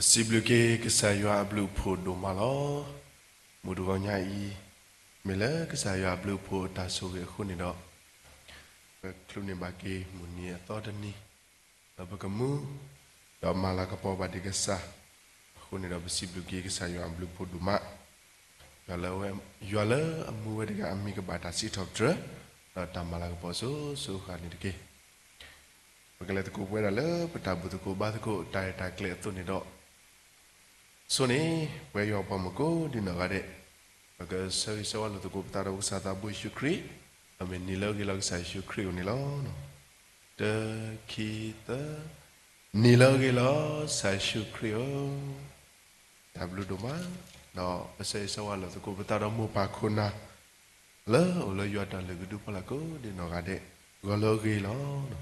စံးဘျုးက့ၤကစၢ်ယွၤအဘျုးအဖှိၣ်ဒိၣ်မးလီၤ. မုၢ်တဂီၤညါအံၤ, မ့ၢ်လၢကစၢ်ယွၤအဘျုးအဖှိၣ်အတၢ်ဆိၣ်ဂ့ၤအဃိန့ၣ်ဒီး, ပချုးန့ၢ်ဘၣ်က့ၤမုၢ်နံၤအသီတနံၤ, ဒီးပကမူ, ဒီးမၤလၤကပီၤဘၣ်ဒံးကစၢ်, အဃိန့ၣ်ဒီးပစံးဘျုးက့ၤကစၢ်ယွၤအဘျုးအဖှိၣ်ဒိၣ်မး, ယွၤလၢအဝဲ, ယွၤလၢအမူဝဲတဂၤအမံၤကဘၣ်တၢ်စံးထီၣ်ပတြၢၤ, ဒီးတၢ်မၤလၤကပီၤစိၤစိၤဃၣ်ဃၣ်န့ၣ်တက့ၢ်. ပကလဲၤသကိးပဝဲဒၣ်လၢပတၢ်ဘျုးသကိးဘါသကိးတၢ်ရဲၣ်တၢ်ကျဲၤအသိးန့ၣ်ဒီး, ဆိန့ၣ်, ပဝဲယွၤပှၤမုၢ်ကိးဒံးနီၢ်ဂၤဒဲး, ပကဆၢဂ့ၤဆၢဝါလိာ်သကိးပသးဒီးပကစၢ်သးဘိယ့ၣ်ၡူးခရံာ်, ဒီးမ့ၢ်နံၤလၢအဂ့ၤလီၤကစၢ်ယ့ၣ်ၡူးခရံာ်အအိၣ်န့ၣ်လီၤ. တၢ, ခံ, သၢ, နံၤလၢအဂ့ၤလီၤကစၢ်ယ့ၣ်ၡူးခရံာ်ဧၢ, တၢ်ဘျုးဒိၣ်မး, ဒီးပဆၢဂ့ၤဆၢဝါလိာ်သကိးပသးဒီးမိၢ်ပၢ်ခိၣ်နၢ်, လၢအိၣ်လၢယွၤတၢ်လုၢ်ကဒုဖီလာ်ကိးဒံးနီၢ်ဂၤဒဲး, ဂီၤလၢအဂ့ၤလီၤ.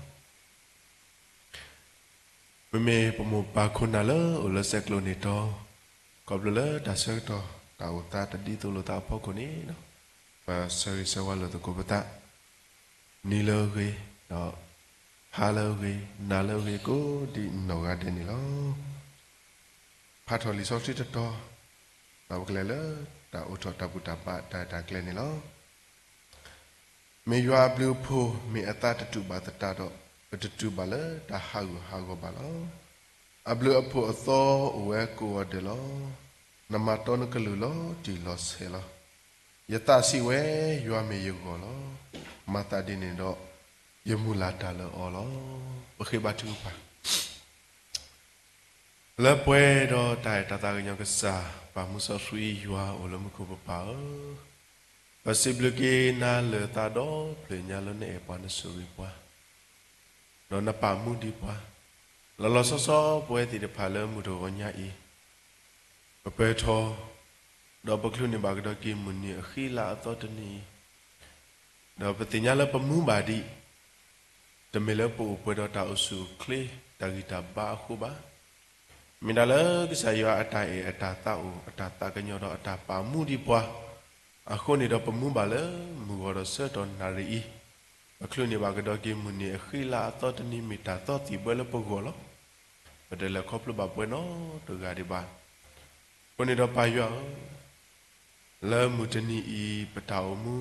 မ့မ့ၢ်ပမိၢ်ပၢ်ခိၣ်နၢ်လၢအိၣ်လၢစဲးကျိးန့ၣ်ဒီး, ခီဖျိလၢတၢ်ဆၢကတီၢ်တၢ်အိၣ်သးတဒ်သိးလိာ်သးအဖီခိၣ်န့ၣ်ဒီး, ပဆၢဂ့ၤဆၢဝါလိာ်သကိးပသး, နံၤလၢအဂ့ၤ, ဒီး, ဟါလၢအဂ့ၤ, နၤလၢအဂ့ၤကိးဒံးနီၢ်ဂၤဒဲးန့ၣ်လီၤ. ဖးထီၣ်လံာ်စီဆှံတတီၤ, ဒီးပကလဲၤလၢတၢ်အိးထီၣ်တၢ်ဘူၣ်တၢ်ဘါတၢ်ရဲၣ်တၢ်ကျဲၤန့ၣ်လီၤ. မ့ၢ်ယွၤအဘျုးအဖှိၣ်မ့ၢ်အသးတတူာ်ဘၣ်သတးဒီး, ပတတုၤဘၣ်လၢတၢ်ဟးဂူာ်ဟးဂီၤဘၣ်လီၤ. အဘျုးအဖှိၣ်အသီအိၣ်ဝဲကိးဂၤဒဲးလီၤ. နမၤတီနကလုၢ်လီၤတံၢ်လီၤဆဲးလီၤ. ယသးစံးဝဲ, ယွၤမ့ၢ်ယဂီၢ်လီၤ. မၤသးဒ်န့ၣ်ဒီး, ယမုၢ်လၢ်တၢ်လၢအီၤလီၤ. ပဃ့ဘါထုကဖၣ် လၢပှဲၤဒီးတၢ်အဲၣ်တၢ်သးကညီၤကစၢ်, ပၢ်မူစီဆှံယွၤအိၣ်လၢမူခိၣ်ပပၢ်ဧၢ, ပစံးဘျုးက့ၤနၤလၢာ်သးဒီဖျၢၣ်ညါလၢနအဲၣ်ပှၤနဆိၣ်ဂ့ၤပှၤ, ဒီးနပာ်မူဒံးပှၤ, လီၤလီၤဆီဆီပဝဲသ့ၣ်တဖၣ်လၢမုၢ်တဂီၤညါအံၤ, ပပၢၤထီၣ်, ဒီးပချုးန့ၢ်ဘၣ်ကဒီးက့ၤမုၢ်နံၤအဃံလၤအသီတနံၤအံၤ, ဒီးပသ့ၣ်ညါလၢပမူဘၣ်ဒံး တမ့ၢ်လၢပအိၣ်ပှဲၤဒီးတၢ်အိၣ်ဆူၣ်အိၣ်ချ့တၢ်ဂံၢ်တၢ်ဘါအဃိဘၣ်. မ့ၢ်ဒၣ်လၢကစၢ်ယွၤအတၢ်အဲၣ်အတၢ်သးအိၣ်အတၢ်သးကညီၤဒီးအတၢ်ပာ်မူဒံးပှၤ, အဃိန့ၣ်ဒီးပမူဘၣ်လၢမုၢ်ဂီၤဒီးဆၢကတီၢ်နၣ်ရံၣ်အံၤ, ပချုးန့ၢ်ဘၣ်ကဒီးက့ၤမုၢ်နံၤအဃံလၤအသီတနံၤမ့ၢ်တၢ်သီသံၣ်ဘၢလၢပဂီၢ်လီၤ. ပတလဲၤခီဖျိဘၣ်ပဝဲနီတဂၤဒံးဘၣ်. အဃိန့ၣ်ဒီးပၢ်ယွၤဧၢ, လၢမုၢ်တနံၤအံၤပတၢ်အိၣ်မူ,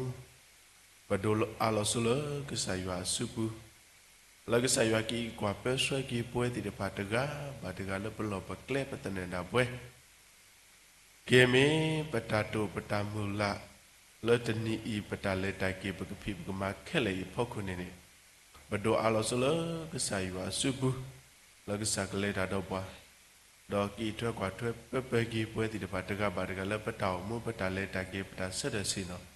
ပဒိးအးလီၤဆိလၢကစၢ်ယွၤအစုပူၤ, လၢကစၢ်ယွၤကအံးကွၢ်ပၢဆှၢက့ၤပဝဲသ့ၣ်တဖၣ်တဂၤဘၣ်တဂၤလၢပလီၢ်ပကျဲပသနၢၣ်ဒၣ်ပဝဲ, က့ၤမ့ၢ်ပတၢ်တိာ်ပတၢ်မုၢ်လၢ်, လၢတနံၤအံၤပတၢ်လဲၤတၢ်က့ၤပကဖံးပကမၤခဲလၢာ်အံၤအဖီခိၣ်န့ၣ်န့ၣ်, ပဒိးအးလီၤဆိလၢကစၢ်ယွၤအစုပူၤ, လၢကစၢ်ကလဲၤတၢ်ဒီးပှၤ ဒီးကအံးထွဲကွၢ်ထွဲပၢပၢက့ၤပဝဲသ့ၣ်တဖၣ်တဂၤဘၣ်တဂၤလၢပတၢ်အိၣ်မူပတၢ်လဲၤတၢ်က့ၤပတၢ်ဆၢထၢၣ်ဆ့ၣ်နီၤ,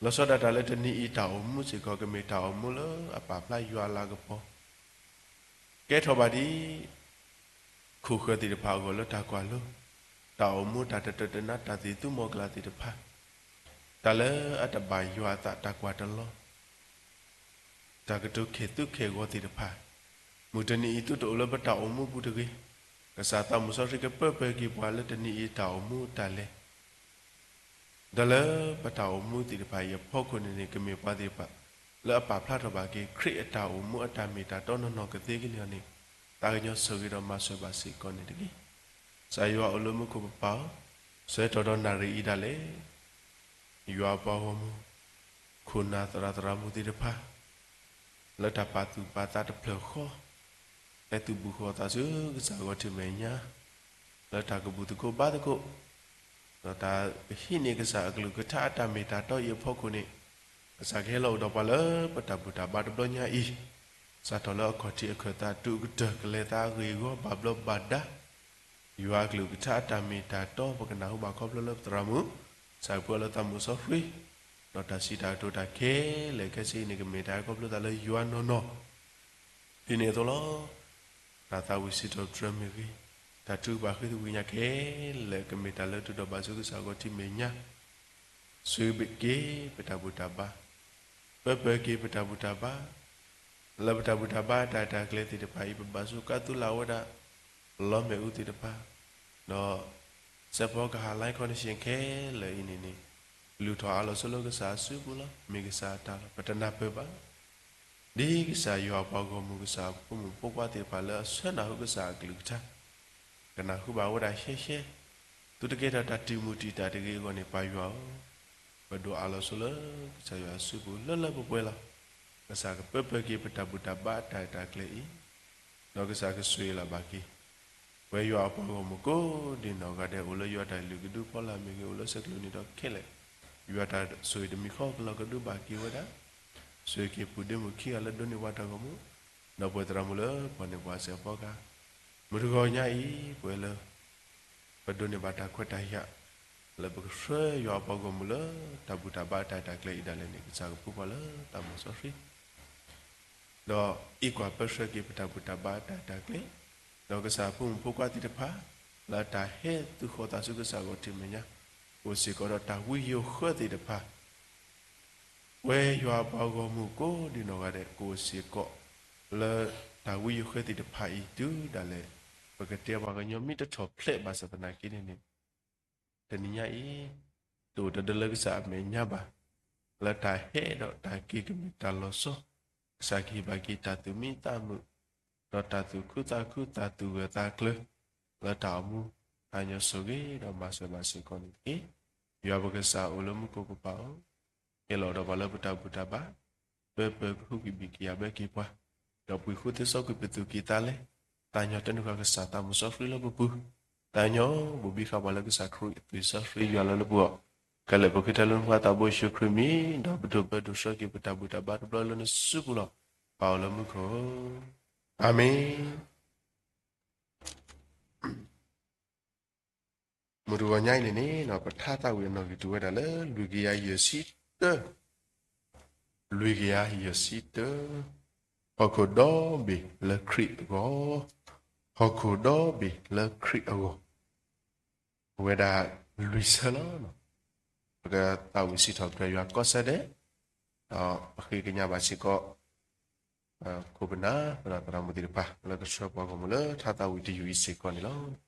လီၤဆီဒၣ်တၢ်လၢတနံၤအံၤတၢ်အိၣ်မူစ့ၢ်ကီးကမ့ၢ်တၢ်အိၣ်မူလၢအပာ်ဖျါယွၤအလၤကပီၤ ကဲထီၣ်ဘၣ်ဒ် ခိၣ်ဃၢၤသ့ၣ်တဖၣ်အဂီၢ်လၢတၢ်ကွၢ်လိ, တၢ်အိၣ်မူတၢ်တတၢတနါတၢ်သံၣ်သူမီၤကလၤသ့ၣ်တဖၣ်, တၢ်လၢအတဘၣ်ယွၤအသးတၢ်ကွၢ်တလီၤ, တၢ်ကတိၤခဲၣ်သူခဲၣ်ဂီၤသ့ၣ်တဖၣ်, မုၢ်တနံၤအံၤသုတအိၣ်လၢပတၢ်အိၣ်မူပူၤတဂ့ၤ, ကစၢ်သးမုၢ်စီဆှံကပၢပၢက့ၤပှၤလၢတနံၤအံၤတၢ်အိၣ်မူတၢ်လဲၤ ဒီးလၢပတၢ်အိၣ်မူသ့ၣ်တဖၣ်အံၤအဖီခိၣ်န့ၣ်န့ၣ် ကမ့ၢ်ပှၤသ့ၣ်တဖၣ် လၢအပာ်ဖျါထီၣ်ဘၣ်က့ၤခရံာ်အတၢ်အိၣ်မူအတၢ်မ့ၢ်တၢ်တီနီၢ်နီၢ်ကသ့ကန့ၣ်န့ၣ်, သးကညီၤဆိၣ်ဂ့ၤဒီးမၤစၢၤဘၣ်စ့ၢ်ကီးန့ၣ်တက့ၢ်. ကစၢ်ယွၤအိၣ်လၢမူခိၣ်ပပၢ်ဧၢ, ဆၢကတီၢ်ဒီးနၣ်ရံၣ်အံၤဒၣ်လဲာ် ယွၤအပှၤဂီၢ်မုၢ်, ခိၣ်နၢ်သရၣ်သရၣ်မုၣ်သ့ၣ်တဖၣ် လၢတၢ်ပာ်သူၣ်ပာ်သးတဖျၢၣ်ဃီ, ဟဲသုးဘူးဃီၤသးဆူကစၢ်ဂီၤထံးမဲာ်ညါ, လၢတၢ်ကဘူၣ်သကိးဘါသကိး, ဒီးတၢ်ကဟံးန့ၢ်ကစၢ်အကလုၢ်ကထါအတၢ်မ့ၢ်တၢ်တီအံၤအဖီခိၣ်န့ၣ်, ကစၢ်ကဟဲလီၤအိၣ်ဒီးပှၤလၢပတၢ်ဘူၣ်တၢ်ဘါတဘျီညါအံၤ, စးထီၣ်လၢအခီၣ်ထံးအခၢၣ်သးတုၤအကတၢၢ်ကလဲၤသးအဂ့ၢ်အဂီၢ်ဘၣ်ဘျီးဘၣ်ဒါ ယွၤအကလုၢ်ကထါအတၢ်မ့ၢ်တၢ်တီ ပကနၢ်ဟူဘၣ်ခီဖျိလၢပသရၣ်မုၣ်, ကစၢ်ကပှဲၤလၢသးမုၣ်စီဆှံ, ဒီးတၢ်စံးတၢ်ကတိၤတၢ်ခဲလၢာ်ခဲဆ့အံၤန့ၣ် ကမ့ၢ်တၢ်ဟဲခီဖျိသးလၢယွၤနီၢ်နီၢ်, ဒ်န့ၣ်အသိးလီၤ. တၢ်သးဝံၣ်စံးထီၣ်ပတြၢၤမ့ၢ်ဂ့ၤ, တၢ်ထုကဖၣ်ဃ့သဝံၣ်ညါခဲလၢာ် ကမ့ၢ်တၢ်လၢတုၤဒီးဘၣ်ဆူကစၢ်ဂီၤထံးမဲာ်ညါ, ဆိၣ်ဂ့ၤက့ၤပတၢ်ဘူၣ်တၢ်ဘါ, ပၢပၢက့ၤပတၢ်ဘူၣ်တၢ်ဘါ, လၢပတၢ်ဘူၣ်တၢ်ဘါတၢ်ရဲၣ်တၢ်ကျဲၤသ့ၣ်တဖၣ်အံၤ ပဘၣ်ဆိကါသူလၢ်ဝဲဒၣ် လီမ့ၣ်အူသ့ၣ်တဖၣ်, ဒီး စဲးဖီကဟၣ် line connection ခဲလၢာ်အံၤန့ၣ်န့ၣ်, လုၢ်ထီၣ်အါလီၤဆိလၢကစၢ်အစုပူၤလီၤ. မ့ၢ်ကစၢ်အတၢ်လီၤ. ပတနၢ်ပၢၢ်ဘၣ်. ဒ်ကစၢ်ယွၤအပှၤဂီၢ်မုၢ် ကစၢ်အဖိမုၣ်ဖိခွါသ့ၣ်တဖၣ်လၢအဆၢနၢ်ဟူကစၢ်အကလုၢ်ကထါ ကနၢ်ဟူဘၣ်ဝဲဒၣ်ရှဲရှဲ, သုတကဲထီၣ်တၢ်တံာ်မုၢ်တံာ်တာ်တဂ့ၤအဂီၢ်န့ၣ် ပၢ်ယွၤဧၢ, ပဒိးအးလီၤဆိလၢကစၢ်ယွၤအစုပူၤလၢလၢပှဲၤပှဲၤလီၤ. ကစၢ်ကပၢပၢက့ၤပတၢ်ဘူၣ်တၢ်ဘါအတၢ်ရဲၣ်တၢ်ကျဲၤအံၤ, ဒီးကစၢ်ကဆိၣ်ဂ့ၤလီၤဘၣ်က့ၤ ပဝဲယွၤအပှၤဂီၢ်မုၢ်ကိးဒံနီၢ်ဂၤဒဲး အိၣ်လၢယွၤတၢ်လုၢ်ကဒုဖီလာ်မ့ၢ်ဂ့ၤ, အိၣ်လၢဆဲးကျိးနံၤဒီးခဲလၢာ်, ယွၤတၢ်ဆိၣ်ဂ့ၤတမံၤဃီကလီၤကဒုဘၣ်က့ၤဝဲဒၣ်, ဆိၣ်ဂ့ၤက့ၤပုၢ်ဒ့မုၣ်ခံဂၤလၢဒိးန့ၢ်ပှၤတၢ်ဂီၤမူ, ဒီးပှဲၤသရၣ်မုၣ်လၢပှၤန့ၣ်ပှၤစဲးဖီကါ, မုၢ်တဂီၤညါအံၤ ပဝဲလၢ ပဒိးန့ၢ်ဘၣ်တၢ်ခွဲးတၢ်ယာ် လၢပကဆှၢယွၤအပှၤဂီၢ်မုၢ်လၢ တၢ်ဘူၣ်တၢ်ဘါအတၢ်ရဲၣ်တၢ်ကျဲၤအံၤဒၣ်လဲာ်န့ၣ် ကစၢ်ကပူၤပှၤလၢတၢ်မၤစီဆှံ ဒီးအံးကွၢ်ပၢဆှၢက့ၤပတၢ်ဘူၣ်တၢ်ဘါအတၢ်ရဲၣ်တၢ်ကျဲၤ, ဒီးကစၢ်ဖိမုၣ်ဖိခွါသ့ၣ်တဖၣ် လၢတၢ်ဟဲသုးဃီၤသးဆူကစၢ်ဂီၢ်ထံးမဲာ်ညါ, အိၣ်စ့ၢ်ကီးဒီးတၢ်ဝံယိၤဃၢသ့ၣ်တဖၣ်, ပဝဲယွၤအပှၤဂီၢ်မုၢ်ကိးဒံနီၢ်ဂၤဒဲး ကအိၣ်စ့ၢ်ကီး လၢတၢ်ဝံယိၤဃၢသ့ၣ်တဖၣ်အံၤတုၤဒၣ်လဲာ်, ပကတဲပှၤကညီမ့ၢ်တထီၣ်ဖျဲးဘၣ်ဆၣ်သနာ်က့န့ၣ်န့ၣ် တနံၤညါအံၤ တအိၣ်တဒၢလၢကစၢ်အမဲာ်ညါဘၣ်, လၢတၢ်ဟဲဒီးတၢ်က့ၤကမ့ၢ်တၢ်လီၤဆီ, ကစၢ်ကဟ့ၣ်ဘၣ်က့ၤတၢ်သူၣ်မံသးမုာ်, ဒီးတၢ်သူၣ်ခုသးခုတၢ်သူၣ်ဂၢၢ်သးကျၢၤ, လၢတၢ်အိၣ်မူ တၢ်ညီဆိၣ်ဂ့ၤဒီးမၤစၢၤဘၣ်စ့ၢ်ကီးန့ၣ်တက့ၢ်. ယွၤပကစၢ်အိၣ်လၢမူခိၣ်ကပၤဧၢ, ဟ့ၣ်လီၤဒီးပှၤလၢပတၢ်ဘူၣ်တၢ်ဘါ, ပၢပၢကဟုကဘံၣ်ကယၤဘၢက့ၤပှၤ, ဒီးပှ့ၤဃုသ့စီကွံာ်ပသူၣ်ကံၢ်သးလဲ, သးညီတနုာ်ဃာ်ကစၢ်သးမုၢ်စီဆှံလၢပပူၤ, သးညီဘိးဘံဃာ်ပှၤလၢကစၢ်ခရံာ်အသွံၣ်စီဆှံယွၤလၢလၢပဂီၢ်, ခဲလၢာ်ပဃ့ထဲလၢနဖိခွါသးဘိယ့ၣ်ၡူးခရံာ်မံၤ, ဒီးပဒိးပၢဒိးဆှၢက့ၤပတၢ်ဘူၣ်တၢ်ဘါတဘျီလၢနစုပူၤလီၤ. ပၢ်အိၣ်လၢမူခိၣ်, အၤမ့ၣ်. မုၢ်တဂီၤညါအံၤန့ၣ်န့ၣ် ပထါသးဝံၣ်အနီၣ်ဂံၢ်တဝဲဒၣ်လၢ လွံၢ်ကယၤယဲၢ်ဆံတၢ, လွံၢ်ကယၤယဲၢ်ဆံတၢ, ဟီၣ်ခိၣ်ဒီဘ့ၣ်လၢခရံာ်အဂီၢ်, ဟီၣ်ခိၣ်ဒီဘ့ၣ်လၢခရံာ်အဂီၢ်, အဝဲဒၣ်လွံၢ်ဆၢလီၤ. ပကသးဝံၣ်စံးထီၣ်ပတြၢၤယွၤကီၢ်စဲၣ်ဒဲး, ဒီးပဃ့ကညးဘၣ်စ့ၢ်ကီး ခိၣ်ပနၢ် ဒီးသရၣ်မုၣ်သ့ၣ်တဖၣ် လၢကဆှၢပှၤဂီၢ်မုၢ်လၢထါသးဝံၣ်တယုၢ်အံၤစ့ၢ်ကီးန့ၣ်လီၤ.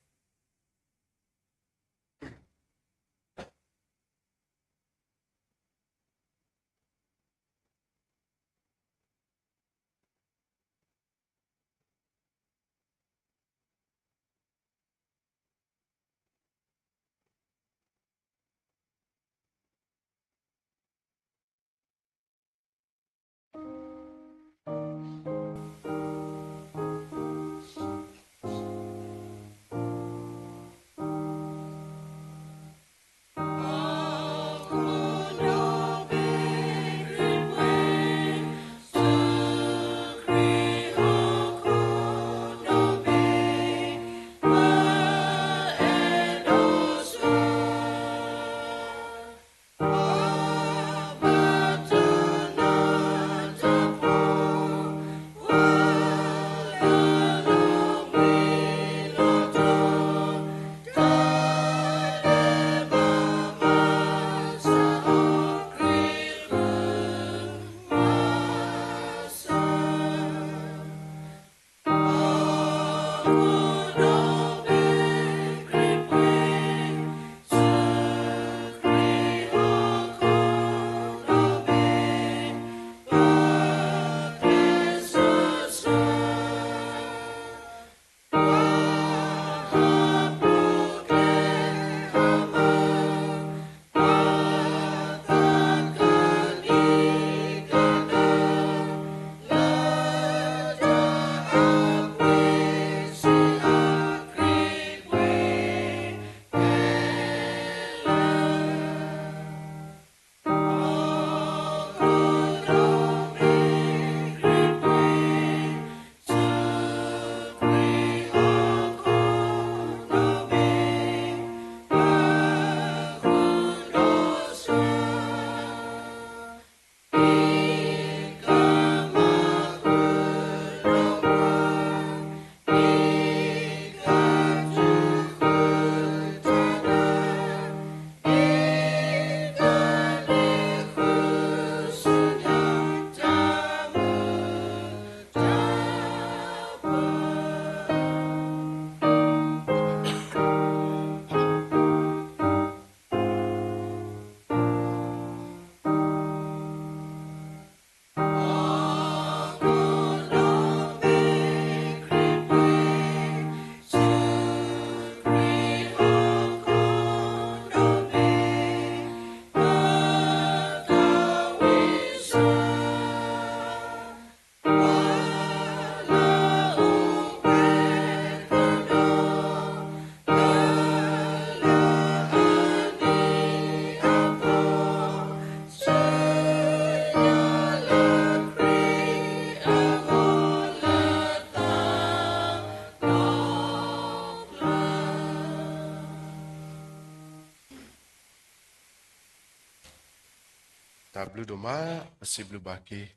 တၢ်ဘျုးဒိၣ်မး, ပစံးဘျုးဘၣ်က့ၤ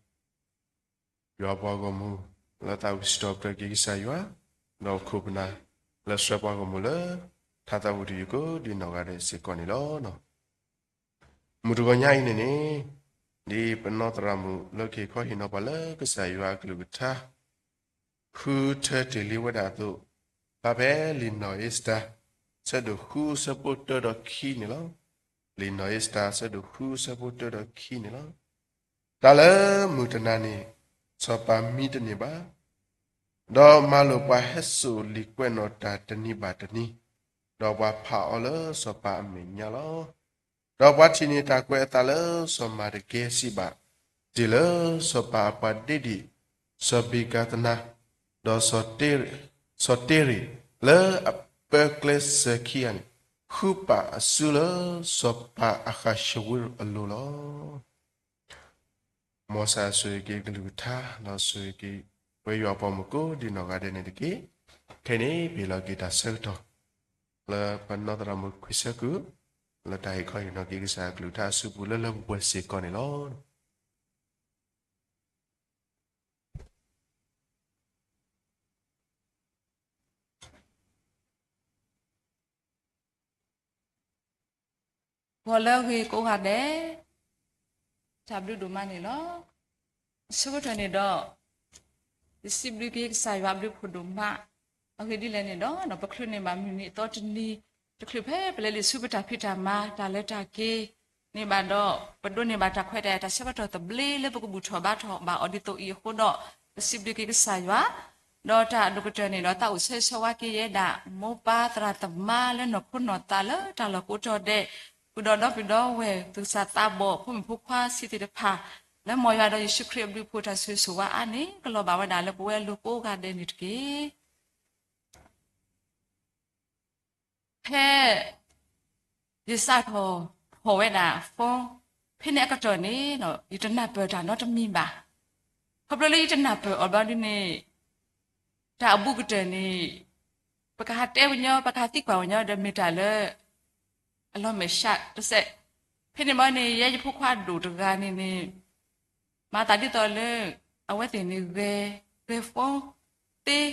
ယွၤပှၤဂီၢ်မုၢ် လၢသးဝံၣ်စံးထီၣ်ပတြၢၤက့ၤကစၢ်ယွၤ, ဒီးခိၣ်ပနၢ်လၢဆှၢပှၤဂီၢ်မုၢ်လၢ ထါသးဝံၣ်တယုၢ်ကိးဒံးနီၢ်ဂၤဒဲးစ့ၢ်ကီးန့ၣ်လီၤ. မုၢ်တဂီၤညါအံၤန့ၣ်န့ၣ်, ဒ်ပနီၢ်သရၣ်မုၣ်လၢကဟ့ၣ်ခီဟ့ၣ်နီၤပှၤလၢကစၢ်ယွၤအကလုၢ်ကထါ ဃုထၢတ့ၢ်လံဝဲဒၣ်အသိး, ဖျါဖဲလံာ်နီၢ်အ့စတၢၤ ဆၢဒိၣ်ဃုဆၢဖိတၢဒီးခံန့ၣ်လီၤ. လံာ်နီၢ်အ့စတၢၤ ဆၢဒိၣ်ဃု ဆၢဖိတၢဒီးခံန့ၣ်လီၤ. တၢ်လၢမုၢ်တနၤန့ၣ် စီၤပၤမံတန့ၢ်ဘၣ်, ဒီးမၤလိာ်ပှၤဟဲစိာ်လံာ်ကွဲးနီၣ်တၢ်တနံၤဘၣ်တနံၤ, ဒီးပှၤဖးအီၤလၢစီၤပၤအမဲာ်ညါလီၤ. ဒီးပှၤထံၣ်န့ၢ်တၢ်ကွဲးအသးလၢစီၤမၤဒကဲစံးဘၣ်, တ့ၢ်လၢစီၤပၤအပှၤဒ့ဒံၣ်, စီၤဘ့ၤကၤသနၤ, ဒီး စီၤတ့ရ့ၣ်လၢအပၢကျဲစၢၤခံဂၤန့ၣ်, ဃုပာ်အစုလၢစီၤပၤအဃးၡဝ့အလိၤလီၤ. မ်ကစၢ်ဆိၣ်ဂ့ၤက့ၤကလုၢ်ကထါ ဒီးဆိၣ်ဂ့ၤက့ၤ ပဝဲယွၤအပှၤမုၣ်ကိးဒံးနီၢ်ဂၤဒဲးန့ၣ်တက့ၢ်. ခဲအံၤန့ၣ် ပဟ့ၣ်လီၤက့ၤတၢ်ဆၢကတီၢ် လၢပနီၢ်သရၣ်မုၣ်ခွံဆၢကုၢ် လၢတၢ်ဟ့ၣ်ခီဟ့ၣ်နီၤက့ၤကစၢ်အကလုၢ်ကထါအစုပူၤလၢလၢပှဲၤပှဲၤစ့ၢ်ကီးန့ၣ်လီၤ. ဂီၤလၢအဂ့ၤကိးဂၤဒဲး, တၢ်ဘျုးဒိၣ်မးန့ၣ်လီၤ. အဆိကတၢၢ်န့ၣ်ဒီး ယစံးဘျုးက့ၤကစၢ်ယွၤအဘျုးဖးဒိၣ်မး, အဂ့ၢ်ဒ်လဲၣ်န့ၣ်ဒီး ပချုးန့ၢ်ဘၣ်မုၢ်နံၤအသီတနံၤ တချုးဖဲပလဲၤလံာ်ဆူပတၢ်ဖံးတၢ်မၤတၢ်လဲၤတၢ်က့ၤန့ၣ်ဘၣ်ဒီး ပဒိးန့ၢ်ဘၣ်တၢ်ခွဲးတၢ်ယာ်တၢ်ဆၢကတီၢ်သဘျ့လၢပကဘူၣ်ထီၣ်ဘါထီၣ်ဘၣ်အီၤဒ်သိးအံၤအဃိဒီး ပစံးဘျုးက့ၤကစၢ်ယွၤ ဒီးတၢ်အဒိၣ်ကတၢၢ်န့ၣ်ဒီး သးအိၣ်ဆၢဂ့ၤဆၢဝါက့ၤယဲဒၣ် မိၢ်ပၢ်သရၣ်သမါလၢနီၢ်ခိနီၢ်သးလၢတၢ်လီၢ်ကိးတီၤဒဲး, ဃုာ်ဒီးဒီပုၢ်ဒီဝဲၢ် သူၣ်စၢ်သးဘီၣ် ဖိမုၣ်ဖိခွါဆံးသ့ၣ်တဖၣ် လၢမ်ယွၤဒီးယ့ၣ်ၡူးခရံာ်အဘျုးအဖှိၣ်တၢ်ဆိၣ်ဂ့ၤဆိၣ်ဝါအါန့ၣ် ကလီၤဘၣ်ဝဲဒၣ်လၢပဝဲအလိၤကိးဂၤဒဲးန့ၣ်တက့ၢ်. ဖဲ ယစးထီၣ်ဖီၣ်ဝဲဒၣ် phone ဖဲန့ၣ်အကတီၢ်န့ၣ် ယတနၢ်ပၢၢ်တၢ်နီတမံၤဘၣ်. ခီဖျိလၢယတနၢ်ပၢၢ်အီၤဘျီဒ်န့ၣ် တၢ်အဘူးကတၢၢ်န့ၣ် ပကဟးတဲပညီ ပကဟးသံကွၢ်ပညီဒီးမ့ၢ်တၢ်လၢ အလီၤမဲာ်ဆှးတစဲး. ဖဲန့ၣ်ဘျီန့ၣ် ယဲယဖိခွါဒိၣ်တဂၤန့ၣ်န့ၣ် မၤသးဒ်သိးလၢ အဝဲသ့ၣ်န့ၣ် ဂဲၤ ဂဲၤ phone သ့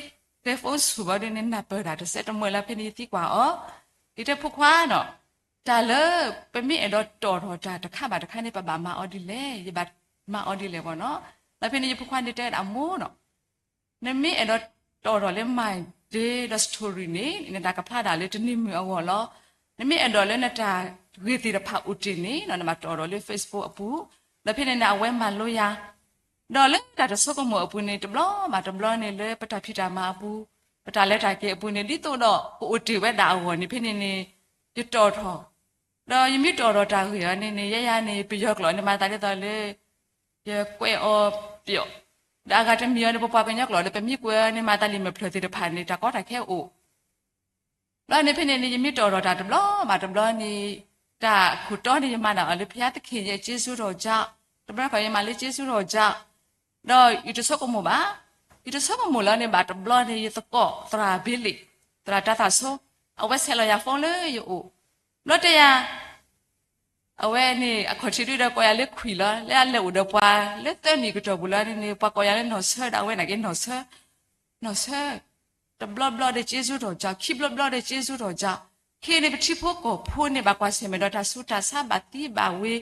ဂဲၤ phone ဆူၣ်ဘျီဒ်န့ၣ် နၢ်ပၢၢ်တၢ်တစဲးတမှဲၤလၢဖဲန့ၣ်ယသံကွၢ်အီၤ, ယတဲဖိခွါနီၤ, တၢ်လၢပမ့ၢ်အဲၣ်ဒိးတီၣ်ထီၣ်တၢ်တခါဘၣ်တခါန့ၣ် ပဘၣ်မၤအီၤဒ်လဲၣ်, ယဘၣ်မၤအီၤဒ်လဲၣ်ဘၣ်နီၤ. ဒီးဖဲန့ၣ်ယဖိခွါန့ၣ်တဲဒၣ်အမိၢ်နီၤ နမ့ၢ်အဲၣ်ဒိးတီၣ်ထီၣ်လၢ my day ဒီး story န့ၣ် နတၢ်ကဖျါဒၣ်လၢတနံၤမုၢ်အဂီၢ်လီၤ. နမ့ၢ်အဲၣ်ဒိးလၢနတၢ်ဂ့ၢ်သ့ၣ်တဖၣ်အိၣ်တ့ၢ်န့ၣ် နဘၣ်တီၣ်ထီၣ်လၢ Facebook အပူၤ, ဒီးဖဲန့ၣ်န့ၣ် အဝဲမၤလိယၤ, ဒီးလၢတၢ်တဆိကမိၣ်အပူၤန့ၣ် တဘျီဘၣ်တဘျီန့ၣ် လၢပတၢ်ဖံးတၢ်မၤအပူၤ, ပတၢ်လဲၤတၢ်က့ၤအပူၤန့ၣ် ဒ်သိးဒီးကအိၣ်တ့ၢ်ဝဲဒၣ်အဂီၢ်န့ၣ် ဖဲန့ၣ်န့ၣ် ယတီၣ်ထီၣ် ဒီးယမ့ၢ်တီၣ်ထီၣ်တၢ်ဂ့ၢ်အီၤန့ၣ်န့ၣ် ယဲယၤန့ၣ် ပယီၤကျိာ်န့ၣ် မၤသးဒ်သိးလၢ ယကွဲးအီၤပျီၣ်, ဒီးအဂၤတမံၤအီၤန့ၣ် ပပှၤကညီကျိာ်ဒီး ပမ့ၢ်ကွဲးအီၤန့ၣ် မၤသးလံာ်မဲာ်ဖျၢၣ်သ့ၣ်တဖၣ်န့ၣ် တၢ်ကီတၢ်ခဲအိၣ် ဘျီန့ၣ်ဖဲန့ၣ်န့ၣ် ယမ့ၢ်တီၣ်ထီၣ်တၢ်တဘျီဘၣ်တဘျီန့ၣ် တၢ်ခိၣ်တီန့ၣ် ယမၤဒၣ်အီၤလၢ ဘုရားသခင်ရဲ့ကျေးဇူးတော်ကြောင့်, တဘျီခီယမၤလၢ ကျေးဇူးတော်ကြောင့်, ဒီးယတဆိကမိၣ်ဘၣ်, ယတဆိကမိၣ်လၢန့ၣ်ဘၣ်တဘျီန့ၣ် ယသကိးသရၣ်ဘ့လ့ၣ်, သရၣ်တၢ်သးဆိ, အဝဲဆဲးလီၤယၤ phone လၢယအိၣ်, ဘျီတဲယၤ အဝဲန့ၣ် အခီၣ်ထံးဒုဒီးကိးယၤလၢခွံၣ်လီၤ, လၢအလဲၤအိၣ်ဒီးပှၤလၢသၢနံၣ်ကတီၢ်ပူၤလီၤန့ၣ် ပှၤကိးယၤလၢနီၢ်ဆၢဒီး အဝဲန့ၣ်က့ၤနီၢ်ဆၢ, နီၢ်ဆၢ, တဘျီဘျီဒီး ကျေးဇူးတော်ကြောင့်, ခံဘျီဘျီဒီး ကျေးဇူးတော်ကြောင့်, ခဲအံၤန့ၣ် ပထံဖိကီၢ်ဖိန့ၣ် ဘၣ်ကွၢ်ဆၢၣ်မဲာ်ဒီးတၢ်ဆူးတၢ်ဆါ ဘၣ်သံဘၣ်ဝ့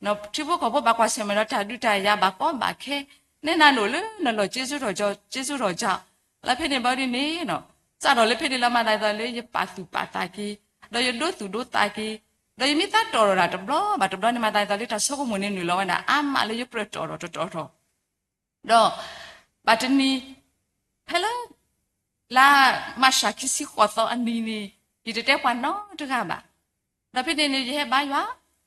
ၤ, ထံဖိကီၢ်ဖိဘၣ်ကွၢ်ဆၢၣ်မဲာ်ဒီးတၢ်ဒုးတၢ်ယၤ ဘၣ်ကီဘၣ်ခဲ, နဲနၤလိၣ်လၢနလီၢ် ကျေးဇူးတော်ကြောင့်, ကျေးဇူးတော်ကြောင့်, လၢဖဲန့ၣ်ဘျီဒ်န့ၣ် စးထီၣ်လၢဖဲန့ၣ်လီၤ မၤသးဒ်သိးလၢယပာ်သူၣ်ပာ်သးက့ၤ, ဒီးယဒိသူၣ်ဒိသးက့ၤ, ဒီးယမ့ၢ်သးတီၣ်ထီၣ်တၢ်တဘျီဘၣ်တဘျီန့ၣ် မၤသးဒ်သိးလၢတၢ်ဆိကမိၣ်န့ၣ်နုာ်လီၤဝဲဒၣ် အါမးလၢယကြၢးတီၣ်ထီၣ်တတီၣ်ထီၣ်, ဒီး ဘၣ်တနံၤ ဖဲလၢ လါမၢ်ၡးခံဆံဃိးသီအနံၤန့ၣ် ယတတဲပှၤနီတဂၤဘၣ်. ဒီးဖဲန့ၣ်န့ၣ် ယဟဲဘါယွ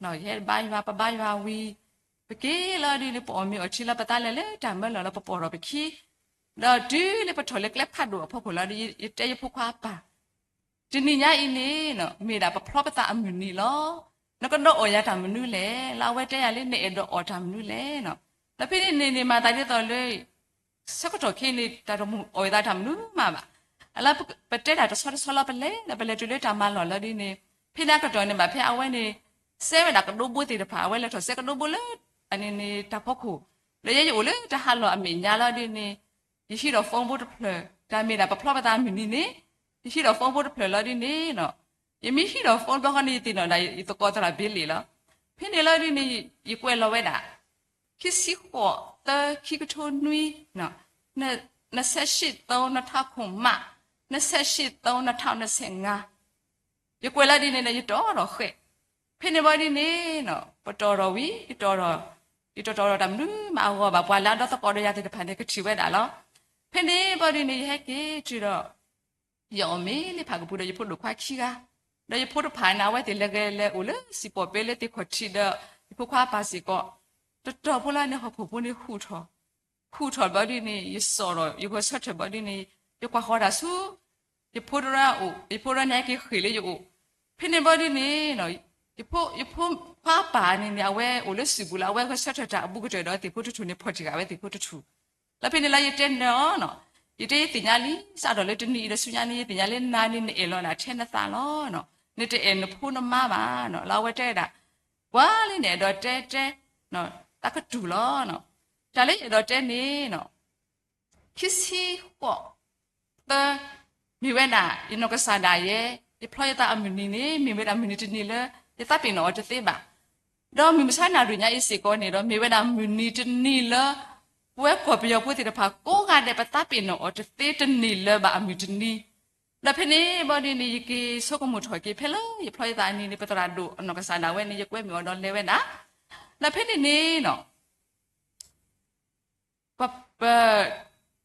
ၤ, ယဟဲဘါယွၤ ပဘါယွၤဝံၤ ပက့ၤလီၤဒ်န့ၣ် ပအီၣ်မ့ၤအီထံလီၤ ပသးလဲၤလၢတၢ်မၢလီၢ်လီၤ ပပိာ်ထီၣ်ပခံ, ဒီးတုၤလၢပထီၣ်လၢကျဲဖးဒိၣ်အဖီခိၣ်လီၤဒီး ယတဲယဖိခွါအပၢ် တနံၤညါအံၤန့ၣ် မ့ၢ်ဒၣ်ပဖျီပသးအမုၢ်နံၤလီၤ. နကဒီးအီၣ်ယၤတၢ်မနုၤလဲၣ်, လၢအဝဲတဲယၤလၢနအဲၣ်ဒိးအီၣ်တၢ်မနုၤလဲၣ်. ဒီးဖဲန့ၣ်န့ၣ်န့ၣ် မၤသးဒ်သိးလၢ ဆၢကတီၢ်ခဲအံၤန့ၣ် တၢ်တမုၢ်အီၣ်ယသးတၢ်မနုၤမးဘၣ်. အလၢပတဲတၢ်တဆီတဆီလီၤ ပလဲၤဒီးပလဲၤတုၤလၢတၢ်မၤလီၢ်လီၤဒ်န့ၣ် ဖဲန့ၣ်အကတီၢ်န့ၣ်ဘၣ် ဖဲအဝဲန့ၣ် စဲဝဲဒၣ်ကဒိဘိသ့ၣ်တဖၣ် အဝဲလဲၤထီၣ်စဲကဒိဘိလၢ အန့ၣ်န့ၣ်တၢ်ဖီခိၣ်, ဒီးယဲယအိၣ်လၢတၢ်ဟးလီၢ်အမဲာ်ညါလီၤဒ်န့ၣ်, ယဟံးဒီး phone ဖိတဖျၢၣ်, တၢ်မ့ၢ်ဒၣ်ပဖျီပသးမုၢ်နံၤန့ၣ်, ယဟံးဒီး phone ဖိတဖျၢၣ်လီၤဒ်န့ၣ်နီၤ, ယမ့ၢ်ဟံးဒီး phone ဘျီဃီန့ၣ် ယသ့ၣ်နီၣ်ဒၣ်ယသကိးသရၣ်ဘ့လ့ၣ်လီၤ. ဖဲန့ၣ်လီၤဒ်န့ၣ် ယကွဲးလီၤဝဲဒၣ် ခံဆံဃိး သၢ ခံကထိနွံ, နဆဲးရှံၣ်သိ နထးခိၣ်မး, နဆဲးရှံၣ်သိ နထးနဆဲးငါ, ယကွဲးလီၤဒ်န့ၣ်ဒီး ယတီၢ်ထီၣ်ဃဲး. ဖဲန့ၣ်ဘီဒ်န့ၣ်နီၤ ပတီၢ်ထီၣ်ဝံၤ ယတီၢ်ထီၣ်, ယတတီၢ်ထီၣ်တၢ်မနုၤမးအဂီၢ်ဘၣ်, ပှၤလၢအဒီသကိးဒီးယၤသ့ၣ်တဖၣ်န့ၣ် ကထံၣ်ဝဲဒၣ်လီၤ. ဖဲန့ၣ်ဘီဒ်န့ၣ် ယဟဲက့ၤတုၤဒီး ယအီၣ်မ့ၤလၢဖးကပူၤဒီး ယဖိဒိၣ်ခွါခံဂၤ, ဒီးယဖိတဖၣ်န့ၣ် အဝဲသ့ၣ်လဲၤဂဲၤလဲၤအိၣ်လၢစံၣ်ပီၣ်ပဲလၢသ့ၣ်ခီၣ်ထံးဒီး ယဖိခွါအပၢ်စ့ၢ်ကီး, တတီၢ်ဖိလီၤန့ၣ် ဟီၣ်ခိၣ်ဖိန့ၣ်ဟူးထီၣ်, ဟူးထီၣ်ဘီဒ်န့ၣ် ယစိာ်ဒီး ယဂဲၤဆၢထၢၣ်ဘီဒ်န့ၣ် ယကွၢ်ဃီၤတၢ်ဆူ ယဖိတရၢအိၣ်, ယဖိတရၢန့ၣ်ဟဲက့ၤဃ့ၢ်လၢယအိၣ်. ဖဲန့ၣ်ဘီဒ်န့ၣ် ယဖိခွါအပၢ်န့ၣ်န့ၣ် အဝဲအိၣ်လၢစံာ်ပူၤလၢအဝဲဂဲၤဆၢထၢၣ်တၢ်အဘူးကတၢၢ်ဒီးသ့ၣ်ဖိတထူၣ်န့ၣ် ဖီၣ်တံၢ်ဃာ်ဝဲသ့ၣ်ဖိတထူၣ်. လၢဖဲန့ၣ်လၢယတဲနၢၤအီၤနီၤ, ယတဲယသ့ၣ်ညါလံ, စးထီၣ်လၢတနံၤအံၤဒီးဆူညါန့ၣ် ယသ့ၣ်ညါလၢနၤန့ၣ် နအဲၣ်လီၤနၤထဲနသးလီၤ. နတအဲၣ်နဖိနမါဘၣ်နီၤ. လၢအဝဲတဲဒၣ် ကွၢ်လၢနအဲၣ်ဒိးတဲတဲ, သးကတူၢ်လီၤ. တၢ်လၢယအဲၣ်ဒိးတဲန့ၣ်နီၤ ခံဆံဃိး သၢ, မ့ၢ်ဝဲဒၣ် ယနီၢ်ကစၢ်ဒၣ်ယဲ, ယဖျီယသးအမုၢ်နံၤန့ၣ် မ့ၢ်ဝဲဒၣ်မုၢ်နံၤတနံၤလၢ ယသးပ့ၤနီၣ်အီၤတသ့ဘၣ်. ဒီးမုၢ်မဆါနၣ်ရံၣ်ညါအံၤစ့ၢ်ကီးန့ၣ်ဒီး မ့ၢ်ဝဲဒၣ်မုၢ်နံၤတနံၤလၢ ပဝဲကီၢ်ပယီၤဖိသ့ၣ်တဖၣ်ကိးဂၤဒဲး ပသးပ့ၤနီၣ်အီၤတသ့တနံၤလၢၤဘၣ်အမုၢ်တနံၤ. ဒီးဖဲန့ၣ်ဘီဒ်န့ၣ် ယက့ၤဆိကမိၣ်ထီၣ်က့ၤ ဖဲလၢယဖျီယသးအနံၤန့ၣ် ပသရၣ်ဒိၣ်အနီၢ်ကစၢ်ဒၣ်ဝဲန့ၣ် ယကွဲမုာ်အီၤဒီးလဲၤဝဲဒၣ်. ဒီးဖဲန့ၣ်န့ၣ်နီၤ ပ ပ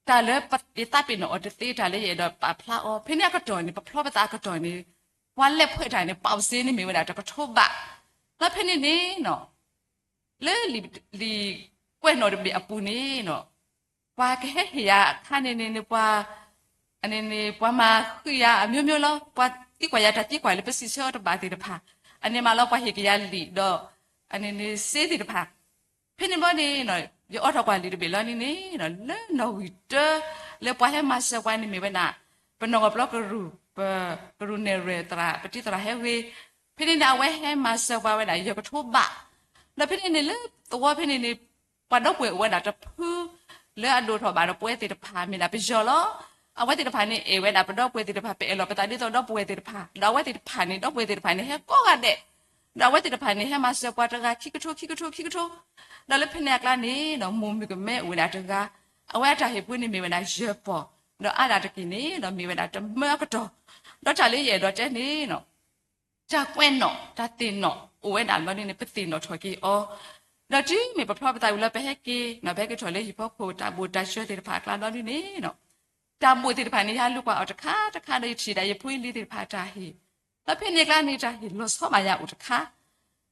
တၢ်လၢယသးပ့ၤနီၣ်အီၤတသ့ တၢ်လၢယအဲၣ်ဒိးပာ်ဖျါအီၤ ဖဲန့ၣ်အကတီၢ်န့ၣ် ပဖျီပသးအကတီၢ်န့ၣ် ပှၤလဲၤဖှဲးတၢ်န့ၣ် ပာ်စ့န့ၣ်မ့ၢ်ဝဲဒၣ်တကထိဘး. လၢဖဲန့ၣ်န့ၣ်နီၤ လၢလံာ်ကွဲးနီၣ်တဘ့ၣ်အပူၤန့ၣ်နီၤ ပှၤကဟဲဟ့ၣ်ယၤအခါန့ၣ်န့ၣ်န့ၣ် ပှၤ အန့ၣ်န့ၣ် ပှၤမၤဃံယၤအမျိုးမျိုးလီၤ. ပှၤသံကွၢ်ယၤတၢ်သံကွၢ်လၢပစံးဆၢအီၤတဘၣ်သ့ၣ်တဖၣ်, အန့ၣ်မးလီၤ ပှၤဟ့ၣ်က့ၤယၤလံာ်ဒီး အန့ၣ်န့ၣ်စ့သ့ၣ်တဖၣ်. ဖဲန့ၣ်ဘီန့ၣ် ယအိးထီၣ်ကွၢ်လံာ်တဘ့ၣ်လီၤန့ၣ်န့ၣ် လၢနီၣ်ဂံၢ်တၢ လၢပှၤဟဲမၤစၢၤပှၤန့ၣ်မ့ၢ်ဝဲဒၣ် ပနီၢ်ကပျီကရူၢ် ပကရူၢ်နဲၣ်ရွဲၣ်သရၣ် ပတံၤသရၣ်ဟဲဂ့ၤ, ဖဲန့ၣ်န့ၣ် အဝဲဟဲမၤစၢၤပှၤဝဲဒၣ် ယဲၢ်ကထိဘး. ဒီးဖဲန့ၣ်န့ၣ်လၢသဝီဖဲန့ၣ်န့ၣ် ပှၤဒီပုၢ်ဝဲၢ်အိၣ်ဝဲဒၣ်တဖု လၢအဒိၣ်ထီၣ်ဘၣ်ဒီးပဝဲသ့ၣ်တဖၣ် မ့ၢ်ဒၣ်ပယီၤလီၤ. အဝဲသ့ၣ်တဖၣ်န့ၣ် အဲၣ်ဝဲဒၣ်ပဒီပုၢ်ဝဲၢ်သ့ၣ်တဖၣ် ပအဲၣ်လီၤပသးဒ်သိးဒီပုၢ်ဝဲၢ်သ့ၣ်တဖၣ်, ဒီးအဝဲသ့ၣ်တဖၣ်န့ၣ် ဒီပုၢ်ဝဲၢ်သ့ၣ်တဖၣ်န့ၣ် ဟဲကိးဂၤဒဲး, ဒီးအဝဲသ့ၣ်တဖၣ်န့ၣ် ဟဲမၤစၢၤပှၤတဂၤခံကထိ ခံကထိ ခံကထိ. ဒီးလၢဖဲန့ၣ်အကျါန့ၣ် မိၢ်မုၣ်ကမဲအိၣ်ဝဲဒၣ်တဂၤ, အဝဲအတၢ်ဟ့ၣ်ပှ့ၤန့ၣ်မ့ၢ်ဝဲဒၣ် ယဲၢ်ပီၢ်, ဒီးအါဒၣ်တက့ၢ်န့ၣ် ဒီးမ့ၢ်ဝဲဒၣ်တမၢအကတီၢ်. ဒီးတၢ်လၢယအဲၣ်ဒိးတဲန့ၣ် တၢ်ကွဲးနီၣ် တၢ်သ့ၣ်နီၣ် အိၣ်ဝဲဒၣ်ဘျီဒ်န့ၣ် ပသ့ၣ်နီၣ်ထီၣ်က့ၤအီၤ, ဒီးတုၤမ့ၢ်ပဖျီပသးဝံၤလၢပဟဲက့ၤ ပဟဲက့ၤထီၣ်လၢဟံၣ်ဖီခိၣ် တၢ်ဘိၣ်တၢ်စၢၤသ့ၣ်တဖၣ်အကျါဘျီဒ်န့ၣ် တၢ်ဘိၣ်သ့ၣ်တဖၣ်န့ၣ် ယဟးလူၤကွၢ်အီၤတခါတခါဒီး ယထံၣ်ဒၣ်ယဖိယလံၤသ့ၣ်တဖၣ်အတၢ်ဟ့ၣ်, ဒီးဖဲန့ၣ်အကျါန့ၣ် တၢ်ဟ့ၣ်လီၤဆီဘၣ်ယၤအိၣ်တခါ,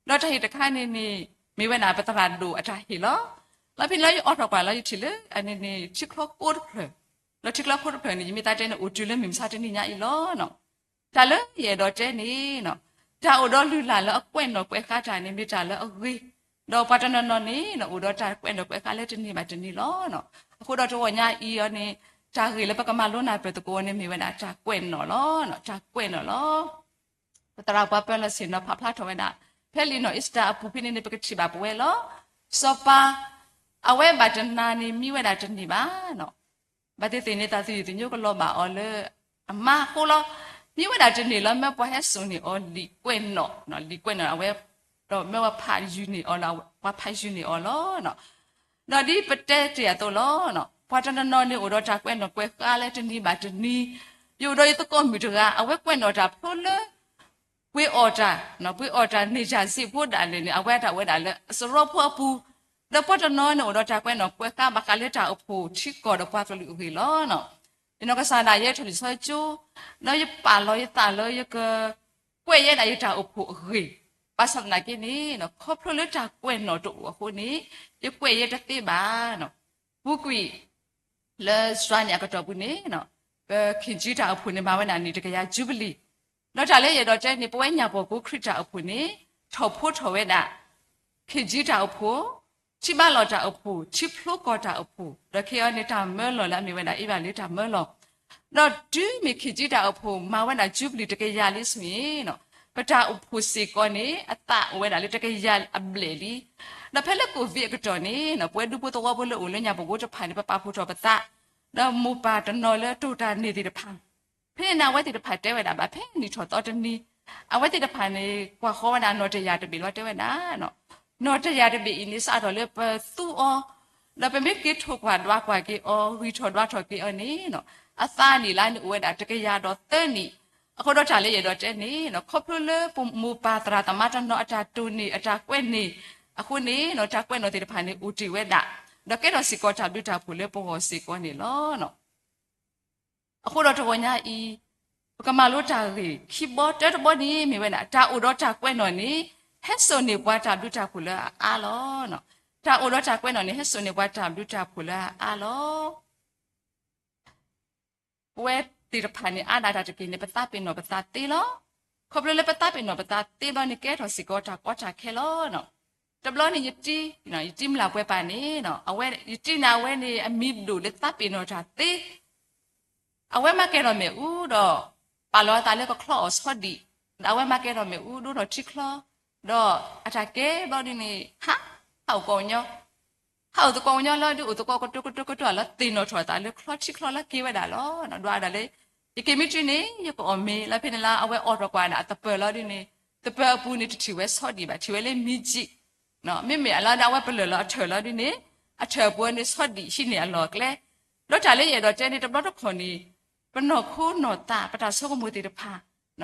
ဒီးတၢ်ဟ့ၣ်တခါန့ၣ်န့ၣ် မ့ၢ်ဝဲဒၣ်ပသရၣ်ဒိၣ်အတၢ်ဟ့ၣ်လီၤ. ဒီးဖဲန့ၣ်လၢယအိးထီၣ်ကွၢ်လီၤ ယထံၣ်လၢ အန့ၣ်န့ၣ် ထံချီကိးတဖျၢၣ်, ဒီးထံချီကိးတဖျၢၣ်န့ၣ် ယမ့ၢ်သးတဲန့ၣ် အိၣ်တုၤလၢမုၢ်မဆါတနံၤညါအံၤလီၤ. တၢ်လၢယအဲၣ်ဒိးတဲန့ၣ် တၢ်အိၣ်ဒီးလုၢ်လၢ်လၢအကွဲးနီၣ်ကွဲးဃါတၢ်န့ၣ် မ့ၢ်တၢ်လၢအဂ့ၤ, ဒီးပှၤတနီၤနီၤန့ၣ် အိၣ်ဒီးတၢ်ကွဲးနီၣ်ကွဲးဃါလၢတနံၤဘၣ်တနံၤလီၤ. အဃိဒီးတဂီၢ်ညါအံၤအီၤန့ၣ် တၢ်ဂ့ၢ်လၢပကမၤလိနၢ်ပၢၢ်သကိးန့ၣ် မ့ၢ်ဝဲဒၣ်တၢ်ကွဲးနီၣ်လီၤ. တၢ်ကွဲးနီၣ်လီၤ. ပသရၣ်ပှၤပၢၤလီၢ်ဆ့ၣ်နီၤဖးဖျါထီၣ်ဝဲဒၣ် ဖဲလံာ်နီၢ်အ့စတၢၤအပူၤဖဲန့ၣ်န့ၣ် ပကထံၣ်ဘၣ်ပဝဲလီၤ. စီၤပၤ အဝဲဘၣ်တနၤန့ၣ် မံဝဲဒၣ်တန့ၢ်ဘၣ်. ဘၣ်သ့ၣ်သ့ၣ်န့ၣ် သးသယုၢ်သညိကလီၤဘၣ်အီၤလၢအမါအဃိလီၤ. မံဝဲဒၣ်တန့ၢ်လီၤ မၢပှၤဟဲစိာ်န့ၢ်အီၤလံာ်ကွဲးနီၣ်, လံာ်ကွဲးနီၣ်အဝဲ, ဒီးမၢပှၤဖးယုၢ်န့ၢ်အီၤလီၤ, ပှၤဖးယုၢ်န့ၢ်အီၤလီၤ. ဒီးဒ်ပတဲတ့ၢ်အသိးလီၤ. ပှၤတနီၤနီၤန့ၣ် အိၣ်ဒီးတၢ်ကွဲးနီၣ်ကွဲးဃါလၢတနံၤဘၣ်တနံၤ, ယအိၣ်ဒီးယသကိးမုၣ်တဂၤ အဝဲကွဲးနီၣ်တၢ်ဖျိလၢ ပှ့ၤအီၣ်တၢ်, ပှ့ၤအီၣ်တၢ်န့ၢ်ယၤစ့ဖိဒၣ်လဲာ်န့ၣ် အဝဲတၢ်အိၣ်ဝဲဒၣ်လၢအစရီဖိအပူၤ, ဒီးပှၤတနီၤန့ၣ် အိၣ်ဒီးတၢ်ကွဲးနီၣ်ကွဲးဃါဘၣ်ဃးလၢတၢ်အိၣ်ဖှိၣ်ထံကီၢ်ဒီးပှၤကလုာ်အဂ့ၢ်လီၤ. ယနီၢ်ကစၢ်ဒၣ်ယဲထီၣ်လံာ်စီဆှံကၠိ, ဒီးယပာ်လီၤယသးလၢယက ကွဲးယဲဒၣ်ယတၢ်အိၣ်ဖှိၣ်အဂ့ၢ်, ဘၣ်ဆၣ်သနာ်က့န့ၣ် ခီဖျိလၢတၢ်ကွဲးနီၣ်တအိၣ်အဃိန့ၣ် ယကွဲးယဲတသ့ဘၣ်. ပူၤကွံာ် လၢစှၤန့ၣ်အကတီၢ်ပူၤန့ၣ် ပခ့ၣ်ကၠံတၢ်အိၣ်ဖှိၣ်န့ၣ် မၤဝဲဒၣ်နံၣ်တကယၤ jubilee, ဒီးတၢ်လၢယအဲၣ်ဒိးတဲန့ၣ် ပဝဲညၣ်ပီၢ်ကိးခရံာ်တၢ်အိၣ်ဖှိၣ်န့ၣ် ထီၣ်ဖိထီၣ်ဝဲဒၣ် ခ့ၣ်ကၠံတၢ်အိၣ်ဖှိၣ်, ထံဘါလီၢ်တၢ်အိၣ်ဖှိၣ်, ထံဖျိကီၢ်တၢ်အိၣ်ဖှိၣ်, ဒီးခဲအံၤန့ၣ် တၢ်မၢလီၢ်လၢအမ့ၢ်ဝဲဒၣ် အ့ဘၣ်လံတၢ်မၢလီၢ်, ဒီးတုၤမ့ၢ်ခ့ၣ်ကၠံတၢ်အိၣ်ဖှိၣ် မၤဝဲဒၣ် jubilee တကယၤလံဆူန့ၣ် ပတၢ်အိၣ်ဖှိၣ်စ့ၢ်ကီးန့ၣ် အသးအိၣ်ဝဲဒၣ်လၢတကယၤအဘျဲၣ်လံ. ဒီးဖဲလၢ COVID အကတီၢ်န့ၣ် ပဝဲဒူဖိသဝီဖိလၢအိၣ်လၢညၣ်ပဂိၢ်တဖၣ်န့ၣ် ပပာ်ဖှိၣ်ထီၣ်ပသး, ဒီးမိၢ်ပၢ်တနီၤလၢတိၢ်တၢ်န့ၢ်သ့ၣ်တဖၣ် ဖဲန့ၣ်န့ၣ် အဝဲသ့ၣ်တဖၣ်တဲဝဲဒၣ်ဘၣ် ဖဲနံၣ်ထီၣ်သီတနံၤ အဝဲသ့ၣ်တဖၣ်န့ၣ် ကွၢ်ဃီဝဲဒၣ်နီၣ်တယၢ်တဘ့ၣ်လီၤ တဲဝဲဒၣ် နီၣ်တယၢ်တဘ့ၣ်အံၤန့ၣ် စးထီၣ်လၢပသူအီၤ, ဒီးပမ့ၢ်က့ၤထိၣ်ကွၢ်ဒွးကွၢ်က့ၤအီၤ ဂံၢ်ထီၣ်ဒွးထီၣ်က့ၤအီၤန့ၣ် အသးနံၣ်လါန့ၣ်အိၣ်ဝဲဒၣ်တကယၤဒီးသၢနံၣ်. အဃိဒီးတၢ်လၢယအဲၣ်ဒိးတဲန့ၣ် ခီဖျိလၢပမိၢ်ပၢ်သရၣ်သမါတနီၤအတၢ်တိၢ်န့ၢ် အတၢ်ကွဲးန့ၢ်အဃိန့ၣ် တၢ်ကွဲးနီၣ်သ့ၣ်တဖၣ်န့ၣ် အိၣ်တ့ၢ်ဝဲဒၣ်, ဒီးကဲထီၣ်စ့ၢ်ကီးတၢ်ဘျုးတၢ်ဖှိၣ်လၢပဂီၢ်စ့ၢ်ကီးန့ၣ်လီၤ. အဃိဒီးတဂီၤညါအံၤ ပကမၤလိတၢ်ဂ့ၢ်ခံဘီ တၢတဘီန့ၣ်မ့ၢ်ဝဲဒၣ် တၢ်အိၣ်ဒီးတၢ်ကွဲးနီၣ်န့ၣ် ဟဲစိာ်န့ၢ်ပှၤတၢ်ဘျုးတၢ်ဖှိၣ်လၢအအါလီၤ. တၢ်အိၣ်ဒီးတၢ်ကွဲးနီၣ်န့ၣ် ဟဲစိာ်န့ၢ်ပှၤတၢ်ဘျုးတၢ်ဖှိၣ်လၢအအါလီၤ. ပဝဲသ့ၣ်တဖၣ်န့ၣ် အါဒၣ်တၢ်တက့ၢ်န့ၣ် ပသးပ့ၤနီၣ်ပသးသ့လီၤ. ခီဖျိလၢပသးပ့ၤနီၣ်ပသးသ့ဘျီန့ၣ် ကဲထီၣ်စ့ၢ်ကီးတၢ်ကီတၢ်ခဲလီၤ. တဘျီန့ၣ်ယတံ ယတံမျၢ်ပှဲၤပၢ်န့ၣ် အဝဲ ယတံန့ၣ် အဝဲန့ၣ် အမံၤဒိၣ်လၢသးပ့ၤနီၣ်တၢ်သ့ အဝဲမၤကဲထီၣ်မ့ၣ်အူဒီး ပာ်လီၤအသးလၢကချီအီၣ်ဆီဒံၣ်, ဒီးအဝဲမၤကဲထီၣ်မ့ၣ်အူ ဒိထီၣ်ထံချီ, ဒီးအတၢ်ကဲဘျီဒ်န့ၣ် ဟး ဟးအိၣ်ကိးကညီ, ဟးအိၣ်သကိးကညီလီၤဒ် အိၣ်သကိးကတိၤကတိၤကတိၤလီၤ သ့ၣ်နီၣ်ထီၣ်အသးလၢချီထံချီလၢက့ၤဝဲဒၣ်လီၤ. ဒွးဒၣ်လၢ ယက့ၤမ့ၢ်တုၤန့ၣ် ယကအီၣ်မ့ၤလီၤ ဖဲန့ၣ်လၢ အဝဲအိးထီၣ်ကွၢ်ဒၣ်အသပၢၤလီၤဒ်န့ၣ် သပၢၤအပူၤန့ၣ် တထံၣ်ဝဲဆီဒံၣ်ဘၣ် ထံၣ်ဝဲလၢမံကံ မ့မ့ၢ်အလီၤဒီး အဝဲပလၢၢ်လီၤအထၢၣ်လီၤဒ်န့ၣ် အထၢၣ်အပူၤန့ၣ် ဆီဒံၣ်ဟံးန့ၢ်အလီၢ်အကျဲ, ဒီးတၢ်လၢယအဲၣ်ဒိးတဲန့ၣ် တဘျီတခီၣ်န့ၣ် ပနီၢ်ခိနီၢ်သး ပတၢ်ဆိကမိၣ်သ့ၣ်တဖၣ်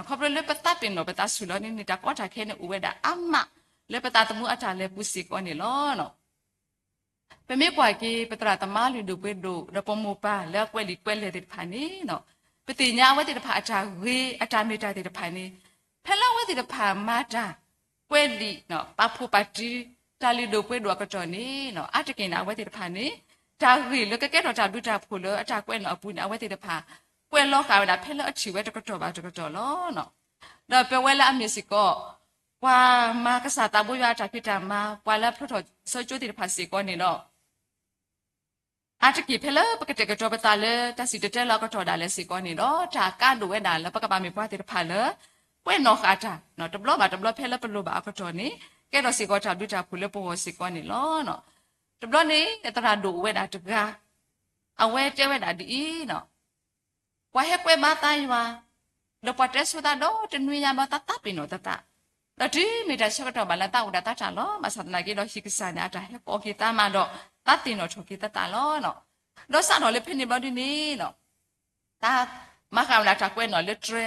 ခီဖျိလၢပသးပ့ၤနီၣ်ပသးဆူၣ်လီၤဒ်န့ၣ် တၢ်ကီတၢ်ခဲန့ၣ်အိၣ်ဝဲဒၣ်အါမး လၢပသးသမူအတၢ်လဲၤပူၤစ့ၢ်ကီးန့ၣ်လီၤ. ပမ့ၢ်ကွၢ်က့ၤ ပသရၣ်သမါလုၢ်ဒိၣ်ပှ့ၤဒိၣ် ဒီးပမိၢ်ပၢ်လၢအကွဲးလံာ်ကွဲးလဲၢ်သ့ၣ်တဖၣ်န့ၣ် ပသ့ၣ်ညါအဝဲသ့ၣ်တဖၣ်အတၢ်ဂ့ၤ အတၢ်မ့ၢ်တၢ်သ့ၣ်တဖၣ်န့ၣ် ဖဲလၢအဝဲသ့ၣ်တဖၣ်မၤတၢ် ကွဲးလံာ် ပာ်ဖှိၣ်ပာ်တံ တၢ်လုၢ်ဒိၣ်ပှ့ၤဒိၣ်အကတီၢ်န့ၣ် အါတက့ၢ်န့ၣ် အဝဲသ့ၣ်တဖၣ်န့ၣ် တၢ်ဂ့ၢ်လၢကကဲထီၣ်တၢ်ဘျုးတၢ်ဖှိၣ်လၢအတၢ်ကွဲးနီၣ်အပူၤန့ၣ် အဝဲသ့ၣ်တဖၣ် ကွဲးလီၤဃာ်ဝဲဒၣ်ဖဲလၢအထံၣ်ဝဲတကတီၢ်ဘၣ်တကတီၢ်လီၤ. ဒီးပဝဲလၢအမ့ၢ်စ့ၢ်ကီး ပှၤမၤကစၢ်သးဘိယွၤအတၢ်ဖံးတၢ်မၤ ပှၤလၢအဖျိထီၣ်စီကၠိသ့ၣ်တဖၣ်စ့ၢ်ကီးန့ၣ်ဒီး အါတက့ၢ်ဖဲလၢပကတဲာ်ကတီၤပသးလၢတၢ်စံၣ်တဲၤတဲလီၤအကတီၢ်ဒၣ်လဲာ်စ့ၢ်ကီးန့ၣ်ဒီး တၢ်ကါဒိၣ်ဝဲဒၣ်လၢပကဘၣ်မ့ၢ်ပှၤသ့ၣ်တဖၣ်လၢ ကွဲးနီၣ်ဃာ်တၢ် တဘျီဘၣ်တဘျီဖဲလၢပလိၣ်ဘၣ်အကတီၢ်န့ၣ် ကဲထီၣ်စ့ၢ်ကီးတၢ်ဘျုးတၢ်ဖှိၣ်လၢပဂီၢ်စ့ၢ်ကီးန့ၣ်လီၤ. တဘျီန့ၣ် သရၣ်ဒိၣ်အိၣ်ဝဲဒၣ်တဂၤ အဝဲတဲဝဲဒၣ်ဒ်အံၤ ပှၤဟဲကွဲးဘါသးယွၤ, ဒီးပှၤတဲဆိသးဒီးတနွံညါဘျီသးသးပ့ၤနီၣ်သးသး, ဒီးတုၤမ့ၢ်တၢ်ဆၢကတီၢ်ဘၣ်လၢသးအိၣ်ဒၣ်သးတၢ်လီၤ. ဘၣ်ဆၣ်သနာ်က့ဒီးဟံၣ်ကစၢ်န့ၣ် အတၢ်ဟဲကိးက့ၤသးမးဒီး သးသ့ၣ်နီၣ်ထီၣ်က့ၤသးသးလီၤ. ဒီးစးထီၣ်လၢဖဲန့ၣ်ဘျီဒ်န့ၣ် သးမၤဃာ်ဝဲဒၣ်တၢ်ကွဲးနီၣ်လၢတြဲ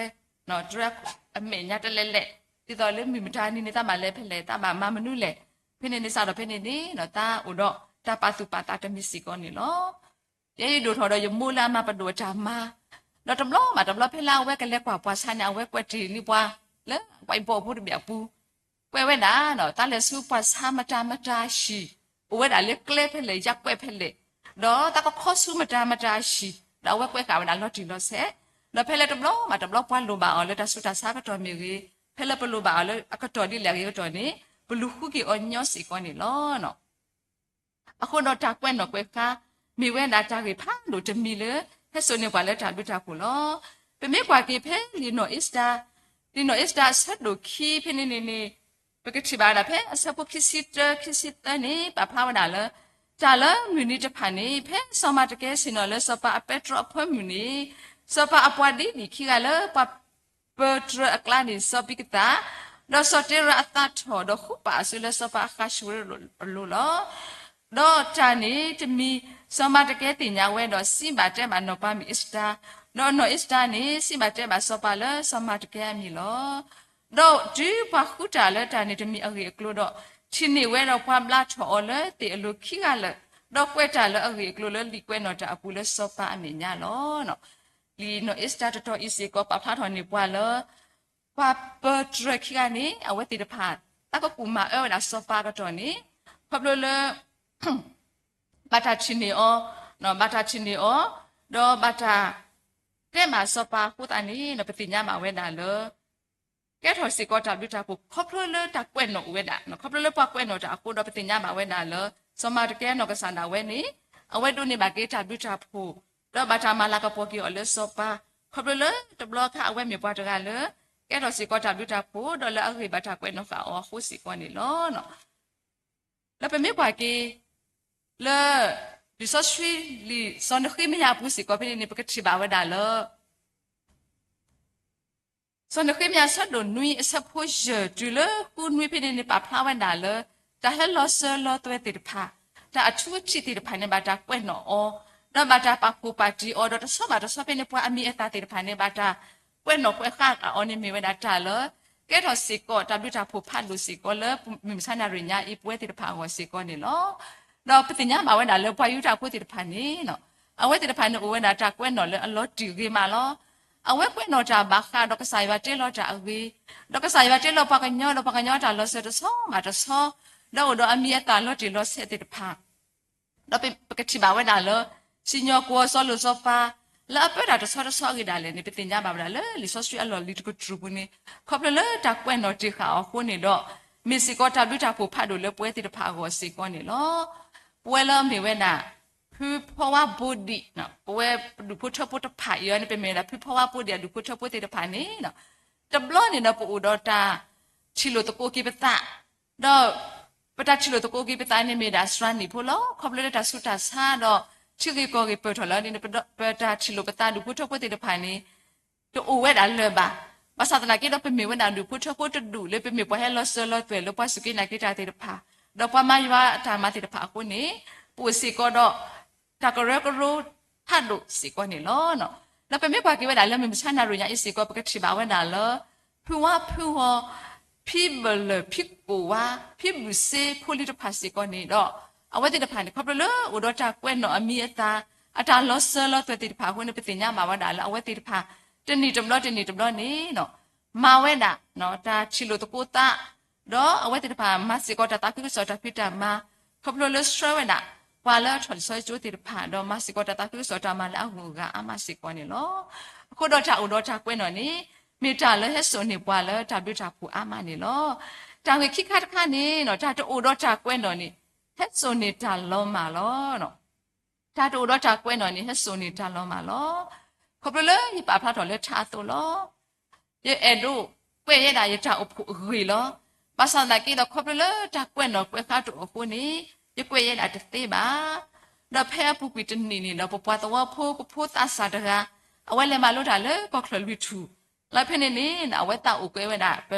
ၤ, တြဲၤအမဲာ်ညါတလဲၤလဲၣ်, ဒ်သိးလၢမုၢ်မတၤနံၤန့ၣ် သးဘၣ်လဲၤဖဲလဲၣ် သးဘၣ်မၤမနုၤလဲၣ်. ဖဲန့ၣ်န့ၣ်စးထီၣ်ဖဲန့ၣ်န့ၣ် သးအိၣ်ဒီးတၢ်ပာ်သူၣ်ပာ်သးတမံၤစ့ၢ်ကီးန့ၣ်လီၤ. ယဲယဒိၣ်ထီၣ်ဒီးယမိၢ်လၢအမၤပဒိၣ်အတၢ်မၤ, ဒီးတဘျီဘၣ်တဘျီဖဲလၢအဝဲကလဲၤကွၢ်ပှၤဆါန့ၣ် အဝဲကွဲးတ့ၢ်န့ၢ်ပှၤ လၢ whiteboard ဖိတဘ့ၣ်အပူၤ, ကွဲးဝဲဒၣ် တၢ်လဲၤဆူပှၤဆါမတၤမတၤဟံၣ်, အိၣ်ဝဲဒၣ်လၢကျဲဖဲလဲၣ် ယကွဲးဖဲလဲၣ်, ဒီးတၢ်ကခီဆူမတၤမတၤဟံၣ် ဒီးအဝဲကွဲးဃာ်ဝဲဒၣ်လီၤတံၢ်လီၤဆဲး, ဒီးဖဲလၢတဘျီဘၣ်တဘျီပှၤလိၣ်ဘၣ်အီၤလၢတၢ်ဆူးတၢ်ဆါကတီၢ်မ့ၢ်ဂ့ၤ, ဖဲလၢပလိၣ်ဘၣ်အီၤလၢအကတီၢ်ဒ်လဲၣ်အဂ့ၤကတီၢ်န့ၣ် ပလူၤဃုက့ၤအီၤညီစ့ၢ်ကီးန့ၣ်လီၤ. အဃိဒီးတၢ်ကွဲးနီၣ်ကွဲးဃါ မ့ၢ်ဝဲဒၣ်တၢ်ဂ့ၢ်ဖးဒိၣ်တမံၤလၢ ဟဲစိာ်န့ၢ်ပှၤလၢတၢ်ဘျုးတၢ်ဖှိၣ်လီၤ. ပမ့ၢ်ကွၢ်က့ၤဖဲလံာ်နီၣ်အ့စတၢၤ, လံာ်နီၣ်အ့စတၢၤအဆၢဒိၣ်ခံဖဲန့ၣ်န့ၣ်န့ၣ် ပကထံၣ်ဘၣ်ဝဲဒၣ်ဖဲအဆၢဖိခံဆံတၢ ခံဆံသၢန့ၣ် ပာ်ဖျါဝဲဒၣ်လၢ တၢ်လၢမုၢ်နံၤတဖၣ်န့ၣ် ဖဲစီၤမၤတကဲဆ့ၣ်နီၤလၢစီၤပၤအပဲတြီအဖၢမုၢ်န့ၣ် စီၤပၤအပှၤဒ်န့ၣ်ခံဂၤလၢပှၤ ပၢတြၢၤအကျါန့ၣ် စီၤပံကသၣ်, ဒီးစီၤတ့ရၢအသးထီၣ် ဒီးဃုပာ်အစုလၢစီၤပၤအဃးၡဝ့ရ့အလိၤလီၤ. ဒီးတၢ်န့ၣ်တမံၤ စီၤမၤတကဲသ့ၣ်ညါဝဲဒီး စံးဘၣ်တဲဘၣ်နီၢ်ပၤမုၣ်အ့စတၢၤ, ဒီးနီၢ်အ့စတၢၤန့ၣ် စံးဘၣ်တဲဘၣ်စီၤပၤလၢစီၤမၤတကဲအမံၤလီၤ. ဒီးတုၤပှၤဃုတၢ်လၢတၢ်န့ၣ်တမံၤအဂ့ၢ်အကျိၤဒီး ထံၣ်န့ၢ်ဝဲဒီးပှၤဘျါထီၣ်အီၤလၢသ့ၣ်အလိၤခံဂၤလၢာ်, ဒီးကွဲးတၢ်လၢအဂ့ၢ်အကျိၤလၢလံာ်ကွဲးနီၣ်တၢ်အပူၤလၢစီၤပၤအမဲာ်ညါလီၤ. လံာ်နီၣ်အ့စတၢၤတတီၤအံၤစ့ၢ်ကီး ပာ်ဖျါထီၣ်န့ၢ်ပှၤလၢ ပှၤပၢတြၢၤခံဂၤန့ၣ် အဝဲသ့ၣ်တဖၣ် တၢ်ကကူၣ်မၤအၢဝဲဒၣ်စီၤပၤအကတီၢ်န့ၣ် ခီဖျိလၢ ဘၣ်တၢ်ထံၣ်န့ၢ်အီၤ, ဘၣ်တၢ်ထံၣ်န့ၢ်အီၤ, ဒီးဘၣ်တၢ်တဲဘၣ်စီၤပၤအဃိသတးန့ၣ် ပသ့ၣ်ညါဘၣ်ဝဲဒၣ်လၢ ကဲထီၣ်စ့ၢ်ကီးတၢ်ဘျုးတၢ်ဖှိၣ် ခီဖျိလၢတၢ်ကွဲးနီၣ်အိၣ်ဝဲဒၣ်, ခီဖျိလၢပှၤကွဲးနီၣ်တၢ်အဃိဒီးပသ့ၣ်ညါဘၣ်ဝဲဒၣ်လၢ စီၤမၤတကဲနီၢ်ကစၢ်ဒၣ်ဝဲန့ၣ် အဝဲဒိးန့ၢ်ဘၣ်က့ၤတၢ်ဘျုးတၢ်ဖှိၣ်, ဒီးဘၣ်တၢ်မၤလၤကပီၤက့ၤအီၤလၢစီၤပၤ, ခီဖျိလၢတဘျီခါအဝဲမ့ၢ်ပှၤတဂၤလၢ ကဲထီၣ်စ့ၢ်ကီးတၢ်ဘျုးတၢ်ဖှိၣ် ဒီးလၢအဂ့ၢ်ဘၣ်တၢ်ကွဲးနီၣ်ဃာ်အီၤအဃိစ့ၢ်ကီးန့ၣ်လီၤ. လၢပမ့ၢ်ကွၢ်က့ၤ လၢ လံာ်စီဆှံလံာ် စီၤနဃ့မယၤအပူၤစ့ၢ်ကီးဖဲန့ၣ်န့ၣ် ပကထံၣ်ဘၣ်ဝဲဒၣ်လၢ စီၤနဃ့မယၤအဆၢဒိၣ်နွံအဆၢဖိယဲၢ်တုၤလၢဃုနွံဖဲန့ၣ်န့ၣ် ပာ်ဖျါဝဲဒၣ်လၢ တၢ်ဟဲလီၤစၢၤလီၤသွဲၣ်သ့ၣ်တဖၣ်, တၢ်အထူအထံးသ့ၣ်တဖၣ်န့ၣ် ဘၣ်တၢ်ကွဲးနီၣ်အီၤ, ဒီးဘၣ်တၢ်ပာ်ဖှိၣ်ပာ်တံၢ်အီၤ, ဒီးတဆီဘၣ်တဆီဖဲန့ၣ် ပှၤအမံၤအသၣ်သ့ၣ်တဖၣ်န့ၣ် ဘၣ်တၢ်ကွဲးနီၣ်ကွဲးဃာ်အီၤန့ၣ်မ့ၢ်ဝဲဒၣ်တၢ်လၢ ကဲထီၣ်စ့ၢ်ကီးတၢ်ဘျုးတၢ်ဖှိၣ်ဖးဒိၣ်စ့ၢ်ကီးလၢ မုၢ်မဆါနၣ်ရံၣ်ညါအံၤ ပဝဲသ့ၣ်တဖၣ်အဂီၢ်စ့ၢ်ကီးန့ၣ်လီၤ. ဒီးပသ့ၣ်ညါဘၣ်ဝဲဒၣ်လၢပှၤယူဒၤဖိသ့ၣ်တဖၣ်န့ၣ် အဝဲသ့ၣ်တဖၣ်န့ၣ်အိၣ်ဝဲဒၣ်တၢ်ကွဲးနီၣ်လၢအလီၤတံၢ်ဂ့ၤမးလီၤ. အဝဲကွဲးနီၣ်တၢ်ဘၣ်ဃးဒီးကစၢ်ယွၤတ့လီၤတၢ်အဂ့ၤ, ဒီးကစၢ်ယွၤတ့လီၤပှၤကညီ ဒီးပှၤကညီအတၢ်လီၤစၢၤတဆီဘၣ်တဆီ, ဒီးအိၣ်ဒီးအမံၤအသၣ်လီၤတံၢ်လီၤဆဲးသ့ၣ်တဖၣ် ဒီးပကထံၣ်ဘၣ်ဝဲဒၣ်လၢ စံၣ်ညီၣ်ကွီၢ်စီၤလိၣ်စီၤပၤ လၢအပၢတၢ်တဆီတဆီအဂ့ၢ်ဒၣ်လဲာ်န့ၣ် ပသ့ၣ်ညါဘၣ်ဝဲဒၣ်လၢလံာ်စီဆှံအလီၢ်လံၤတကတြူၢ်ပူၤန့ၣ် ခီဖျိလၢတၢ်ကွဲးနီၣ်တ့ၢ်ဃာ်အီၤအဃိန့ၣ်ဒီး မ့ၢ်စ့ၢ်ကီးတၢ်ဘျုးတၢ်ဖှိၣ်ဖးဒိၣ်လၢပဝဲသ့ၣ်တဖၣ်အဂီၢ်စ့ၢ်ကီးန့ၣ်လီၤ. ပဝဲလၢအမ့ၢ်ဝဲဒၣ် ဖုဖီဝါဘိဒံး ပဝဲပဒူၣ်ဖိထၢဖိတဖၣ်အံၤန့ၣ် ပမ့ၢ်ဝဲဒၣ်ဖုဖီဝါဘိဒံးအဒူၣ်ဖိထၢဖိသ့ၣ်တဖၣ်န့ၣ် တဘျီန့ၣ်ဒီးပအိၣ်ဒီးတၢ်ထံၣ်လိာ်သကိးက့ၤပသး ဒီးပတၢ်ထံၣ်လိာ်သကိးက့ၤပသးန့ၣ်မ့ၢ်ဒၣ်စှၤနံၣ်ဖိလီၤ. ခီဖျိလၢတၢ်ဆူးတၢ်ဆါဒီး ထံဂ့ၢ်ကီၢ်ဂ့ၢ်ပၢၢ်ထီၣ်လၢန့ၣ် ပတၢ်ထံၣ်လိာ်ပသးဒူၣ်ဖိထၢဖိသ့ၣ်တဖၣ်န့ၣ် တအိၣ်ဝဲဒၣ်လၢၤဘၣ်. ဘၣ်ဆၣ်သနာ်က့ဒီး ပမ့ၢ်ဝဲဒၣ်ဒူၣ်ဖိထၢဖိတဒူၣ်လၢပမ့ၢ်ပှၤဟဲလီၤစၢၤလီၤသွဲၣ်လၢပှၤစူၢ်က့ၤနာ်က့ၤတၢ်သ့ၣ်တဖၣ် ဒီးပှၤမၤယွၤအတၢ်မၤသ့ၣ်တဖၣ်အဃိန့ၣ် ပအိၣ်စ့ၢ်ကီးဒီး တၢ်ကရၢကရိဖးဒိၣ်စ့ၢ်ကီးန့ၣ်လီၤ. ဒီးပမ့ၢ်ကွၢ်က့ၤဝဲဒၣ်လၢမုၢ်မဆါနၣ်ရံၣ်ညါအံၤစ့ၢ်ကီး ပကထံၣ်ဘၣ်ဝဲဒၣ်လၢ ဖုဝါဖုဝီၤ ဖံဘၢၣ်လၢၢ် ဖံကိၣ်ဝါ ဖံဘုၣ်စ့ဖိလံၤတဖၣ်စ့ၢ်ကီးန့ၣ်ဒီး အဝဲသ့ၣ်တဖၣ်န့ၣ် ခီဖျိလၢအိၣ်ဒီးတၢ်ကွဲးနီၣ်အမံၤအသၣ် အတၢ်လီၤစၢၤလီၤသွဲၣ်သ့ၣ်တဖၣ်အဃိန့ၣ် ပသ့ၣ်ညါဘၣ်ဝဲဒၣ်လၢအဝဲသ့ၣ်တဖၣ် တနံၣ်တဘျီတနံၣ်တဘျီန့ၣ် မၤဝဲဒၣ် တၢ်ထံၣ်လိာ်သကိးသး ဒီးအဝဲသ့ၣ်တဖၣ် မၤစ့ၢ်ကီးတၢ်သးခုကစီၣ်တၢ်ဖံးတၢ်မၤ ခီဖျိလၢဆှၢဝဲဒၣ် ပှၤလၢအထီၣ်လံာ်စီဆှံကၠိသ့ၣ်တဖၣ် ဒီးမၤစ့ၢ်ကီးတၢ်သးခုကစီၣ်တၢ်မၤလၢအဂုၤအဂၤအါမးစ့ၢ်ကီးန့ၣ်လီၤ. အဃိဒီးတၢ်အိၣ်ဒီးတၢ်ကွဲးနီၣ်န့ၣ် မ့ၢ်တၢ်လၢဟဲစိာ်န့ၢ်ပှၤလၢတၢ်ဘျုးတၢ်ဖှိၣ်အါမးန့ၣ်လီၤ. တၢ်ဂ့ၢ်ခံခါတခါန့ၣ် တၢ်တအိၣ်ဒီးတၢ်ကွဲးနီၣ်န့ၣ် ဟဲစိာ်န့ၢ်တၢ်လီၤမၢ်လီၤ. တၢ်တအိၣ်ဒီးတၢ်ကွဲးနီၣ်န့ၣ် ဟဲစိာ်န့ၢ်တၢ်လီၤမၢ်လီၤ. ခီဖျိလၢယပာ်ဖျါထီၣ်လၢထါအသိးလီၤ. ယအဲၣ်ဒိးကွဲးယဲဒၣ်ယတၢ်အိၣ်ဖှိၣ်အဂ့ၢ်လီၤ. ဘၣ်ဆၣ်သနာ်က့ဒီး ခီဖျိလၢတၢ်ကွဲးနီၣ်ကွဲးဃါတအိၣ်အဃိန့ၣ် ယကွဲးယဲဒၣ်တသ့ဘၣ်. ဒီးဖဲအပူၤကွံာ်တနံၣ်န့ၣ်ဒီး ပပှၤသဝီဖိကဖိသးစၢ်တဂၤ အဝဲလဲၤမၤလိတၢ်လၢကီၢ်ချၢၣ်လွံၢ်ထူၣ် လၢဖဲန့ၣ်န့ၣ် အဝဲသးအိၣ်ကွဲးဝဲဒၣ်ပ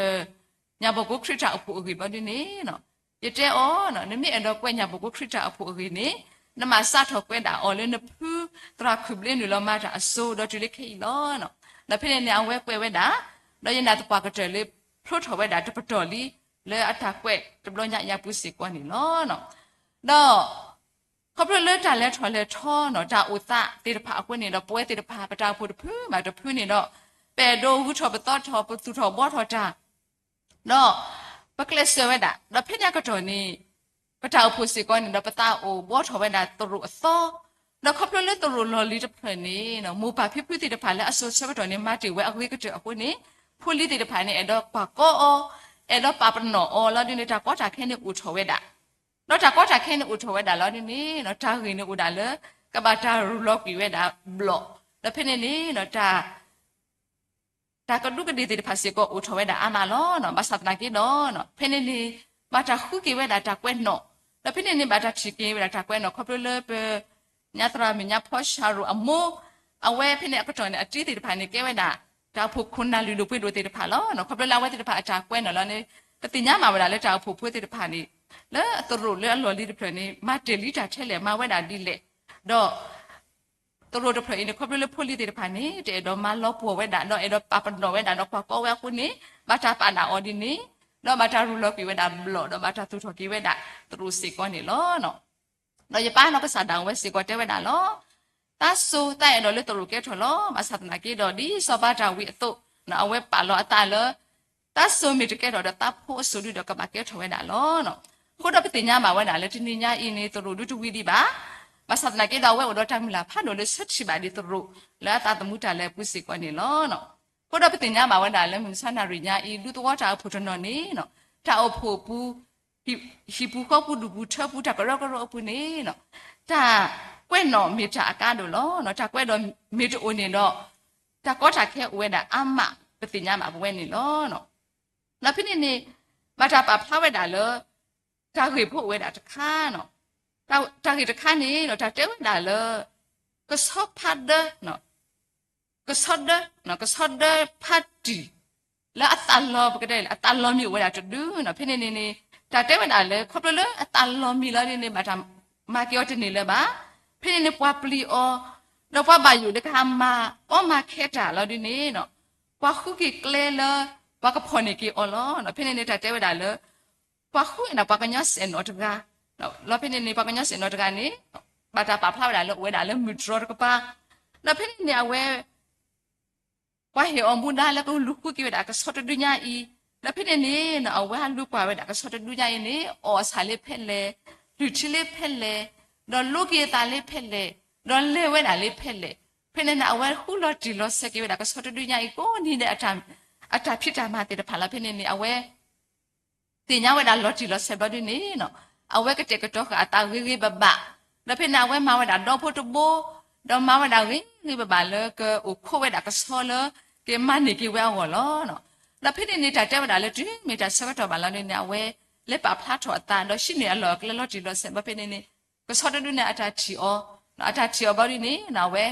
ညၣ်ဘီၣ်ကိးခရံာ်တၢ်အိၣ်ဖှိၣ်အဂ့ၢ်ဘျီဒ်န့ၣ် ယတဲအီၤ နမ့ၢ်အဲၣ်ဒိးကွဲးညၣ်ဘီၣ်ကိးခရံာ်တၢ်အိၣ်ဖှိၣ်အဂ့ၢ်န့ၣ် နမၤစးထီၣ်ကွဲးဒၣ်အီၤလၢနဖုသရၣ်ခုၣ်ဘျ့နုာ်လီၤမၤတၢ်အစိၤ ဒီးတုၤလၢခဲအံၤလီၤ. ဒီးဖဲန့ၣ်န့ၣ် အဝဲကွဲးဝဲဒၣ် ဒီးယနာ်သပှၢ်ကတၢၢ်လၢ ဖျိထီၣ်ဝဲဒၣ်တပတီၢ်လံ လၢအတၢ်ကွဲးတဘျီညါအံၤအပူၤစ့ၢ်ကီးန့ၣ်လီၤ. ဒီး ခီဖျိလၢတၢ်လဲၤထီၣ်လဲၤထီနီၤ တၢ်အိၣ်သးသ့ၣ်တဖၣ်အဃိန့ၣ်ဒီး ပဝဲသ့ၣ်တဖၣ် ပတၢ်အိၣ်ဖှိၣ်တဖုဘၣ်တဖုန့ၣ်ဒီး ပအဲၣ်ဒိးဂုၤထီၣ်ပသီထီၣ် ပသူၣ်ထီၣ်ဘှီထီၣ်တၢ် ဒီး ပကျဲးစၢးဝဲဒၣ် ဒီးဖဲန့ၣ်အကတီၢ်န့ၣ် ပတၢ်အိၣ်ဖှိၣ်စ့ၢ်ကီးန့ၣ်ဒီး ပသးအိၣ်ဘှီထီၣ်ဝဲဒၣ်သရိာ်အသီ, ဒီးခီဖျိလၢသရိာ်လီၢ်လံၤတဖျၢၣ်န့ၣ် မိၢ်ပၢ်ဖံဖုသ့ၣ်တဖၣ်လၢအစိၤဆၢကတီၢ်န့ၣ် မၤတ့ၢ်ဝဲအဂ့ၤကတၢၢ်အဃိန့ၣ် ဖိလံၤသ့ၣ်တဖၣ်န့ၣ် အဲၣ်ဒိးကွၢ်ကီအီၤ, အဲၣ်ဒိးပာ်ပနီၣ်အီၤလီၤဒ်န့ၣ် တၢ်ကီတၢ်ခဲန့ၣ်အိၣ်ထီၣ်ဝဲဒၣ် ဒီးတၢ်ကီတၢ်ခဲန့ၣ်အိၣ်ထီၣ်ဝဲဒၣ်လီၤဒ်န့ၣ် တၢ်ဂ့ၢ်န့ၣ်အိၣ်ဒၣ်လၢ ကဘၣ်တၢ်ရူၢ်လီၤကွံာ်ဝဲဒၣ်ဘျီၣ်, ဒီးဖဲန့ၣ်န့ၣ် တၢ် တၢ်ကဒူးကဒ့ၣ်သ့ၣ်တဖၣ်စ့ၢ်ကီးအိၣ်ထီၣ်ဝဲဒၣ်အါမးလီၤ. ဘၣ်ဆၣ်သနာ်က့ဒီး ဖဲန့ၣ်န့ၣ် ဘၣ်တၢ်ဃုက့ၤဝဲဒၣ်တၢ်ကွဲးနီၣ်, ဒီးဖဲန့ၣ်န့ၣ် ဘၣ်တၢ်ထံၣ်က့ၤဝဲဒၣ်တၢ်ကွဲးနီၣ် ခီဖျိလၢပ ညါသရၣ်မုၣ်ညါဖီၡရူးအမိၢ်, အဝဲဖဲန့ၣ်အကတီၢ်န့ၣ် အတံၤသ့ၣ်တဖၣ်န့ၣ် ကဲဝဲဒၣ် တၢ်အိၣ်ဖှိၣ်ခိၣ်နၢ်လုၢ်ဒိၣ်ပှ့ၤဒိၣ်သ့ၣ်တဖၣ်လီၤ. ခီဖျိလၢအဝဲသ့ၣ်တဖၣ်အတၢ်ကွဲးနီၣ်လီၤန့ၣ် ပသ့ၣ်ညါမးဝဲဒၣ်လၢတၢ်အိၣ်ဖှိၣ်ဖိသ့ၣ်တဖၣ်န့ၣ် လၢသရိာ်လၢအလီၢ်လံၤတဖျၢၣ်န့ၣ် မၤတ့ၢ်လံတၢ်ထဲလဲၣ် မၤဝဲဒၣ်ဒ်လဲၣ်, ဒီး သရိာ်တဖျၢၣ်အံၤန့ၣ် ခီဖျိလၢဖိလံၤသ့ၣ်တဖၣ်န့ၣ် တအဲၣ်ဒိးမၤလီၤပှီၢ်ဝဲဒၣ် ဒီးအဲၣ်ဒိးပာ်ပနီၣ်ဝဲဒၣ် ဒီးကွၢ်ကီဝဲအဃိန့ၣ် ဘၣ်တၢ်ပာ်ဒၣ်အီၤဒ်န့ၣ်, ဒီးဘၣ်တၢ်ရူၢ်လီၤကွံာ်ဝဲဒၣ်ဘျီၣ် ဒီးဘၣ်တၢ်သူၣ်ထီၣ်က့ၤဝဲဒၣ်သရိာ်စ့ၢ်ကီးန့ၣ်လီၤ. ဒီးယပၢ်နီၢ်ကစၢ်ဒၣ်ဝဲစ့ၢ်ကီးတဲဝဲဒၣ်လီၤ. သးစိၤသးအဲၣ်ဒိးလၢသရိာ်ကဲထီၣ်လီၤ. ဘၣ်ဆၣ်သနာ်က့ဒီး ဒ်စီၤပၤတၢ်ဝံအသိး အဝဲပာ်လီၤအသးလၢ သးစိၤမ့ၢ်တကဲထီၣ်ဒီး သးဖိအစိၤဒုဒီးကဘၣ်ကဲထီၣ်ဝဲဒၣ်လီၤ. အဃိဒီးပသ့ၣ်ညါဘၣ်ဝဲဒၣ်လၢတနံၤညါအံၤန့ၣ် သရိာ်ဒုတဝံဒံးဘၣ်. ဘၣ်ဆၣ်သနာ်က့ဒီး အဝဲအိၣ်ဒီးတၢ်မုၢ်လၢ်ဖးဒိၣ်လၢဆၢထံၣ်ဘၣ်ဒံးသရိာ် လၢအသးသမူတၢ်လဲၤအပူၤစ့ၢ်ကီးန့ၣ်လီၤ. အဃိဒီးပသ့ၣ်ညါဘၣ်ဝဲဒၣ်လၢမုၢ်မဆါနၣ်ရံၣ်ညါအံၤ ဒူသဝီတၢ်အိၣ်ဖှိၣ်တနီၤန့ၣ် တၢ်အိၣ်ဖှိၣ်အပူၤ ဟံၣ်ပူၤဃီပူၤဒူၣ်ပူၤထၢပူၤ တၢ်ကရၢကရိအပူၤန့ၣ် တၢ်ကွဲးနီၣ်မ့ၢ်တၢ်အကါဒိၣ်လီၤ. တၢ်ကွဲးဒီးမ့ၢ်တအိၣ်န့ၣ်ဒီး တၢ်ကီတၢ်ခဲအိၣ်ဝဲဒၣ်အါမး ပသ့ၣ်ညါဘၣ်ပဝဲန့ၣ်လီၤ. ဒီးဖဲန့ၣ်န့ၣ် ဘၣ်တၢ်ပာ်ဖျါဝဲဒၣ်လၢ တၢ်ဂ့ၢ်ဖိအိၣ်ဝဲဒၣ်တခါ, တၢ်ဂ့ၢ်တခါန့ၣ် တၢ်တဲဝဲဒၣ်လၢ ကဆီဖါဒၢ ကဆီဒၢ ကဆီဒၢဖါတံၢ် လၢအသးလီၤ ပကတဲလၢအသးလီၤမံၤအိၣ်ဝဲဒၣ်တဒုနီၤ. ဖဲန့ၣ်န့ၣ်န့ၣ် တၢ်တဲဝဲဒၣ်လၢ ခီဖျိလၢအသးလီၤမံၤလီၤဒ်န့ၣ် ဘၣ်တၢ်မၤက့ၤအီၤတန့ၢ်လၢၤဘၣ်. ဖဲန့ၣ်န့ၣ် ပှၤပျံၤအီၤ ဒီးပှၤဘၣ်ယိၣ်လၢကဟးမၤအီၣ်မၤခဲတၢ်လီၤဒ်န့ၣ်နီၤ, ပှၤဃုက့ၤကျဲလၢ ပှၤကဖီၣ်န့ၢ်က့ၤအီၤလီၤ. ဖဲန့ၣ်န့ၣ် တၢ်တဲဝဲဒၣ်လၢ ပှၤဃုဝဲဒၣ်ပှၤကညီစဲးနီၣ်တဂၤ, လီၤဖဲန့ၣ်န့ၣ် ပှၤကညီစဲးနီၣ်တဂၤန့ၣ် ဘၣ်တၢ်ပာ်ဖျါဝဲဒၣ်လၢအိၣ်ဝဲဒၣ်လၢမုၢ်တြီတကပၤ, ဒီးဖဲန့ၣ်န့ၣ် အဝဲ ပှၤဟ့ၣ်အီၤမူဒါလၢကလူၤဃုက့ၤဝဲဒၣ်ကဆီတဒုညါအံၤ, ဒီးဖဲန့ၣ်န့ၣ် အဝဲဟးလူၤကွၢ်ဝဲဒၣ်ကဆီတဒုညါအံၤန့ၣ် အီၣ်အဆၣ်လၢဖဲလဲၣ်, လုၢ်ထံလၢဖဲလဲၣ်, ဒီးလိက့ၤအသးလၢဖဲလဲၣ်, ဒီးလဲၤဝဲဒၣ်လၢဖဲလဲၣ်. ဖဲန့ၣ်န့ၣ် အဝဲဃုလီၤတံၢ်လီၤဆဲးက့ၤဝဲဒၣ်ကဆီတဒုညါအံၤ ကိးနံၤဒဲး အတၢ်ဖံးတၢ်မၤသ့ၣ်တဖၣ်လီၤ. ဖဲန့ၣ်န့ၣ် အဝဲ သ့ၣ်ညါဝဲဒၣ်လီၤတံၢ်လီၤဆဲးဘျီဒ်န့ၣ် အဝဲကတဲာ်ကတီၤဃာ်အသးဂ့ၤဂ့ၤဘၣ်ဘၣ်, ဒီးဖဲန့ၣ် အဝဲမၤဝဲဒၣ်ဒီဖိတဘိ, ဒီးမၤဝဲဒၣ်ဂ့ၤဂ့ၤဘၣ်ဘၣ်လၢကအိၣ်ခိးဝဲဒၣ်ကဆီလၢ ကမၤန့ၢ်က့ၤဝဲအဂီၢ်လီၤ. ဒီးဖဲန့ၣ်န့ၣ် တၢ်တဲဝဲဒၣ်လၢတုၤမ့ၢ်တၢ်ဆၢကတီၢ်ဘၣ်လီၤဒ်န့ၣ် အဝဲလဲၤပာ်ဖျါထီၣ်အသး ဒီးဟံးန့ၢ်အလီၢ်အကျဲလီၤတံၢ်လီၤဆဲးဘျီဖဲန့ၣ်န့ၣ် ကဆီတဒုန့ၣ် အတၢ်ထံၣ်အီၤ, အတၢ်ထံၣ်အီၤဘျီဒ်န့ၣ် အဝဲ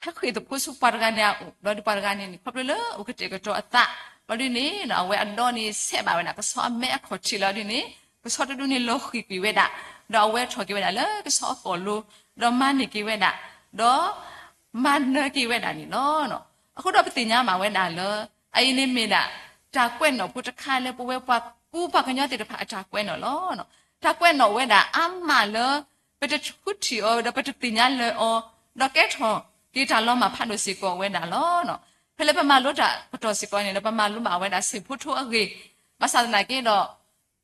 ဟဲဃ့ၢ်သဖှိဆူပှၤတဂၤန့ၣ်အအိၣ် ဘျီဒ်ပှၤတဂၤန့ၣ်န့ၣ် ခီဖျိလၢအိၣ်ကတဲာ်ကတီၤအသး ဘျီဒ်န့ၣ် အဝဲအဒီန့ၣ် ဆဲးဘၣ်ဝဲဒၣ်ကဆီအမဲအခိၣ်ထံးလီၤဒ်န့ၣ် ကဆီတဒုန့ၣ်လီၤဃံၤကွံာ်ဝဲဒၣ်, ဒီးအဝဲထီၣ်က့ၤဝဲဒၣ်လၢကဆီအသီၣ်လိၤ, ဒီးမၤန့ၢ်က့ၤဝဲဒၣ်, ဒီး မၤနၢၤက့ၤဝဲဒၣ်န့ၣ်လီၤ. အဃိဒီးပသ့ၣ်ညါဘၣ်ဝဲဒၣ်လၢ အအံၤန့ၣ်မ့ၢ်ဒၣ် တၢ်ကွဲးနီၣ်ဖိတခါလၢပဝဲပှၤကူပှၤကညီသ့ၣ်တဖၣ်အတၢ်ကွဲးနီၣ်လီၤ. တၢ်ကွဲးနီၣ်ဝဲဒၣ်အါမးလၢ ပတဃုထံၣ်အီၤ ဒီးပတသ့ၣ်ညါလၢအီၤ, ဒီးကဲထီၣ်က့ၤတၢ်လီၤမၢ်ဖးဒိၣ်စ့ၢ်ကီးဝဲဒၣ်လီၤ. ဖဲလၢပမၤလိတၢ်ကတီၢ်စ့ၢ်ကီးန့ၣ်ဒီး ပမၤလိဘၣ်ဝဲဒၣ်စံးဖိထိအဂ့ၢ်, ဘၣ်ဆၣ်သနာ်က့ဒီး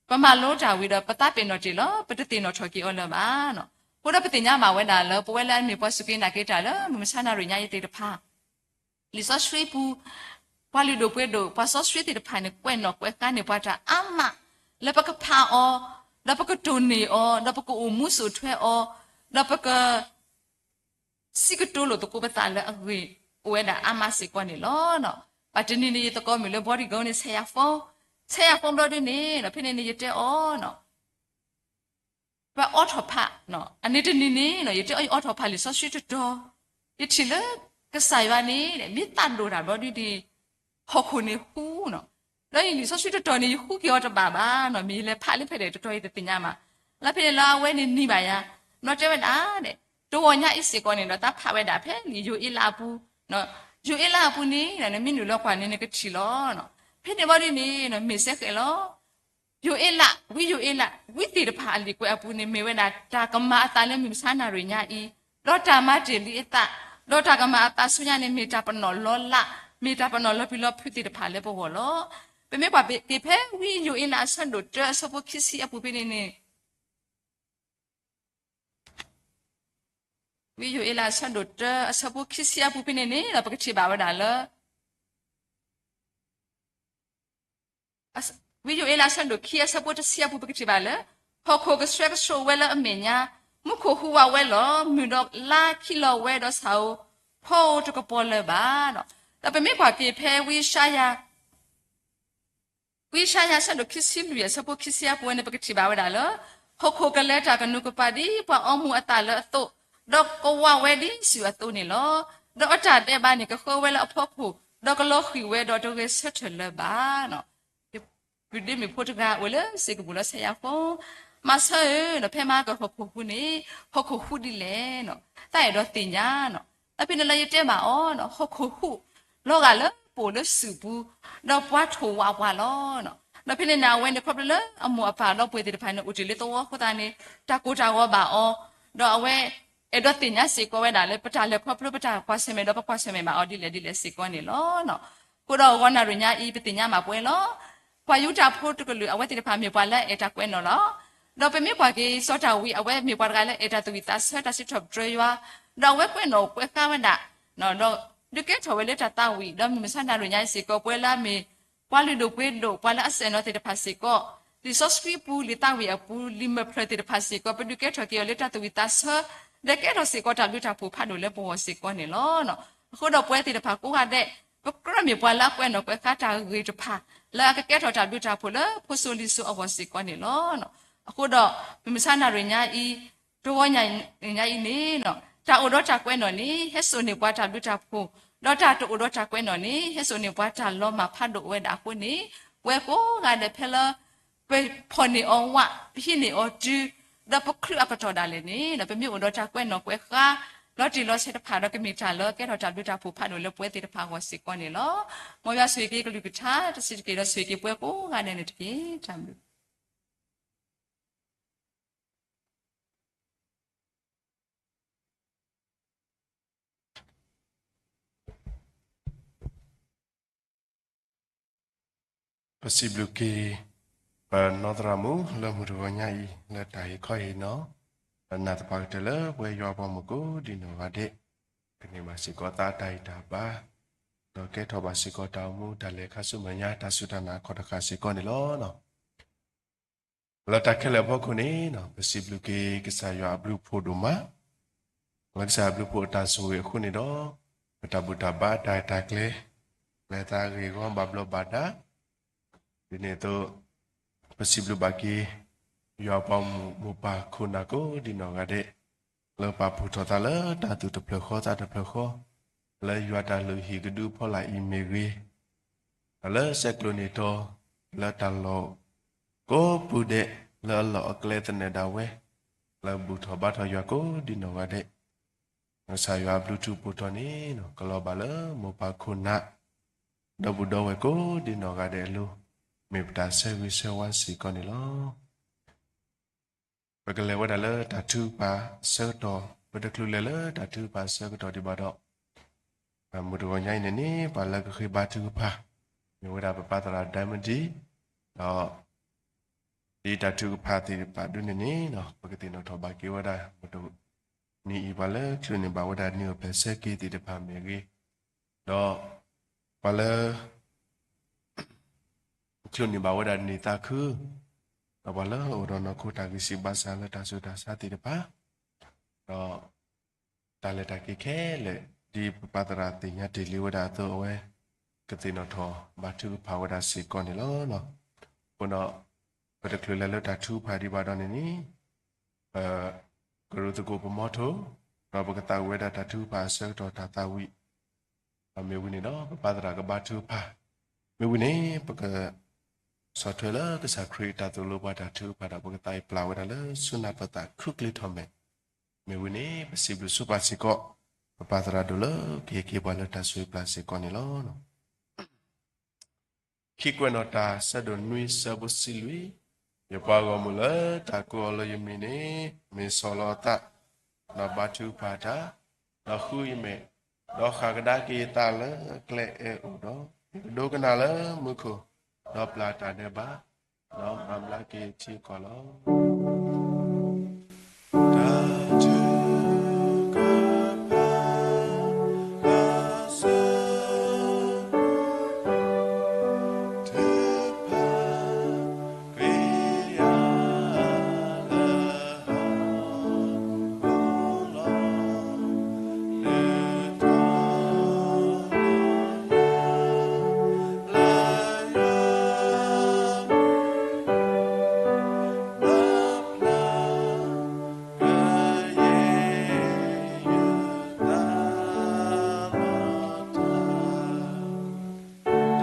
ပမၤလိတၢ်ဝံၤဒီး ပသးပ့ၤနီၣ်တ့ၢ်လီၤ, ပတသ့ၣ်နီၣ်ထီၣ်က့ၤအီၤလၢၤဘၣ်. အဃိဒီးပသ့ၣ်ညါဘၣ်ဝဲဒၣ်လၢ ပဝဲလၢအမ့ၢ်ပှၤစူၢ်က့ၤနာ်က့ၤတၢ်လၢမုၢ်မဆါနၣ်ရံၣ်ညါအံၤသ့ၣ်တဖၣ် လံာ်စီဆှံပူၤ ပှၤလုၢ်ဒိၣ်ပှ့ၤဒိၣ် ပှၤစီဆှံသ့ၣ်တဖၣ်န့ၣ် ကွဲးနီၣ်ကွဲးဃါန့ၢ်ပှၤတၢ်အါမး လၢပကဖးအီၤ, ဒီးပကတိၢ်န့ၢ်အီၤ, ဒီးပကအိၣ်မူစိာ်ထွဲအီၤ, ဒီးပက စံးကတိၤလိာ်သကိးပသးလၢအဂ့ၢ်အိၣ်ဝဲဒၣ်အါမးစ့ၢ်ကီးန့ၣ်လီၤ. ဘၣ်တနံၤန့ၣ် ယသကိးမုၣ်လၢ Bodyguard န့ၣ် ဆဲးယၤ phone, ဆဲးယၤ phone ဘျီဒ်န့ၣ် ဖဲန့ၣ်န့ၣ် ယတဲအီၤ ပအိးထီၣ်ဖး, အန့ၣ်တနံၤန့ၣ် ယတဲအီၤ ယအိးထီၣ်ဖးလံာ်စီဆှံတတီၤ, ယထံၣ်လၢကစၢ်ယွၤန့ၣ် မ့ၢ်သးဒိၣ်တၢ်ဘျီဒ်န့ၣ် ဟီၣ်ခိၣ်န့ၣ်ဟူနီၤ, ဒီးယလံာ်စီဆှံတတီၤန့ၣ် ယဃုက့ၤအီၤတဘၣ်ဘၣ်နီၤ, မ့ၢ်ယလဲၤဖးလၢဖဲလဲၣ်တတီၤ ယတသ့ၣ်ညါဘၣ်. လၢဖဲန့ၣ်လၢအဝဲန့ၣ်နံၤဘၣ်ယၤ, နီၢ်တဲဝဲဒၣ်, တဂီၤညါအံၤစ့ၢ်ကီးန့ၣ်ဒီး သးဖးဝဲဒၣ်ဖဲလံာ်ယိၤအ့လးအပူၤ, ယိၤအ့လးအပူၤန့ၣ် နမ့ၢ်နုာ်လီၤကွၢ်န့ၣ် နကထံၣ်လီၤ. ဖဲန့ၣ်ဘျီဒ်န့ၣ် မ့ၢ်စဲဃဲးလီၤ. ယိၤအ့လး, ဝံယိၤအ့လး, ဝံသ့ၣ်တဖၣ်အလံာ်ကွဲးအပူၤန့ၣ် မ့ၢ်ဝဲဒၣ်တၢ်ကမၤအသးလၢမုၢ်မဆါနၣ်ရံၣ်ညါအံၤ, ဒီးတၢ်မၤတ့ၢ်လံအသး, ဒီးတၢ်ကမၤအသးဆူညါန့ၣ် မ့ၢ်တၢ်ပနီၣ်လီၤလး, မ့ၢ်တၢ်ပနီၣ်လီၤပျံၤလီၤဖုးသ့ၣ်တဖၣ်လၢပဂီၢ်လီၤ. ပမ့ၢ်ကွၢ်က့ၤဖဲဝံယိၤအ့လးအဆၢဒိၣ်တၢအဆၢဖိခံဆံအပူၤဖဲန့ၣ်န့ၣ် ဝံယိၤအ့လးအဆၢဒိၣ်တၢအဆၢဖိခံဆံအပူၤဖဲန့ၣ်န့ၣ် ဒီးပကထံၣ်ဘၣ်ဝဲဒၣ်လၢ ဝံယိၤအ့လးအဆၢဒိၣ်ခံအဆၢဖိတဆံအပူၤ ပကထံၣ်ဘၣ်လၢ ဟီၣ်ခိၣ်ကဆှဲကဆှိးဝဲလၢအမဲာ်ညါ, မူခိၣ်ဟူးဝးဝဲလီၤ, မုၢ်ဒီးလါခံးလီၤဝဲဒီးဆၣ်ဧိၤဖီဧိၤတကပီၤလၢၤဘၣ်. ဒီးပမ့ၢ်ကွၢ်က့ၤဖဲဝံယၡါယၤ ဝံယၡါယၤအဆၢဒိၣ်ခံဆံလွံၢ်အဆၢဖိခံဆံအပူၤန့ၣ် ပကထံၣ်ဘၣ်ဝဲဒၣ်လၢ ဟီၣ်ခိၣ်ကလဲၤတၢ်ကနူၤကပၤဒ်ပှၤအီမူၤအသးလၢအသိး, ဒီးကဝးဝဲဒ်စူၤအသိးန့ၣ်လီၤ. ဒီးအတၢ်ဒဲးဘးန့ၣ် ကဃၢဝဲလၢအဖီခိၣ်, ဒီးကလီၤဃံၤဝဲဒီးတဂဲၤဆၢထၢၣ်လၢၤဘၣ်. ပုၢ်ဒ့မုၣ်ဖိတဂၤအိၣ်လၢစ့ၢ်ကပူၤလီၤ ဆဲးယၤဖိ, မၤဆၢဧၢ, ဒီးဖဲမဟါကဟီၣ်ခိၣ်ဟူးန့ၣ် ဟီၣ်ခိၣ်ဟူးဒ်လဲၣ်နီၤ, သးအဲၣ်ဒိးသ့ၣ်ညါနီၤ. ဒီးဖဲန့ၣ်လၢယတဲဘၣ်အီၤနီၤ, ဟီၣ်ခိၣ်ဟူး လီၤဂာ်လၢပအိၣ်လၢစူၤပူၤ, ဒီးပှၤထိၣ်ဝးပှၤလီၤ. ဒီးဖဲန့ၣ်န့ၣ် အဝဲန့ၣ်ခီဖျိလၢအမိၢ်အပၢ်ဒီပုၢ်ဝဲၢ်သ့ၣ်တဖၣ်န့ၣ် အိၣ်တ့ၢ်လၢသဝီအဃိသတးန့ၣ် တၢ်ကိၢ်တၢ်ဂီၤဘၣ်အီၤ, ဒီးအဝဲအဲၣ်ဒိးသ့ၣ်ညါစ့ၢ်ကီးဝဲဒၣ်လၢ ပတၢ်လဲၤခီဖျိပတၢ်ကွၢ်ဆၢၣ်မဲာ်ဒီး ပကွၢ်ဆၢၣ်မဲာ်ဘၣ်အီၤဒ်လဲၣ်ဒ်လဲၣ်စ့ၢ်ကီးန့ၣ်လီၤ. အဃိဒီးဂီၤနၣ်ရံၣ်ညါအံၤ ပသ့ၣ်ညါဘၣ်ပဝဲလီၤ. ပှၤယူဒၤဖိတကလုာ် အဝဲသ့ၣ်တဖၣ်မ့ၢ်ပှၤလၢအအဲၣ်တၢ်ကွဲးနီၣ်လီၤ. ဒီးပမ့ၢ်ကွၢ်က့ၤစီၤဒၤဝံး အဝဲမ့ၢ်ပှၤတဂၤလၢအဲၣ်တၢ်သူၣ်ဝံၣ်သးဆၢ တၢ်စံးထီၣ်ပတြၢၤယွၤ, ဒီးအဝဲကွဲးနီၣ်ကွဲးဃါဝဲဒၣ်, ဒီးဒုးကဲထီၣ်ဝဲလၢတၢ်သးဝံၣ် ဒီးမုၢ်မဆါနၣ်ရံၣ်ညါအံၤစ့ၢ်ကီး ပဝဲလၢအမ့ၢ်ပှၤလုၢ်ဒိၣ်ပှ့ၤဒိၣ် ပှၤလၢအစဲၣ်နီၤသ့ၣ်တဖၣ်စ့ၢ်ကီး လံာ်စီဆှံပူၤ လံာ်သးဝံၣ်အပူၤ လံာ်မဲာ်ဖျၢၣ်သ့ၣ်တဖၣ်စ့ၢ်ကီး ပဒုးကဲထီၣ်က့ၤအီၤလၢတၢ်သူၣ်ဝံၣ်သးဆၢ, ဒီးကဲထီၣ်စ့ၢ်ကီးတၢ်ဘျုးတၢ်ဖှိၣ်ဖးဒိၣ်လၢပဂီၢ်စ့ၢ်ကီးန့ၣ်လီၤ. အဃိဒီးပဝဲသ့ၣ်တဖၣ်ကိးဂၤဒဲး ပကြၢးမ့ၢ်ပှၤလၢအကွဲးနီၣ်ကွဲးဃါတၢ်ဂ့ၤတဖၣ် လၢအကကဲထီၣ်တၢ်ဘျုးတၢ်ဖှိၣ်လၢဖိစိၤလံၤစိၤအဂီၢ်စ့ၢ်ကီးန့ၣ်လီၤ. အဃိဒီး မုၢ်မဆါနၣ်ရံၣ်ညါအံၤ တဂီၤညါအံၤန့ၣ် တၢ်အိၣ်ဒီးတၢ်ကွဲးနီၣ်န့ၣ် ဟဲစိာ်န့ၢ်ပှၤတၢ်ဘျုးတၢ်ဖှိၣ်, ဒီးတၢ်တအိၣ်ဒီးတၢ်ကွဲးနီၣ်န့ၣ် ဟဲစိာ်န့ၢ်ပှၤတၢ်လီၤမၢ်ဖးဒိၣ်ဝဲဒၣ်အဃိန့ၣ် ပဝဲကိးဂၤဒဲးဖဲလၢ ပဖီၣ်န့ၢ်အီၤဝး, ပဟံးန့ၢ်အီၤတုၤ, ဒီးပချုးအကတီၢ်ဒၣ်လဲာ်န့ၣ် ပမ့ၢ်အိၣ်ဒီးတၢ်ကွဲးနီၣ်ကွဲးဃါ လီၤတံၢ်လီၤဆဲးတဖၣ်ဒီး ကမ့ၢ်တၢ်လၢကဲထီၣ်တၢ်ဘျုးတၢ်ဖှိၣ်ဖးဒိၣ်လၢပဝဲသ့ၣ်တဖၣ်အဂီၢ်စ့ၢ်ကီးန့ၣ်လီၤ. မ်ယွၤဆိၣ်ဂ့ၤက့ၤကလုၢ်ကထါတစဲးတက့ၢ် ဒီးဆိၣ်ဂ့ၤက့ၤပဝဲကိးဂၤဒဲးန့ၣ်တက့ၢ်. တၢ်ဘျုး ပစံးဘျုးက့ၤ ပနီၢ်သရၣ်မုၣ်လၢမုၢ်တဂီၤညါအံၤ လၢတၢ်ဟ့ၣ်ခီဟ့ၣ်နီၤ ဒီးနာ်သပှၢ်ကတၢၢ်လၢပဝဲယွၤပှၤမုၣ်ကိးဒံနီၢ်ဂၤဒဲး ကန့ၢ်ဘၣ်စ့ၢ်ကီးသးတၢ်ဂံၢ်တၢ်ဘါ ဒီးကဲထီၣ်ဘၣ်စ့ၢ်ကီးတၢ်အိၣ်မူတၢ်လဲၤခါဆူမဲာ်ညါ တၢ်စူၢ်တၢ်နာ်ခီၣ်တဃၣ်စ့ၢ်ကီးန့ၣ်လီၤ. လၢတၢ်ခဲလၢာ်အဖီခိၣ်န့ၣ် ပစံးဘျုးက့ၤကစၢ်ယွၤအဘျုးအဖှိၣ်ဒိၣ်မး, လၢကစၢ်ယွၤအဘျုးအဖှိၣ်အတၢ်ဆိၣ်ဂ့ၤအဃိန့ၣ်ဒီး ပတၢ်ဘူၣ်တၢ်ဘါတၢ်ရဲၣ်တၢ်ကျဲၤ ပျဲသးဂ့ၢ်ဂီၤဘၣ်ဘျီးဘၣ်ဒါ ဒ်န့ၣ်အသိး ပစံးဘျုးဘၣ်က့ၤ ယွၤပှၤမိၢ်ပၢ်ခိၣ်နၢ်ကိးဒံနီၢ်ဂၤဒဲး လၢပာ်ဖှိၣ်ထီၣ်သးလၢတၢ်သူၣ်တဖျၢၣ်ဃီသးတဖျၢၣ်ဃီ လၢယွၤတၢ်လုၢ်ဟံၣ်ကဒုအဖီလာ်အံၤမ့ၢ်ဂ့ၤ, ဒီးလၢဆဲးကျိးန့ၢ်တီၤ လၢတၢ်လီၢ်ကိးပူၤဒဲး လၢအလီၢ်အကျဲသနၢၣ်ဒၣ်ဝဲ လၢဘူၣ်ထီၣ်ဘါထီၣ်ယွၤကိးဒံနီၢ်ဂၤဒဲး ကစၢ်ယွၤအဘျုးထူးပိၢ်တီၤန့ၣ် ကလီၤဘၣ်လၢမိၢ်ပၢ်ခိၣ်နၢ် ဒီပုၢ်ဒီဝဲၢ်ကိးဒံနီၢ်ဂၤဒဲးအလိၤ မ့ၢ်ပတၢ်ဆၢဂ့ၤဆၢဝါစ့ၢ်ကီးန့ၣ်လီၤ. ပကလဲၤဝဲဒၣ်လၢတၢ်ထုကဖၣ်အဆၢကတီၢ်, ပတချုးလဲၤလၢတၢ်ထုကဖၣ်အဆၢကတီၢ်ဒံးဘၣ်ဒီး, မုၢ်တဂီၤညါအံၤန့ၣ်န့ၣ် ပှၤလၢကဃ့ဘါထုကဖၣ် မ့ၢ်ဝဲဒၣ်ပပၢ်သရၣ်ဒဲမဒံ, ဒီး ဒ်တၢ်ထုကဖၣ်သ့ၣ်တဖၣ်ဒုန့ၣ်န့ၣ် ပကသ့ၣ်နီၣ်ထီၣ်ဘၣ်က့ၤဝဲဒၣ် မုၢ်တနံၤအံၤ ပှၤလၢချုးန့ၢ်ဘၣ်ဝဲဒၣ်နံၣ်အိၣ်ဖျဲၣ်ဆၢက့ၤသ့ၣ်တဖၣ်မ့ၢ်ဂ့ၤ, ဒီး ပှၤလၢ ချုးန့ၢ်ဘၣ်ဝဲဒၣ်နံၣ်သးခု, ဒီးပှၤလၢအိၣ်ဒီးနီၢ်ခိတၢ်ဂံၢ်စၢ်ဘါစၢ်လၢတၢ်ဆူးတၢ်ဆါသ့ၣ်တဖၣ်, ဒီး တၢ်လဲၤတၢ်က့ၤခဲလၢာ် ဒ်ပပၢ်သရၣ်သ့ၣ်ညါတ့ၢ်လံဝဲဒၣ်အသိး အဝဲ ကသ့ၣ်နီၣ်ထီၣ်ဘါထုကဖၣ်ဝဲဒၣ်စ့ၢ်ကီးန့ၣ်လီၤ. အဃိဒီး ပတချုးလဲၤလၢတၢ်ထုကဖၣ်ဒံးဘၣ်ဒီးန့ၣ်န့ၣ် ပကရူၢ်သကိးပမီထိ, ဒီးပကသးဝံၣ်ဝဲဒၣ်တၢ်ထုကဖၣ်အဆၢကတီၢ်တၢ်သးဝံၣ်, ဒီးမ့ၢ်ဝံၤန့ၣ်ဒီး ပပၢ်သရၣ်ကဘါထုကဖၣ်, မ့ၢ်ဝံၤန့ၣ် ပက ဆီၣ်ထွဲလၢကစၢ်ခရံာ်အတၢ်သိၣ်လိပှၤတၢ်ထုကဖၣ်ဒီး ပကသးအံၤပျၢ်ဝဲဒၣ်လၢဆူနၢ်ပၢၢ်သးခုကျ့ထီၣ်မဲာ်, မ့ၢ်ဝံၤန့ၣ် ပစံးဘျုးဆိပာ်စ့ၢ်ကီး ပပၢ်သရၣ်ဒိၣ်လၢကဟ့ၣ်က့ၤပှၤလၢတၢ်ဆိၣ်ဂ့ၤပျၢ်စ့ၢ်ကီးန့ၣ်လီၤ. ခံကွဲးနီၣ်တၢ် ဆၢဒိၣ်နွံ ဆၢဖိတဆံလွံၢ်, ယပှၤဂီၢ်မုၢ်လၢတၢ်ကိးအီၤလၢယမံၤန့ၣ် မ့ၢ်ဆီၣ်လီၤအသး, ဒီးဘါထုကဖၣ်တၢ်, ဒီးဃုယမဲာ်, ဒီးဃၣ်ကဒါက့ၤယသးလၢအကျဲအအဲၣ်အိၣ်ဒီး, ယကဒိကနၣ်လၢမူခိၣ်, ဒီးပျၢ်တၢ်ဒဲးဘး, ဒီးမၤဘျါက့ၤယထံကီၢ်လီၤ. တၢ်ထုကဖၣ် ထုကဖၣ် က့ၤယၤလၢ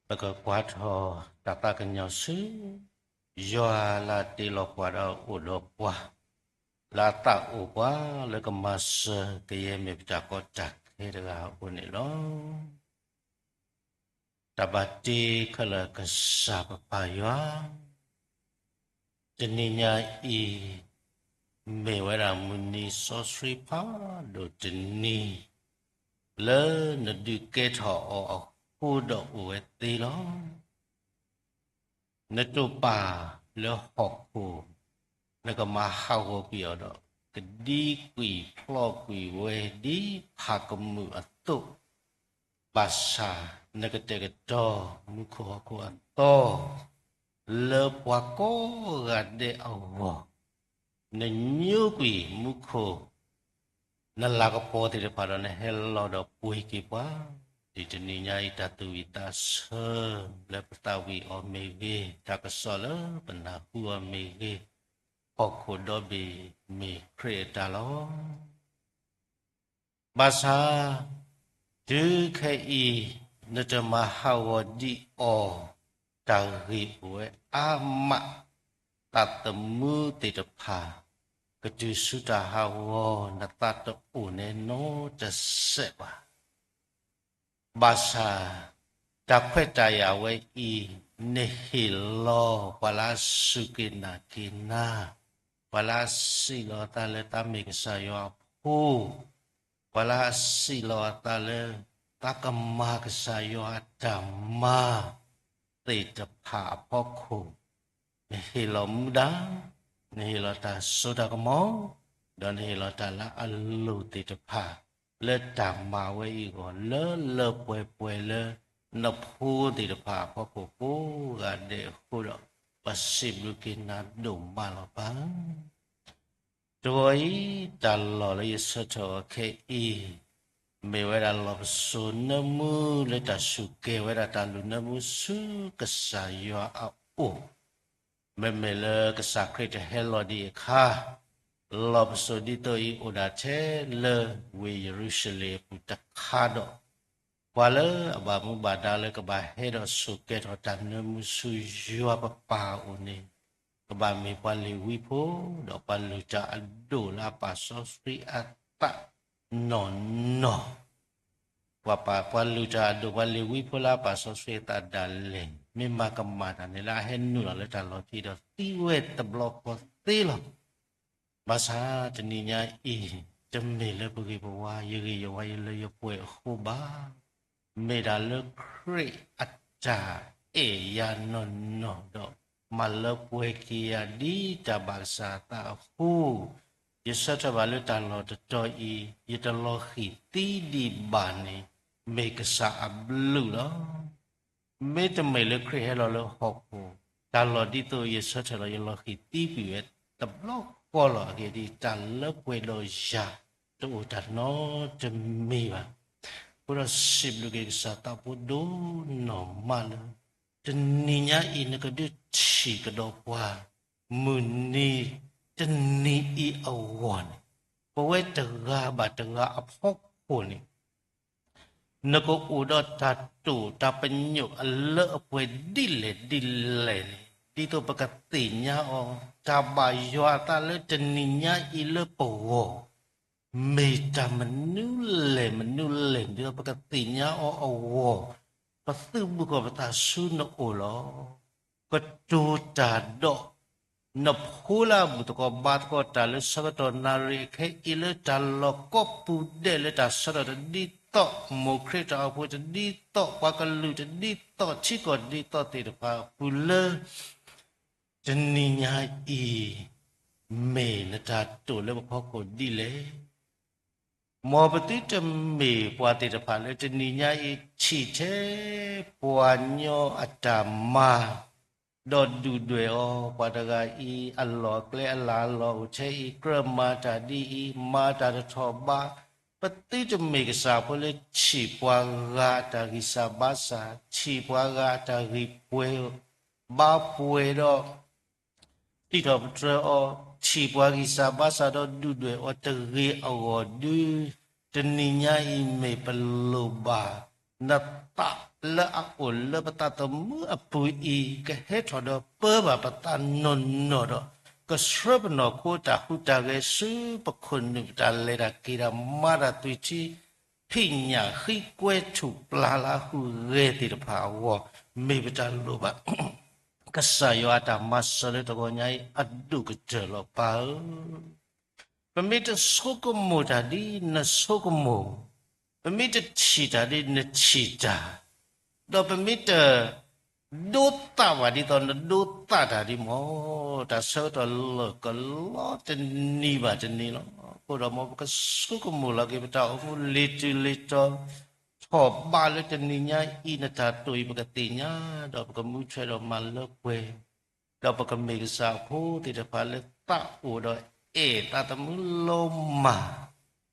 ပကကွၢ်ထီၣ်တၢ်သးကညီၤဆူ ယွၤလၢတ့လီၤပှၤဒီးအိၣ်ဒီးပှၤ, လၢအသးအိၣ်ပှၤလၢကမၤစၢၤကယဲၢ်မ့ၢ်ပတၢ်ကီတၢ်ခဲတဂၤအအိၣ်န့ၣ်လီၤ. တၢ်ဘၣ်တ့ခဲလၢာ်ကစၢ်ပပၢ်ယွၤ, တနံၤညါအံၤ မ့ၢ်ဝဲဒၣ်မုၢ်နံၤစီဆှံဖးဒိၣ်တနံၤ လၢနဒုးကဲထီၣ်အီၤအဃိဒီးအိၣ်ဝဲသ့လီၤ. နတိာ်ပာ်လၢဟီၣ်ခိၣ်, နကမၤဟးဂီၤကွံာ်အီၤဒီး ကဒံကွံာ်ဖျီၣ်ကွံာ်ဝဲဒ်ဖးကမုာ်အသိး, ဘၣ်ဆၣ်နကတဲာ်ကတီၤမူခိၣ်ဟီၣ်ခိၣ်အသီ လၢပှၤကိးဂၤဒဲးအဂီၢ်, နညိကွံာ်မူခိၣ် နလၤကပီၤသ့ၣ်တဖၣ်ဒီး နဟဲလီၤဒီးပှ့ၤက့ၤပှၤ, ဒ်တနံၤညါအံၤ တၢ်သူၣ်ဝံၣ်သးဆၢလၢပသးဝံၣ်အီၤမ့ၢ်ဂ့ၤ, တၢ်ကစီၣ်လၢပနၢ်ဟူအီၤမ့ၢ်ဂ့ၤ, ဟီၣ်ခိၣ်ဒီဘ့ၣ်မ့ၢ်ခရံာ်အတၢ်လီၤ. ဘၣ်ဆၣ် တုၤခဲအံၤ နတမၤဟးဂီၤဒံးအီၤ တၢ်ဂ့ၢ်အိၣ်ဝဲအါမး, သးသမူသ့ၣ်တဖၣ် ကတုၤဆူတၢ်ဟးဂီၤ နသးတအိၣ်န့ၣ်နီတစဲးဘၣ်. ဘၣ်ဆၣ် တၢ်ခွဲးတၢ်ယာ်ဝဲအံၤ နဟ့ၣ်လီၤပှၤလၢအစူၢ်က့ၤနာ်က့ၤနၤ, ပှၤလၢအစံးလီၤအသးလၢသးမ့ၢ်ကစၢ်ယွၤအဖိ, ပှၤလၢအစံးလီၤအသးလၢ သးကမၤကစၢ်ယွၤအတၢ်မၤ သ့ၣ်တဖၣ်အဖီခိၣ်, နဟ့ၣ်လီၤမူဒါ, နဟ့ၣ်လီၤတၢ်စိတၢ်ကမီၤ, ဒီးနဟ့ၣ်လီၤတၢ်လၢအလိၣ်သ့ၣ်တဖၣ် လၢတၢ်မၤဝဲအံၤအဂီၢ် လၢလၢပှဲၤပှဲၤလၢ နဖိသ့ၣ်တဖၣ်အဖီခိၣ်ကိးဂၤဒဲးအဃိဒီး ပစံးဘျုးက့ၤနၤဒိၣ်မးလီၤပၢ်. တဂီၤအံၤ တၢ်လီၢ်လၢယဆၢထၢၣ်အီၤခဲအံၤ မ့ၢ်ဝဲဒၣ်လီၢ်ပစိာ်နၢမူလၢတၢ်စူၢ်က့ၤဝဲဒၣ်တၢ်လူၢ်နၢမူဆူကစၢ်ယွၤအအိၣ်, မ့မ့ၢ်လၢကစၢ်ခရံာ်တဟဲလီၤဒံးအခါ, လီၢ်ပစိာ်ဒ်သိးအံၤအိၣ်ဒၣ်ထဲလၢဝ့ၢ်ယရူၤၡလ့ၣ်အပူၤတခါဒီး, ပှၤလၢအဘၣ်မူဘၣ်ဒါလၢကဘၣ်ဟဲဒီးစူၢ်က့ၤထီၣ်တၢ်နၢမူဆူယွၤပပၢ်အအိၣ်န့ၣ်, ကဘၣ်မ့ၢ်ပှၤလ့ၤဝံဖိ ဒီးပှၤလုၢ်တၢ်အဒိၣ်လၢအပာ်စီဆှံအသးနီၢ်နီၢ် ပှၤလုၢ်တၢ်အဒိၣ် ပှၤလ့ၤဝံဖိလၢအပာ်စီဆှံအသးဒၣ်လဲာ် မ့ၢ်မၤကမၣ်တၢ်န့ၣ်လၢအဟဲနုာ်လီၤလၢတၢ်လီၢ်ခံဒီးသံဝဲတဘျီဃီသ့လီၤ. ဘၣ်ဆၣ်တနံၤညါအံၤ တမ့ၢ်လၢပဂ့ၤပဝါ ယဂ့ၤယဝါ ယလၢယပှဲၤအဃိဘၣ်. မ့ၢ်ဒၣ်လၢခရံာ်အတၢ်အဲၣ်ယၤနီၢ်နီၢ်ဒီး မၤလၢပှဲၤက့ၤယၤဒ်တၢ်ဘၣ်ကစၢ်အသးအဃိ, ယဆၢထၢၣ်ဘၣ်လၢတၢ်လီၢ်တတီၤအံၤ ယတလီၤဃံၢ်သံဒံးဘၣ်န့ၣ် မ့ၢ်ကစၢ်အဘျုးလီၤ. မ့တမ့ၢ်လၢခရံာ်ဟဲလီၤလၢဟီၣ်ခိၣ်, တၢ်လီၢ်ဒ်သိးယဆၢထၢၣ်လီၤ ယလီၤဃံၢ်သံကွံာ်ဝဲတဘျီဃီလီၤ. အဂ့ၢ်ဒ်အံၤ, တၢ်လၢပှဲၤဒီးယၤ တအိၣ်တၢ်နီတမံၤဘၣ်. အဃိဒီးစံးဘျုးက့ၤကစၢ်သးဖိဒိၣ်နီၢ်မးလၢ တနံၤညါအံၤ နကဒုးထံၣ်ကဒီးပှၤ မုၢ်နံၤတနံၤအံၤအဂီၢ်န့ၣ်, ပဝဲတဂၤဘၣ်တဂၤအဖီခိၣ်န့ၣ် နကအိၣ်ဒီးတၢ်တိာ်တၢ်ပညိၣ်အလၢအပှဲၤဒ်လဲၣ်ဒ်လဲၣ်န့ၣ်, ဒ်သိးပကသ့ၣ်ညါအီၤ တၢ်ဘၣ်ယွၤအသးလၢတနံၤညါအံၤလၢပဂီၢ် မ့ၢ်တၢ်မနုၤလဲၣ်မနုၤလဲၣ်န့ၣ် ဒ်သိးပကသ့ၣ်ညါအီၤအဂီၢ်, ပသုးဘူးကီၢ်ပသးဆူနအိၣ်လီၤ. ကတိၤတၢ်ဒီး နဖိလၢအဘူၣ်သကိးဘါသကိးတၢ်လၢဆၢကတီၢ်နၣ်ရံၣ်အခဲအံၤ လၢတၢ်လီၢ်ကိးပူၤဒဲး လၢတၢ်ဆၢထၢၣ်တဒ်သိး မိၢ်ခရံာ်တၢ်အိၣ်ဖှိၣ်တဒ်သိး ပှၤကလုာ်တဒ်သိး ထံကီၢ်ဒ်သိးသ့ၣ်တဖၣ်အပူၤလၢ တနံၤညါအံၤ မ့ၢ်နတၢ်တိာ်လၢပဖီခိၣ်ဒ်လဲၣ်. မ်ပသုတမ့ၢ်ပှၤသ့ၣ်တဖၣ်လၢတနံၤညါအံၤ ထံၣ်ထဲပှၤကညီအတၢ်မၤ ဒီးဒုၣ်ဒွဲၣ်အီၤ, ပှၤတဂၤအံၤ အလီၢ်အကျဲအလၤအလီၢ်အိၣ်ထဲအံၤ ကြၢးမၤတၢ်ဒ်အံၤ မၤတၢ်တထီၣ်ဘး, ပသုတမ့ၢ်ကစၢ်ဖိလၢထံၣ်ပှၤဂၤအတၢ်ဂံၢ်စၢ်ဘါစၢ်, ထံၣ်ပှၤဂၤအတၢ်ဂံၢ်ပှဲၤ ဘါပှဲၤဒီး တံးထီၣ်ပတြၢၤအီၤ, ထံၣ်ပှၤဂံၢ်စၢ်ဘါစၢ်ဒီးဒုၣ်ဒွဲၣ်အီၤတဂ့ၤအဂီၢ်ဒု, တနံၤညါအံၤမ့ၢ်ပလိၣ်ဘၣ် နသးလၢအအိၣ်လၢပသးသမူအပူၤအံၤ ကဟဲထီၣ်ဒီးပၢဘၣ်ပသးနီၢ်နီၢ်ဒီး ကဆှၢပနီၢ်ခိတၢ်ဟူးတၢ်ဂဲၤဆူပခိၣ်နူာ် ပတၢ်လဲၤတၢ်က့ၤတၢ်မၤတၢ်သွံၣ်ထံ ဖံးညၣ်ဃံကွဲထူၣ်ပျၢ်လၢအဟူးဂဲၤသ့ၣ်တဖၣ်အဂီၢ် မ့ၢ်ပတၢ်လိၣ်ဘၣ် ကစၢ်ယွၤအတၢ်မၤစၢၤလၢတဂီၤညါအံၤအဒိၣ်ကတၢၢ်လီၤပၢ်ဧၢ. ပမ့ၢ်တဆိကမိၣ်တၢ်ဒ်နဆိကမိၣ်, ပမ့ၢ်တထံၣ်တၢ်ဒ်နထံၣ်တၢ်, ဒီးပမ့ၢ်တ ဒိသၣ်ဘၣ်ဒ်သိးနဒိသၣ်တၢ်ဒ်မ့ၢ် တၢ်ဆၢကတီၢ်လီၢ်ကလီတနံၤဘၣ်တနံၤလီၤ. အဃိဒီးမ်ပကဆိကမိၣ်လီၤက့ၤပတၢ်အိၣ်မူလ့ၤတုၤလ့ၤတီၤ ထီၣ်ဘးလၢတနံၤညါအံၤနတၢ်တိာ်အံၤပကသ့ၣ်ညါ ဒီးပကမူထွဲဒီးမၤလၢပှဲၤ ဒီးပကမ့ၢ်ကစၢ်အဖိသ့ၣ်တဖၣ်လၢသးအိၣ်ဒီးအဲၣ်သးသမူလီၤမၢ်,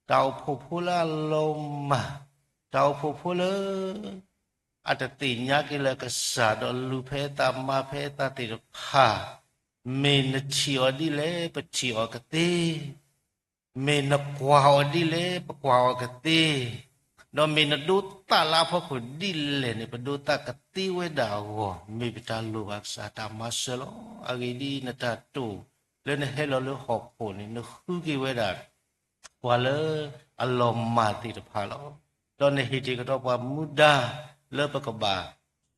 တၢ်အိၣ်ဖှိၣ်ဖိလၢအလီၤမၢ်, တၢ်အိၣ်ဖှိၣ်ဖိလၢ အတသ့ၣ်ညါက့ၤလၢကစၢ်ဒီးလူၤဖဲအသးမၤဖဲအသးသ့ၣ်တဖၣ်, မ့ၢ်နထံၣ်အီၤဒ်လဲၣ် ပထံၣ်အီၤကသ့, မ့ၢ်နကွၢ်အီၤဒ်လဲၣ် ပကွၢ်အီၤကသ့, ဒီးမ့ၢ်နဒိသၣ်လၢအဖီခိၣ်ဒ်လဲၣ်န့ၣ် ပဒိသၣ်ကသ့ဝဲဒၣ်အဂီၢ် မ့ၢ်ပတၢ်လိၣ်ဘၣ်ကစၢ်တၢ်မၤစၢၤလီၤ. အဂ့ၢ်ဒ်အံၤ နတၢ်တိာ်လၢနဟဲလီၤလၢဟီၣ်ခိၣ်န့ၣ် နဃုက့ၤဝဲဒၣ် ပှၤလၢအလီၤမၢ်သ့ၣ်တဖၣ်လီၤ. ဒီးနဟ့ၣ်တ့ၢ်ကဒီးပှၤမူဒါလၢပကဘၣ်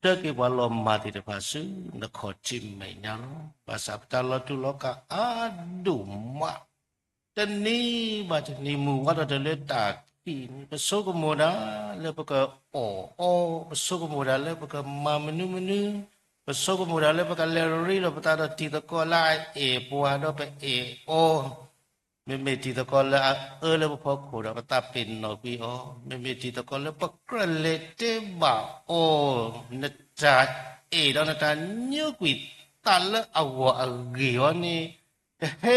ဆှၢက့ၤပှၤလီၤမၢ်သ့ၣ်တဖၣ်ဆူနခီၣ်ထံးမဲာ်ညါလီၤ. ဘၣ်ဆၣ်ပတၢ်လီၤတူာ်လီၤကာ်အါဒိၣ်မး တနံၤဘၣ်တနံၤ မုၢ်ဝါထီၣ်တၢ်လၢတၢ်ခံးန့ၣ် ပဆိကမိၣ်ဒၣ်လၢပကအီၣ်အီ, ပဆိကမိၣ်ဒၣ်လၢပကမၤမနုၤမနုၤ, ပဆိကမိၣ်ဒၣ်လၢပကလဲၤရ့လိာ်ပသးဒီးတံၤသကိးလၢအအဲၣ်ပှၤဒီးပအဲၣ်အီၤ, မ့မ့ၢ်တံၤသကိးလၢအအၢလၢပဖီခိၣ်ဒီးပသးပ့ၤနီၣ်ကွံာ်အီၤ, မ့မ့ၢ်တံၤသကိးလၢပကြၢးလဲၤတဲဘၣ်အီၤ, နတၢ်အဲၣ်ဒီးနတၢ်ညိကွံာ်သးလၢအဂီၢ်အဂ့ၢ်အီၤန့ၣ် ကဟဲ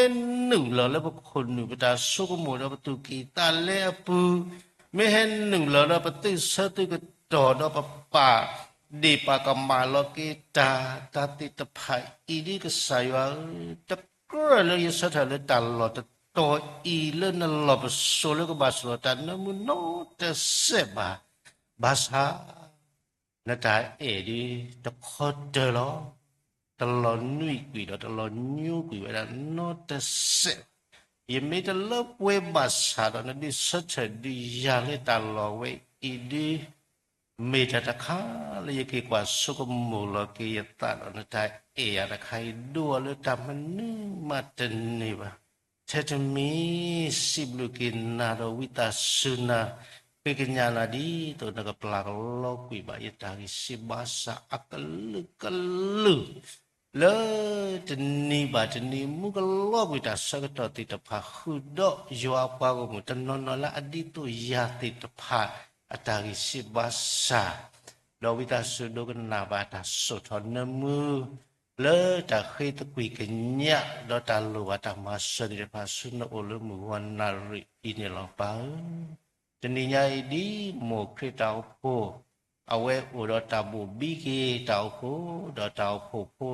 နုာ်လီၤလၢပခိၣ်နူာ် ပတၢ်ဆိကမိၣ်ဒီးပသူၣ်ကံၢ်သးလဲအပူၤ, မ့ၢ်ဟဲနုာ်လီၤဒီးပသုးဆၢသုးကတီၢ်ဒီးပပာ် ဒ့ၣ်ပာ်ကမၣ်လီၤက့ၤတၢ်, တၢ်သ့ၣ်တဖၣ်အံၤဒ်ကစၢ်ယွၤဧၢ, တကြၢးလၢယဆၢထၢၣ်လၢတၢ်လီၢ်တတီၤအံၤလၢနလီၢ်ပစိာ်လၢကဘၣ်စိာ်တၢ်နၢမူနီတစဲးဘၣ်, ဘၣ်ဆၣ် နတၢ်အဲၣ်ဒ်တခီတၢၤလီၤ. တလီၤနွံကွံာ်ဒီးတလီၤညိကွံာ်ဝဲဒၣ်နီတစဲးဘၣ်. ယမ့ၢ်တလၢပှဲၤဘၣ်ဆၣ်ဒီး နဒုးဆၢထၢၣ်ဒုးယၤလၢတၢ်လီၢ်ဝဲအံၤဒ် မ့ၢ်တၢ်တခါလၢယက့ၤကွၢ်ဆိကမိၣ်လီၤက့ၤယသးဒီး နတၢ်အဲၣ်ယၤတခါအံၤ ဒိၣ်အီၤလၢတၢ်မနုၤမးတန့ၢ်ဘၣ်. ထဲတမံၤ စံးဘျုးက့ၤနၤဒီးဝံသးစူၤနၤ, ဃ့ကညးနၤဒ်သိးနကပျၢ်ကလီကွံာ်ဘၣ် ယတၢ်ဂံၢ်စၢ်ဘါစၢ်အကလုာ်ကလုာ် လၢတနံၤဘၣ်တနံၤ မူကလီကွံာ်တၢ်ဆၢကတီၢ်သ့ၣ်တဖၣ် ဃုာ်ဒီးယွၤအပှၤဂီၢ်မုၢ်တနီၤနီၤလၢအဒ်သိးယၤသ့ၣ်တဖၣ် အတၢ်ဂံၢ်စၢ်ဘါစၢ်, ဒီးဝံသးစူၤဒိကနၣ်ဘၣ်တၢ်စိာ်ထီၣ်နၢမူ လၢတၢ်ဃ့သကွံၢ်ကညး ဒီးတၢ်လိၣ်ဘၣ်တၢ်မၤစၢၤသ့ၣ်တဖၣ်ဆူနအိၣ်လၢမုၢ်ဂီၤနၣ်ရံၣ်အံၤန့ၣ်လီၤပၢ်ဧၢ. တနံၤညါအံၤဒ်မိၢ်ခရံာ်တၢ်အိၣ်ဖှိၣ် အဝဲအိၣ်ဒီးတၢ်ဘိၣ်ဘံက့ၤတၢ်အိၣ်ဖှိၣ် ဒီးတၢ်အိၣ်ဖှိၣ်ဖိ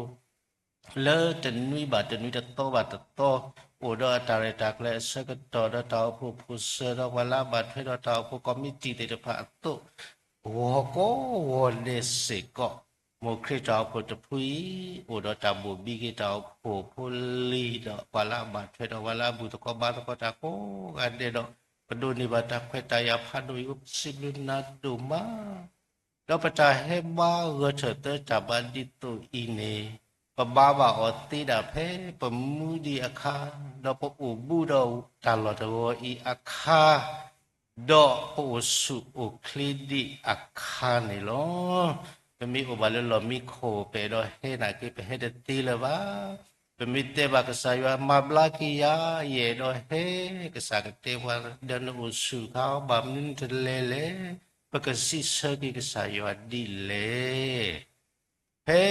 လၢတနွံဘၣ်တနွံတသီဘၣ်တသီ အိၣ်ဒီးအတၢ်ရဲၣ်တၢ်ကျဲၤအဆၢကတီၢ် ဒီးတၢ်အိၣ်ဖှိၣ်ဖိစၢၤ ဒီးပှၤလၢအဘၣ်ထွဲဒီးတၢ်အိၣ်ဖှိၣ်ကီမံးတံၢ်သ့ၣ်တဖၣ်အသိး ဂီၤကိးဂီၤဒဲးစ့ၢ်ကီး မိၢ်ခရံာ်တၢ်အိၣ်ဖှိၣ်တဖုအံၤ အိၣ်ဒီးတၢ်ဘိၣ်ဘံက့ၤတၢ်အိၣ်ဖှိၣ်ဖိလံဒီး ပှၤလၢအဘၣ်ထွဲဒီးပှၤလၢအဘူၣ်သကိးဘါသကိးတၢ်ကိးဂၤဒဲးဒီး ပဒိးန့ၢ်ဘၣ်တၢ်ခွဲးတၢ်ယာ်ဖးဒိၣ်အံၤ ပစံးဘျုးနၤဒိၣ်မး ဒီးပတၢ်ဟဲဘါဂၢၢ်ထၢၣ်သၢတၢ်ဘါဒ်သိးအံၤန့ၣ် ပဘါဘၣ်အီၤသ့ဒၣ်ဖဲပမူဒံးအခါ, ဒီးပအိၣ်ဘူးဒီးတၢ်လီၢ်တဂီၤအံၤအခါ, ဒီးပအိၣ်ဆူၣ်အိၣ်ချ့ဒံးအခါန့ၣ်လီၤ. ပမ့ၢ်အိၣ်ဘၣ်လၢလီၢ်မံခိၣ် ပအဲၣ်ဒိးဟဲနာ်က့ ပဟဲတသ့လၢၤဘၣ်. ပမ့ၢ်တဲဘၣ်ကစၢ်ယွၤ မၤဘျါက့ၤယၤ ယအဲၣ်ဒိးဟဲ, ကစၢ်ကတဲပှၤ ဒီးနအိၣ်ဆူၣ်ခါ ဘၣ်မနုၤနတလဲၤလဲၣ်. ပကစံးဆၢက့ၤကစၢ်ယွၤဒ်လဲၣ်. ဖဲ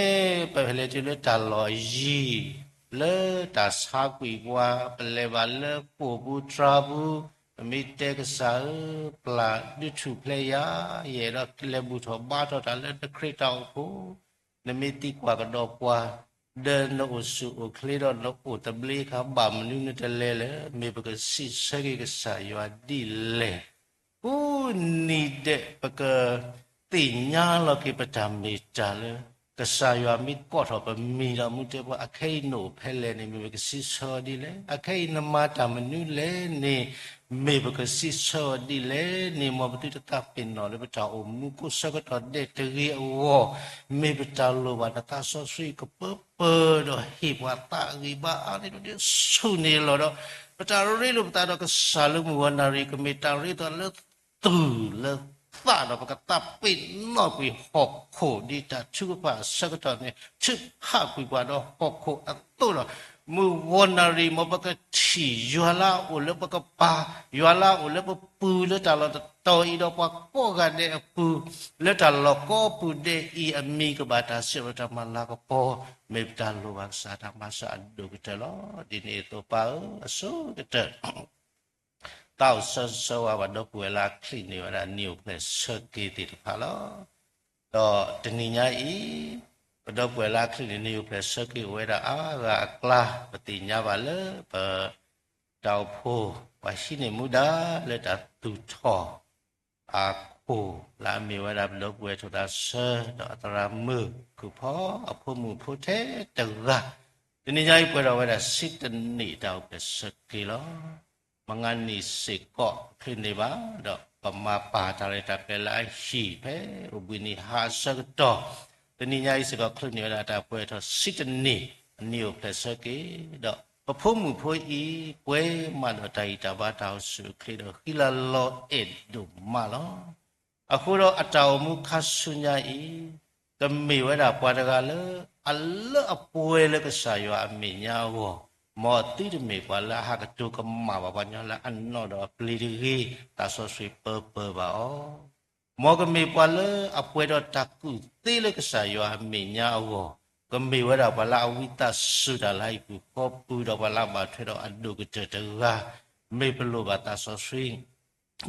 ပလဲၤတုၤလၢတၢ်လီၢ်ယံၤ လၢတၢ်ဆါကွံာ်ပှၤ ပလဲၤဘၣ်လၢဃိာ်ပူၤတြါပူၤ, ပမ့ၢ်တဲကစၢ်ဧၢ, ပျၢ်ဒုးထူၣ်ဖျဲးယၤ, ယအဲၣ်ဒိးလဲၤဘူၣ်ထီၣ်ဘါထီၣ်တၢ်လၢနခရံာ်တၢ်အိၣ်ဖှိၣ်, နမ့ၢ်သံကွၢ်ကဒီးပှၤ, ဒီးနအိၣ်ဆူၣ်အိၣ်ချ့ဒီးနအိၣ်သဘျ့အခါ ဘၣ်မနုၤနတလဲၤလဲၣ်. မ့ၢ်ပကစံးဆၢက့ၤကစၢ်ယွၤဒ်လဲၣ်. ကိးနံၤဒဲး ပကသ့ၣ်ညါလီၤက့ၤပတၢ်မ့ၢ်တၢ်လၢ ကစၢ်ယွၤမ့ၢ်ကိးထီၣ်ပမံၤဒီး မူတဲပှၤ အခဲအံၤနအိၣ်ဖဲလဲၣ်န့ၣ် မ့ၢ်ပကစံးဆၢအီၤဒ်လဲၣ်, အခဲအံၤနမၤတၢ်မနုၤလဲၣ်န့ၣ် မ့ၢ်ပကစံးဆၢအီၤဒ်လဲၣ်န့ၣ် မ်ပသုတသးပ့ၤနီၣ်လၢပတၢ်အိၣ်မူကိးဆၢကတီၢ်ဒဲးတဂ့ၤအဂီၢ်, မ့ၢ်ပတၢ်လိၣ်ဘၣ်နသးစီဆှံကပၢပၢၤဒီး ဟ့ၣ်ပှၤသးဂံၢ်ဘါအါန့ၣ် ဒ်ဆူၣ်န့ၣ်လီၤဒီး ပတၢ်ရ့လိာ်ပသးဒီးကစၢ်လၢမုၢ်ဂီၤနၣ်ရံၣ် ကမ့ၢ်တၢ်ရ့လိာ်သးလၢ သူၣ်လၢသးဒီး ပကသးပ့ၤနီၣ်ကွံာ်ဟီၣ်ခိၣ်ဒ်တၢ်ထုကဖၣ်အဆၢကတီၢ်န့ၣ် ထုးဖးကွံာ်ပှၤဒီးဟီၣ်ခိၣ်အသိးဒီး မုၢ်ဂီၤနၣ်ရံၣ် မ်ပကထံၣ်ယွၤလၢအအိၣ်လၢပကပၤ, ယွၤလၢအအိၣ်လၢပပူၤလၢတၢ်လီၢ်တတီၤအံၤဒီး ပှၤကိးဂၤဒဲးအပူၤ လၢတၢ်လီၢ်ကိးပူၤဒဲးအံၤအမံၤကဘၣ်တၢ်စံးထီၣ်ပတၢ်မၤလၤကပီၤ, မ့ၢ်ပတၢ်လိၣ်ဘၣ်ကစၢ်တၢ်မၤစၢၤအဒိၣ်ကတၢၢ်လီၤ. ဒ်န့ၣ်အသိးပၢ်ဧၢ, အဆိကတၢၢ် သးအိၣ်ဆၢဆၢဝါ ပဒီပုၢ်ဝဲၢ်လၢအချံးန့ၢ်ဝဲဒၣ် နံၣ်အိၣ်ဖျဲၣ်ဆၢက့ၤသ့ၣ်တဖၣ်လီၤ. ဒီးတနံၤညါအံၤ ပဒီပုၢ်ဝဲၢ်လၢအချံးန့ၢ် နံၣ်အိၣ်ဖျဲၣ်ဆၢက့ၤအိၣ်ဝဲဒၣ်အါဂၤအကျါ ပသ့ၣ်ညါဘၣ်လၢပ တၢ်အိၣ်ဖှိၣ် ပှၤဟံးန့ၢ်မူဒါလၢတၢ်သူၣ်ထီၣ် အခိၣ်လၢအမ့ၢ်ဝဲဒၣ် ပဒီပုၢ်ဝဲၢ်ထိၣ်သးဆၢ ဒီးအသရၣ်မုၣ် ကုၢ်ဖီ အဖိမုၣ်ဖိထဲတဂၤ, တနံၤညါအံၤ ပှဲၤထီၣ်ဝဲဒၣ်ဆံတနံၣ်တၢ်အိၣ်ဖျဲၣ်ဆၢက့ၤလီၤ. မုၢ်ဂၤနံၣ်စ့ၢ်ကီး ချံးန့ၢ်ဘၣ် ဒီးပမၤပာ်တၢ်ရဲၣ်တၢ်ကျဲၤလၢအဟံၣ် ဖဲအိၣ်ဘှံးနံၤဟါအဆၢကတီၢ်, တနံၤညါအံၤစ့ၢ်ကီး ချံးန့ၢ်ဝဲဒၣ်တၢ်ပှဲၤထီၣ်ဆံတနံၣ် အနံၣ်အိၣ်ဖျဲၣ်ဆၢက့ၤ, ဒီးပဖိမုၣ်ဖိအံၤ ပှဲၤမးဒီးတၢ်ဂံၢ်တၢ်ဘါတၢ်အိၣ်ဆူၣ်အိၣ်ချ့ဒီး ဃံလၤလီၤအဲၣ်ဒိၣ်မးလီၤ. အဃိဒီးအတၢ်အိၣ်မူခါဆူညါအံၤ ကမ့ၢ်ဝဲဒၣ်ပှၤတဂၤလၢ အလၢအပှဲၤလၢကစၢ်ယွၤအမဲာ်ညါအဂီၢ်, မ်သုတမ့ၢ်ပှၤလၢအဟးကတိၤကမၣ်ဘၣ်ပှၤကညီလၢအနီၢ်ဒီးအပျ့ၤတဂ့ၤ, သးစီဆှံပၢပၢဘၣ်အီၤ. မ်ကမ့ၢ်ပှၤလၢအပှဲၤဒီးတၢ်ကူၣ်သ့လၢကစၢ်ယွၤအမဲာ်ညါအဂီၢ်, ကမ့ၢ်ဝဲဒၣ်ပှၤလၢအဝံသးစူၤတၢ်လၢဟံၣ်ပူၤဃီပူၤ ဒီးပှၤလၢအဘၣ်ထွဲဒီးအဒိၣ်ကတၢၢ်တဂၤ, မ့ၢ်ပလိၣ်ဘၣ်သးစီဆှံ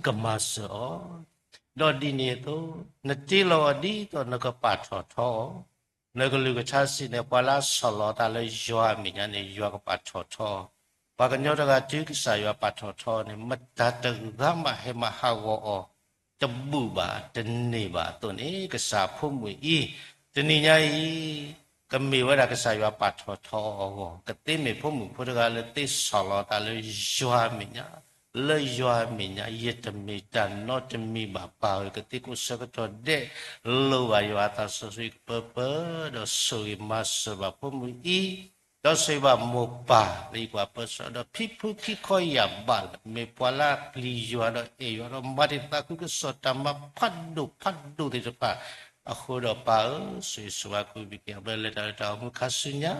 ကမၤစၢၤအီၤ. ဒီးဒ်န့ၣ်အသိး, နတ့လီၤအီၤဒ်သိးနကပာ်ထီၣ်ထီအီၤ, နကလုၢ်ကထါစံးန့ၣ် ပှၤလၢအဆီၣ်လီၤသးလၢယွၤအမဲာ်ညါန့ၣ် ယွၤကပာ်ထီၣ်ထီ, ပှၤကညီတဂၤတုၤကစၢ်ယွၤပာ်ထီၣ်ထီန့ၣ် မတၤတဂၤမးဟဲမၤဟးဂီၤအီၤ တဘူၣ်ဘၣ်တန့ၢ်ဘၣ်အသိးန့ၣ် ကစၢ်ဖိမုၣ်အံၤ တနံၤညါအံၤ ကမ့ၢ်ဝဲဒၣ်ကစၢ်ယွၤပာ်ထီၣ်ထီအီၤအဂီၢ် ကသ့မ့ၢ်ဖိမုၣ်ဖိတဂၤလၢသ့ဆီၣ်လီၤသးလၢယွၤအမဲာ်ညါ, လၢယွၤအမဲာ်ညါ ယတမ့ၢ်တၢ်နီတမံၤဘၣ်ပၢ်ဧၢ, ကသ့ကိးဆၢကတီၢ်ဒဲး လိၣ်ဘၣ်ယွၤအသးစီဆှံကပၢပၢ ဒီးဆိၣ်ဂ့ၤမၤစၢၤဘၣ်ဖိမုၣ်အံၤ, ဒီးဆိၣ်ဂ့ၤဘၣ်မိၢ်ပၢ်လၢယကွၢ်ပၢဆှၢဒီးဖံဖုခံခီယၢ်ဘးလၢ မ့ၢ်ပှၤလၢအပျံၤယွၤဒီးအဲၣ်ယွၤဒီးမၤတ့ၢ်သးခုကစီၣ်တၢ်မၤဖးဒိၣ်ဖးဒိၣ်သ့ၣ်တဖၣ်, အဃိဒီးပၢ်ဧၢ, ဆိၣ်ဂ့ၤဆိၣ်ဝါကွံာ်ဘံၣ်က့ၤအဘျၢလၢတၢ်လၢတၢ်အိၣ်မူခါဆူညါ,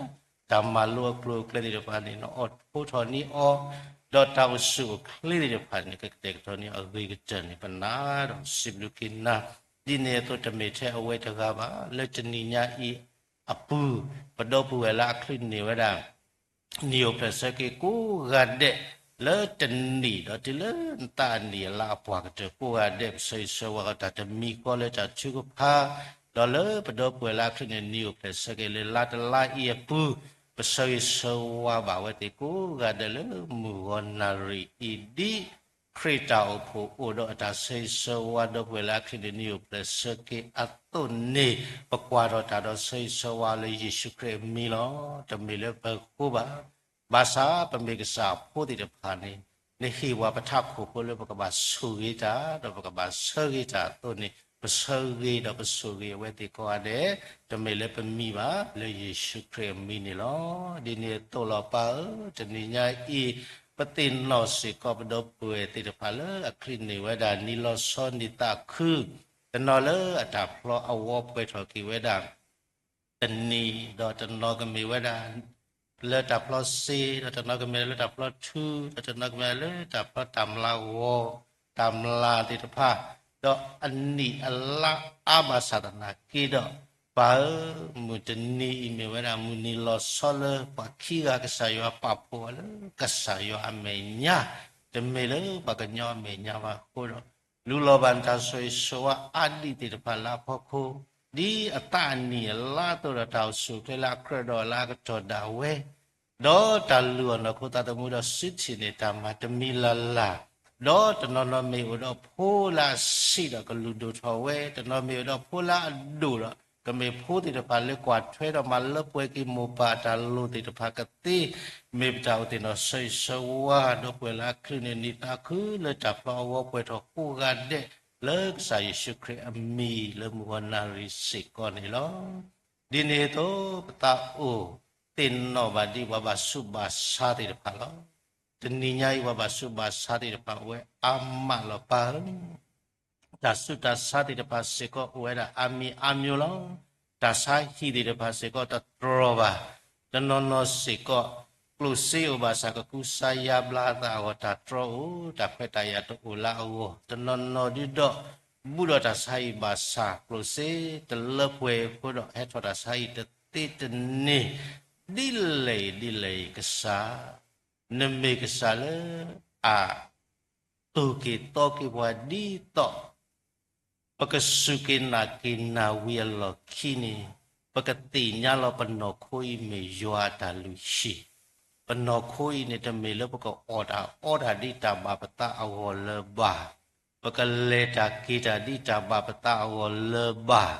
တၢ်မၤလိအကျိၤအကျဲသ့ၣ်တဖၣ်န့ၣ် နအိးထီၣ်န့ၢ်အီၤ, ဒီးတၢ်အိၣ်ဆူၣ်အိၣ်ချ့သ့ၣ်တဖၣ်န့ၣ် ကကတဲာ်ကတီၤန့ၢ်အဂ့ၤကတၢၢ်န့ၣ် ပနာ်ဒီးစံးဘျုးက့ၤနၤ, ဒ်န့ၣ်အသိးတမ့ၢ်ထဲအဝဲတဂၤဘၣ် လၢတနံၤညါအံၤအပူၤ, ပဒီပုၢ်ဝဲၢ်လၢအချံးန့ၢ်ဝဲဒၣ် နံၣ်အိၣ်ဖျဲၣ်ဆၢက့ၤကိးဂၤဒဲး, လၢတနံၣ်ဒီးတုၤလၢနသးအနံၣ်အလါအပှၤကတၢၢ်ကိးဂၤဒဲး ပဆၢဂ့ၤဆၢဝါကီးတၢ်တမံၤဃီလၢတၢ်ထုကဖၣ်, ဒီးလၢပဒီပုၢ်ဝဲၢ်လၢအချံးန့ၢ်နံၣ်အိၣ်ဖျဲၣ်ဆၢက့ၤလၢလါတလါအံၤအပူၤ, ပဆၢဂ့ၤဆၢဝါဘၣ်ဝဲသ့ၣ်ကိးဂၤဒဲးလၢမုၢ်ဂီၤနၣ်ရံၣ်အံၤဒ် ခရံာ်တၢ်အိၣ်ဖှိၣ်အိၣ်ဒီးအတၢ်ဆၢဂ့ၤဆၢဝါဒီပုၢ်ဝဲၢ်လၢအချံးန့ၢ်နံၣ်အိၣ်ဖျဲၣ်ဆၢက့ၤအသိးန့ၣ်, ပကွၢ်ထီၣ်တၢ်ဒီးဆၢဂ့ၤဆၢဝါလၢယ့ၣ်ၡူးခရံာ်အမံၤလီၤ. တမ့ၢ်လၢပဃိဘၣ်. ဘၣ်ဆၣ်ပမ့ၢ်ကစၢ်အဖိသ့ၣ်တဖၣ်န့ၣ်, နဟ့ၣ်ပှၤပထးခိၣ်ဖိလၢပကဘၣ်ဆိၣ်ဂ့ၤတၢ်, ဒီးပကဘၣ်ဆၢဂ့ၤတၢ်အသိးန့ၣ်, ပဆၢဂ့ၤဒီးပဆိၣ်ဂ့ၤအဝဲသ့ၣ်ကိးဂၤဒဲး, တမ့ၢ်လၢပမံၤဘၣ်, လၢယ့ၣ်ၡူးခရံာ်အမံၤန့ၣ်လီၤ. ဒ်န့ၣ်အသိးလီၤပၢ်ဧၢ, တနံၤညါအံၤ ပသ့ၣ်နီၣ်စ့ၢ်ကီးပဒီပုၢ်ဝဲၢ်သ့ၣ်တဖၣ်လၢအချံးန့ၢ်ဝဲဒၣ် နံၤလီၤဆီနံၤသးခု, တနီၤလၢအတၢ်ဖျီအဝီပှဲၤထီၣ်က့ၤဝဲဒၣ် တနံၤ, ဒီးတနီၤကမ့ၢ်ဝဲဒၣ် လၢတၢ်ဖျီစ့, ဒီးတနီၤကမ့ၢ်လၢတၢ်ဖျီထု, ဒီးတနီၤကမ့ၢ်လၢတၢ်ဖျီတၢ်မျးဂီၤ, တၢ်မျးသ့ၣ်တဖၣ်, ဒီးအနံၣ်အလါအါဘၣ်ဆၣ်သနာ်က့ဒီး, ပၢ်ဧၢ, မုၢ်တနံၤအံၤမ့ၢ်ဝဲဒၣ် မုၢ်နံၤလီၤဆီလၢပှၤခံဂၤကစၢ်ယွၤပာ်ဖှိၣ်အီၤလၢကစၢ်ယွၤအမဲာ်ညါ, တမ့ၢ်လၢပှၤကညီအမဲာ်ညါဘၣ်အဃိဒီး, လူလီၤဘၣ်နတၢ်ဆိၣ်ဂ့ၤဆိၣ်ဝါအါဒံးသ့ၣ်တဖၣ်လၢအဖီခိၣ်, ဒ်အသးအနံၣ်အလါအသိးဒီး တၢ်အိၣ်ဆူၣ်အိၣ်ချ့လၢအကြၢးဒီးအလါအကတီၢ်ဒၣ်ဝဲ, ဒီးတၢ်လုၢ်အီၣ်နီၢ်ခိသးသမူဒီးစုထံၣ်န့ၢ်တၢ်မၤတမံၤလၢ်လၢ်, ဒီးတနီၤနီၤမ့ၢ်အိၣ်ဒီးဖိလၢအဆံးဒီးကလုၢ်ဒိၣ်ထီၣ်ဝဲ, တနီၤမ့ၢ်အိၣ်ဒီးဖိလၢအဒိၣ်ဒီး ကမ့ၢ်ဖိသ့ၣ်တဖၣ်လၢကွၢ်ထွဲဒီးမၤလၢပှဲၤက့ၤမိၢ်ပၢ်အတၢ်လိၣ်သ့ၣ်တဖၣ်ကသ့, မ့ၢ်ပတၢ်အိၣ်သ့ၣ်နီၣ်ဆၢဂ့ၤဆၢဝါ ဒီပုၢ်ဝဲၢ်လၢအချုးန့ၣ် နံၣ်သးခုလၢတၢ်ဖျီအဂီၢ်ပှဲၤထီၣ်ကိးဂၤဒဲး လၢကစၢ်ယ့ၣ်ၡူးခရံာ်အမံၤလၢမုၢ်ဂီၤနၣ်ရံၣ်စ့ၢ်ကီးန့ၣ်လီၤ. ဒ်န့ၣ်အသိး ပသးအိၣ်သ့ၣ်နီၣ်ဘၣ်ဒ်ပှၤဘၣ်ဆူးဘၣ်ဆါသ့ၣ်တဖၣ်လီၤ. တနံၤညါအံၤ ပှၤဘၣ်ဆူးဘၣ်ဆါသ့ၣ်တဖၣ်အိၣ်ဝဲအါမးလီၤပၢ်ဧၢ တၢ်ဆူးတၢ်ဆါသ့ၣ်တဖၣ်စ့ၢ်ကီးအိၣ်ဝဲဒၣ်အါမံၤအါမံၤလီၤ. တၢ်ဆါဟံၣ်သ့ၣ်တဖၣ်စ့ၢ်ကီးတတြီဘၣ်. တနီၤနီၤစ့ၢ်ကီး ကျိၣ်စ့အိၣ်ဘၣ်ဆၣ်ကကူစါယါဘျါအသးအဂီၢ် တၢ်တြီအိၣ် တၢ်ခွဲးတၢ်ယာ်တအိၣ်လၢအဂီၢ်, တနီၤနီၤဒုဒီး ဘူးဒီးတၢ်ဆါဟံၣ်ဘၣ်ဆၣ် ကျိၣ်စ့တလၢပှဲၤအဃိဒီး ဟဲထီၣ်တၢ်ဆါဟံၣ်တသ့တန့ၢ်, ဒ်လဲၣ်ဒ်လဲၣ်အံၤကစၢ် နမ့ၢ်ကစၢ်လၢအ တိၢ်က့ၤသီက့ၤပှၤဒ်သိး ပကစူၢ်က့ၤနာ်က့ၤနၤဝံၤအလီၢ်ခံန့ၣ်, ပကသ့ၣ်ညါလီၤပနီၢ်ခိအံၤမ့ၢ်ယွၤအတၢ်လုၢ်ဟံၣ်, ပနီၢ်ခိအံၤန့ၣ် တမ့ၢ်လၢပကအီၣ်တၢ်အီတၢ်ဒ်တၢ်ဘၣ်ပသးအဂီၢ်လၢၤဘၣ်, ပကလဲၤတၢ်က့ၤတၢ်ဒ်တၢ်ဘၣ်ပသးအဂီၢ်လၢၤဘၣ်,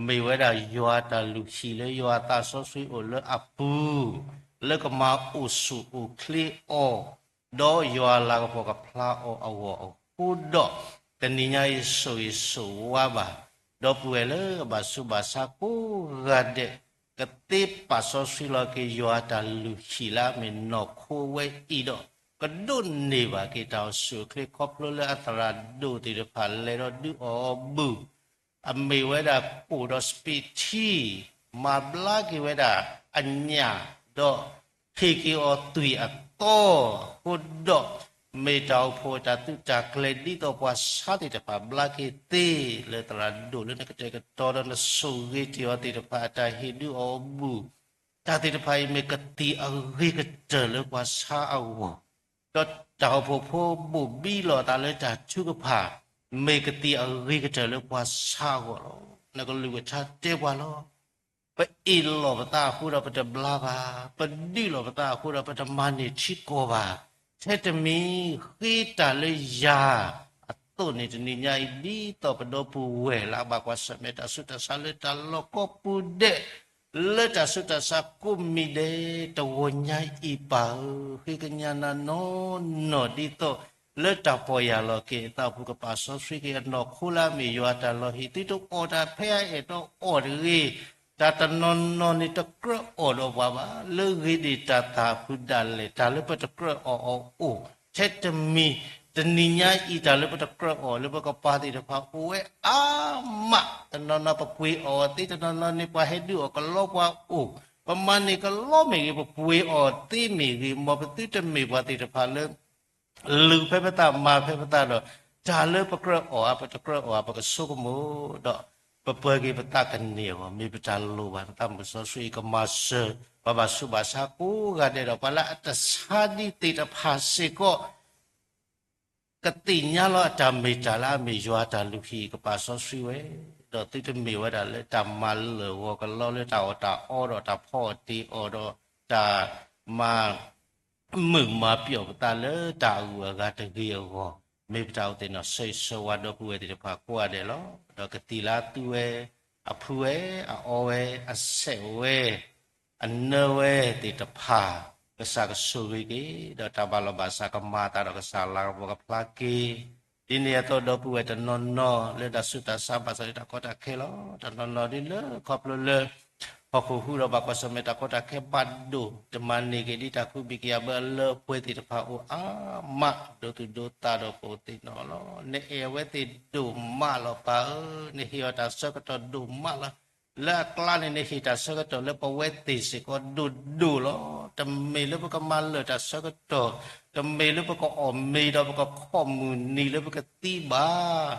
မ့ၢ်ဝဲဒၣ်ယွၤအတၢ်လုၢ်ဟံၣ်လၢယွၤအသးစီဆှံအိၣ်လၢအပူၤ, လၢကမၤအိၣ်ဆူၣ်အိၣ်ချ့အီၤ, ဒီးယွၤအလၤကပီၤကဖျါအီၤအဂီၢ်အဃိဒီး, တနံၤညါအံၤဆိၣ်ဂ့ၤဆိၣ်ဝါဘၣ်, ဒီပုၢ်ဝဲၢ်လၢအဘၣ်ဆူးဘၣ်ဆါကိးဂၤဒဲး, ကသ့ပာ်စီဆှံလီၤက့ၤယွၤအတၢ်လုၢ်ဟံၣ်လၢအမ့ၢ်နီၢ်ခိဝဲအံၤဒီး, ကဒိးန့ၢ်ဘၣ်က့ၤတၢ်အိၣ်ဆူၣ်အိၣ်ချ့ခီဖျိလၢအသရၣ်ဒိၣ်သ့ၣ်တဖၣ်လဲၤဒီးဒုးအီၣ်အီၤဘူၣ် အမ့ၢ်ဝဲဒၣ်ကိၣ်ဒီးစပံးထံ, မၤဘျါက့ၤဝဲဒၣ်အညၣ်, ဒီးဟ့ၣ်က့ၤအီၤသွံၣ်အသီအဃိဒီး, မ့ၢ်တၢ်အိၣ်ဖှိၣ်တၢ်သုးတၢ်ကျဲၤဒ်သိးပှၤဆါသ့ၣ်တဖၣ်ဘျါက့ၤသ့, လၢသရၣ်ဒိၣ်လၢနကတဲာ်ကတီၤဒီးနဆိၣ်ဂ့ၤတ့ၢ်အီၤသ့ၣ်တဖၣ်အတၢ်ဟ့ၣ်ဒုးအီၣ်အီၤဘူၣ်, တၢ်သ့ၣ်တဖၣ်အံၤမ့ၢ်ကသံၣ်အဂ့ၤကတၢၢ်လၢပှၤဆါအဂီၢ် ဒီးတၢ်အိၣ်ဖှိၣ်ဖိဘိၣ်ဘံလီၤအသးလၢတၢ်ထုကဖၣ်, မ့ၢ်ကသံၣ်အဂ့ၤကတၢၢ်လၢပှၤဆါအဂီၢ်လီၤ. နကလုၢ်ကထါတဲပှၤလီၤ. ပအ့ၣ်လိာ်ပသးအဃိဒီးပတဘျါဘၣ်, ပဒုးလိာ်ပသးအဃိဒီးပတမၤန့ၢ်ထံကီၢ်ဘၣ်, ထဲတမံၤဃ့တၢ်လၢယၤအသိးန့ၣ် တနံၤညါအံၤ ဒ်သိးပဒီပုၢ်ဝဲၢ်လၢအဘၣ်ကွၢ်ဆၢၣ်မဲာ်တၢ်ဆူးတၢ်ဆါလၢတၢ်လီၢ်ကိးပူၤဒဲး လၢတၢ်ဆူးတၢ်ဆါကိးမံၤဒဲး တဂီၤညါအံၤပၢ်ဧၢ, ဃ့ကညးနၤနီၢ်နီၢ်ဒ်သိး လၢတၢ်ပီၢ်ယၢ်လီၤက့ၤအသးအပူၤ ကပာ်စီဆှံက့ၤအနီၢ်ခိလၢအမ့ၢ်ယွၤအတၢ်လီၢ်ဟံၣ် သုတအီၣ်တၢ်ဖဲအအဲၣ်ဒိးအီၣ်တဂ့ၤ, တၢ်တနီၤနီၤန့ၣ်တကြၢးအီၣ်ဒီးပှၤဘၣ်, လၢဂ့ၤဒံးတၢ်သၣ်ဖုးဒၣ်လဲာ် တၢ်လၢပတကြၢးအီၣ်အီၤအိၣ်, ထဲတမံၤ တနံၤညါအံၤ တၢ်လၢပတကြၢးအီၣ်လၢပကပၤသ့ၣ်တဖၣ်အိၣ်ဝဲအါမး, တနီၤနီၤပပှ့ၤအီၣ်အီၤသ့, တနီၤနီၤန့ၣ်ပှၤဟဲဒုးအီၣ်ကလီပှၤအိၣ်, ပမၤန့ၢ်ကလီမ့ၢ်ဂ့ၤ ပပှ့ၤအီၣ်သ့မ့ၢ်ဂ့ၤ, မ်ပသုတမ့ၢ်ပှၤသ့ၣ်တဖၣ်လၢလူၤဖဲပသးမၤဖဲပသးဒီး, တၢ်လၢပကြၢးအီၣ်ဧါ ပတကြၢးအီၣ်ဧါ ပကဆိကမိၣ်ဒီး ပပၢၤက့ၤပသးကန့ၢ်အဂီၢ် မ့ၢ်ပတၢ်လိၣ်ဘၣ်, ပသးမုၢ်စီဆှံအံၤကမၤစၢၤ ပှၤဘၣ်ဆူးဘၣ်ဆါကိးဂၤဒဲးဒီး ပှၤလၢအတဆါဒံးသ့ၣ်တဖၣ်စ့ၢ်ကီး ကသ့ၣ်ညါလီၤအတၢ်မ့ၢ်တၢ်လၢအမ့ၢ်ယွၤအတၢ်လုၢ်ဟံၣ် ကပာ်စီဆှံဝဲ, ဒီးသုတမ့ၢ်ဝဲဒၣ်လၢတၢ်မၤလၢာ်ဂီၤကလီလၢတၢ်အီၣ်တၢ်အီဒီးတၢ်ဖီအီၣ်တ့ၤအီၣ်ဒီးတၢ်မၤ မုာ်မၤပျီၢ်ပသးလၢတၢ်အဂုၤအဂၤတဂ့ၤအဂီၢ်, မ့ၢ်ပတၢ်အိၣ်သ့ၣ်နီၣ်ဆၢဂ့ၤဆၢဝါဒီပုၢ်ဝဲၢ်သ့ၣ်တဖၣ်ကိးဂၤဒဲးလီၤ. ဒီးကသံၣ်လၢအသူဝဲ, အဖုဝဲ, အအီဝဲ, အဆဲးဝဲ, အနၢဝဲသ့ၣ်တဖၣ်, ကစၢ်ကဆိၣ်ဂ့ၤက့ၤ, ဒီးတၢ်ဘၣ်လီၤဘၣ်စးကမၤအသးဒီးကစၢ်လၤကပီၤကဖျါက့ၤ ဒ်န့ၣ်အသိးဒီပုၢ်ဝဲၢ်တနီၤနီၤလၢတၢ်ဆူးတၢ်ဆါဘၣ်ဆၣ်လၢတၢ်ကီတၢ်ခဲလီၤ. တနီၤနီၤဒ်လၢခီဖျိလၢ ဟီၣ်ခိၣ်ဟူးဒီးဘၣ်ကွၢ်ဆၢၣ်မဲာ်တၢ်ကီတၢ်ခဲဘၣ်ဒိၣ် တမၤန့ၢ်က့ၤဒ်တၢ်ကူဘံၣ်ကယၤဘၢအလၢအပှဲၤသ့ၣ်တဖၣ်အိၣ်အါမး ဒိးသူၣ်ဒိးသးဒီးပအိၣ်သ့ၣ်နီၣ်လီၤ. နအဲၣ်အဝဲသ့ၣ်ဒိၣ်မးလီၤပၢ်ဧၢ, နဟ့ၣ်အီၤတၢ်ဆၢကတီၢ်ဒိၣ်မးလီၤ. လၢအကျါန့ၣ် နဟ့ၣ်တၢ်ဆၢကတီၢ်လၢပဝဲသ့ၣ်စ့ၢ်ကီးဒိၣ်ဒိၣ်လီၤ. တမ့ၢ်လၢပကမၤလၢာ်တၢ်ဆၢကတီၢ်, တမ့ၢ်လၢပကအီၣ်မ့ၤဒီးပကခီၣ်မုၢ်နံၤလၢပကသံဘၣ်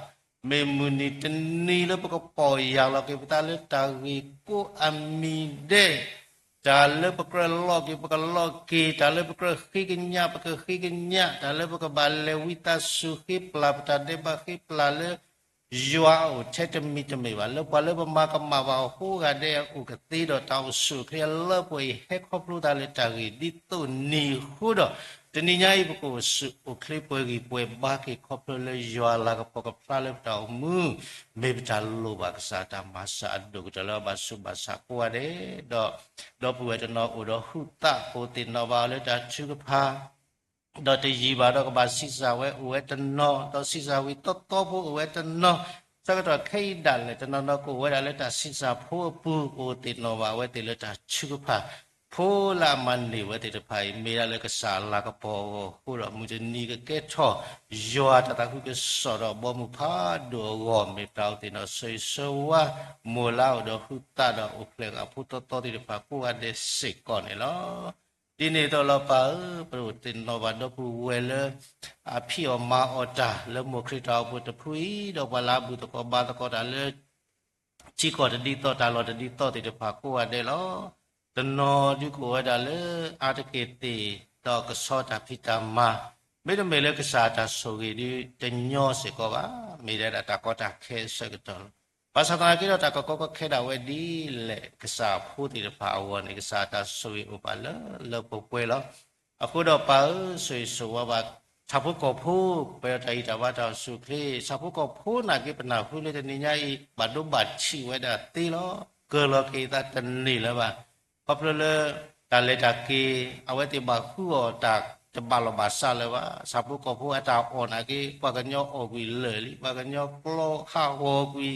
မ့ၢ်မုၢ်နံၤတနံၤလၢပကပီၢ်ယၢ်လီၤက့ၤပသးလၢတၢ်ဂ့ၢ်ကိးအမံၤဒဲး, တၢ်လၢပကြၢးလီၤက့ၤပကလီၤက့ၤ, တၢ်လၢပကြၢးဃ့ကညးပကဃ့ကညး, တၢ်လၢပကဘၣ်လဲၤဝံသးစူၤဃ့ပျၢ်ပတၢ်ဒဲးဘးဃ့ပျၢ်လၢ ယွၤအအိၣ်ထဲတမံၤတမ့ၢ်ဘၣ်, လၢပှၤလၢပမၤကမၣ်ဘၣ်အဃိဂၤဒဲးအအိၣ်ကသ့ဒီး တၢ်အိၣ်ဆူၣ်အိၣ်ချ့အလၢပှဲၤအံၤဟဲခီဖျိသးလၢတၢ်ဂ့ၢ်ဒ်သိးနံၤအဃိဒီး တနံၤညါအံၤ ပကအိၣ်ဆူၣ်အိၣ်ချ့ပှဲၤဂံၢ်ပှဲၤဘါက့ၤ ခီဖျိလၢယွၤလၤကပီၤကဖျါလၢပတၢ်အိၣ်မူ, မ့ၢ်ပတၢ်လိၣ်ဘၣ်ကစၢ်တၢ်မၤစၢၤအဒိၣ်ကတၢၢ်လၢအဘၣ်ဆူးဘၣ်ဆးကိးဂၤဒဲး, ဒီး ဒီပုၢ်ဝဲၢ်တနီၤအိၣ်ဒီးဟုသၣ် ကအိၣ်သ့ၣ်နီၣ်ဘၣ်အီၤလၢတၢ်ထုကဖၣ် ဒီးတယံာ်ဘၣ်ဒီးကဘၣ်ဆံးစၢ်ဝဲအိၣ်ဝဲတနီၤ, ဒီးဆံးစၢ်ဝံၤတီတီဖိအိၣ်ဝဲတနီၤ, ဆၢကတီၢ်ခဲအံၤဒၣ်လဲာ် တနီၤနီၤကအိၣ်ဝဲဒၣ်လၢတၢ်ဆံးစၢ်ဖိအပူၤ ကအိၣ်သ့ၣ်နီၣ်ဘၣ်ဝဲသ့ၣ်လၢတၢ်ထုကဖၣ်, ဖိလၢအမၤန့ၢ်ဝဲသ့ၣ်တဖၣ်အံၤ မ့ၢ်ဒၣ်လၢကစၢ်လၤကပီၤအဂီၢ်အဃိဒီး မုၢ်တနံၤကကဲထီၣ် ယွၤတၢ်သးခုကစီၣ်ဒီးဘီမုၢ်ဖးဒိၣ်အဂီၢ် မ့ၢ်ပတၢ်အိၣ်သ့ၣ်နီၣ်ဆိၣ်ဂ့ၤဆၢဝါ, မိၢ်လၢအအိၣ်ဒီးဟုသၣ်ဒီးအိၣ်ဖျဲၣ်အဖိတီတီသ့ၣ်တဖၣ်ကိးဂၤဒဲးစ့ၢ်ကီးန့ၣ်လီၤ. ဒ်န့ၣ်အသိးလီၤပၢ်ဧၢ, ပဒိၣ်သ့ၣ်နီၣ်ဘၣ်ဒီပုၢ်ဝဲၢ်လၢ အဖံးအီၣ်မၤအီၣ်တၢ်လၢမိၢ်ခရံာ်တၢ်အိၣ်ဖှိၣ်တဖုအံၤ ဒီးပှၤလၢအဘူၣ်သကိးဘါသကိးတၢ်လၢ ထံကီၢ်တဒ်သိးတၢ်လီၢ်တဒ်သိးသ့ၣ်တဖၣ်ကိးဂၤဒဲးလီၤ. တနီၤဒုးကအိၣ်ဝဲဒၣ်လၢ အါတက့ၢ်သ့ၣ် ဒီးကဆှီတၢ်ဖံးတၢ်မၤ, မ့တမ့ၢ်လၢကစၢ်တၢ်ဆိၣ်ဂ့ၤဒုးတညီစ့ၢ်ကီးဘၣ်, မ့ၢ်ဒၣ်တၢ်ကီတၢ်ခဲအဆၢကတီၢ်လီၤ. ဘၣ်ဆၣ်သနာ်က့ဒီးတၢ်ကီကီခဲခဲဒၣ်ဝဲဒ်လဲၣ် ကစၢ်ဖိသ့ၣ်တဖၣ်အဂီၢ်န့ၣ် ကစၢ်တၢ်ဆိၣ်ဂ့ၤအိၣ်ပာ်လၢလၢပှဲၤပှဲၤလီၤ. အဃိဒီးပၢ်ဧၢ, ဆိၣ်ဂ့ၤဆိၣ်ဝါဘၣ် ဆၣ်ဖိကီၢ်ဖိ ပှဲၤဒီးတၢ်ဂံၢ်တၢ်ဘါတၢ်အိၣ်ဆူၣ်အိၣ်ချ့, ဆၣ်ဖိကီၢ်ဖိနာ်က့ ပနၢ်ဟူလၢတနံၤညါအံၤ ဘၣ်ဒိဘၣ်ထံးဝဲဒၣ်သ့လီၤ. ကၢၤလီၤက့ၤအသးတန့ၢ်လၢၤဘၣ်. ခီဖျိလၢ တၢ်လဲၤတၢ်က့ၤ အဝဲသ့ၣ်ဘၣ်ဃုအီၣ်တၢ်တဘၣ်လီၢ်ဘၣ်စးလၢၤဘၣ်. ဆၣ်ဖိကီၢ်ဖိအတၢ်အီၣ်နာ်က့ ပှၤကညီအီၣ်ကွံာ်လၢာ်လံ, ပှၤကညီကျီဟးဂီၤကွံာ်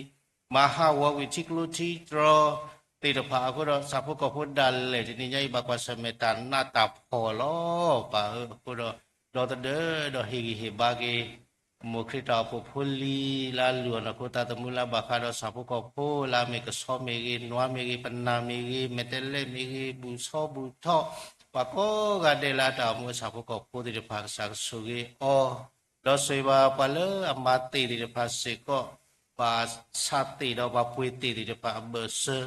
မၤဟးဂီၤကွံာ်ထံကျိထံတြီ သ့ၣ်တဖၣ်အဃိဒီး ဆၣ်ဖိကီၢ်ဖိဒၣ်လဲာ်တနံၤညါအံၤ ဘၣ်ကွၢ်ဆၢၣ်မဲာ်တၢ်နးတၢ်ဖှီၣ်လီၤ. ပၢ်ဧၢ, အဃိဒီး ဒီသဒၢဒီးဟ့ၣ်ဂံၢ်ဟ့ၣ်ဘါက့ၤ မိၢ်ခရံာ်တၢ်အိၣ်ဖှိၣ်ဖိလံၤလၢအလုၢ်အီၣ်နီၢ်ခိသးသမူလၢအဘၣ်ဃးဒီးဆၣ်ဖိကီၢ်ဖိလၢအမ့ၢ်ကဆီမ့ၢ်ဂ့ၤ, နွါမ့ၢ်ဂ့ၤ, ပနၢ်မ့ၢ်ဂ့ၤ, မဲာ်တဲးလဲးမ့ၢ်ဂ့ၤ, ဘူၣ်ဆီဘူၣ်ထီၣ်, ပှၤကိးဂၤဒဲးလၢအတၢ်အိၣ်မူအဆၣ်ဖိကီၢ်ဖိသ့ၣ်တဖၣ် ကစၢ်ကဆိၣ်ဂ့ၤအီၤ, ဒီးဆိၣ်ဂ့ၤဘၣ်ပှၤလၢအမၤသ့ၣ်သ့ၣ်တဖၣ်စ့ၢ်ကီး, ပှၤဆးသ့ၣ်ဒီးပှၤပှ့ၤသ့ၣ်သ့ၣ်တဖၣ်အဘၢၣ်စၢ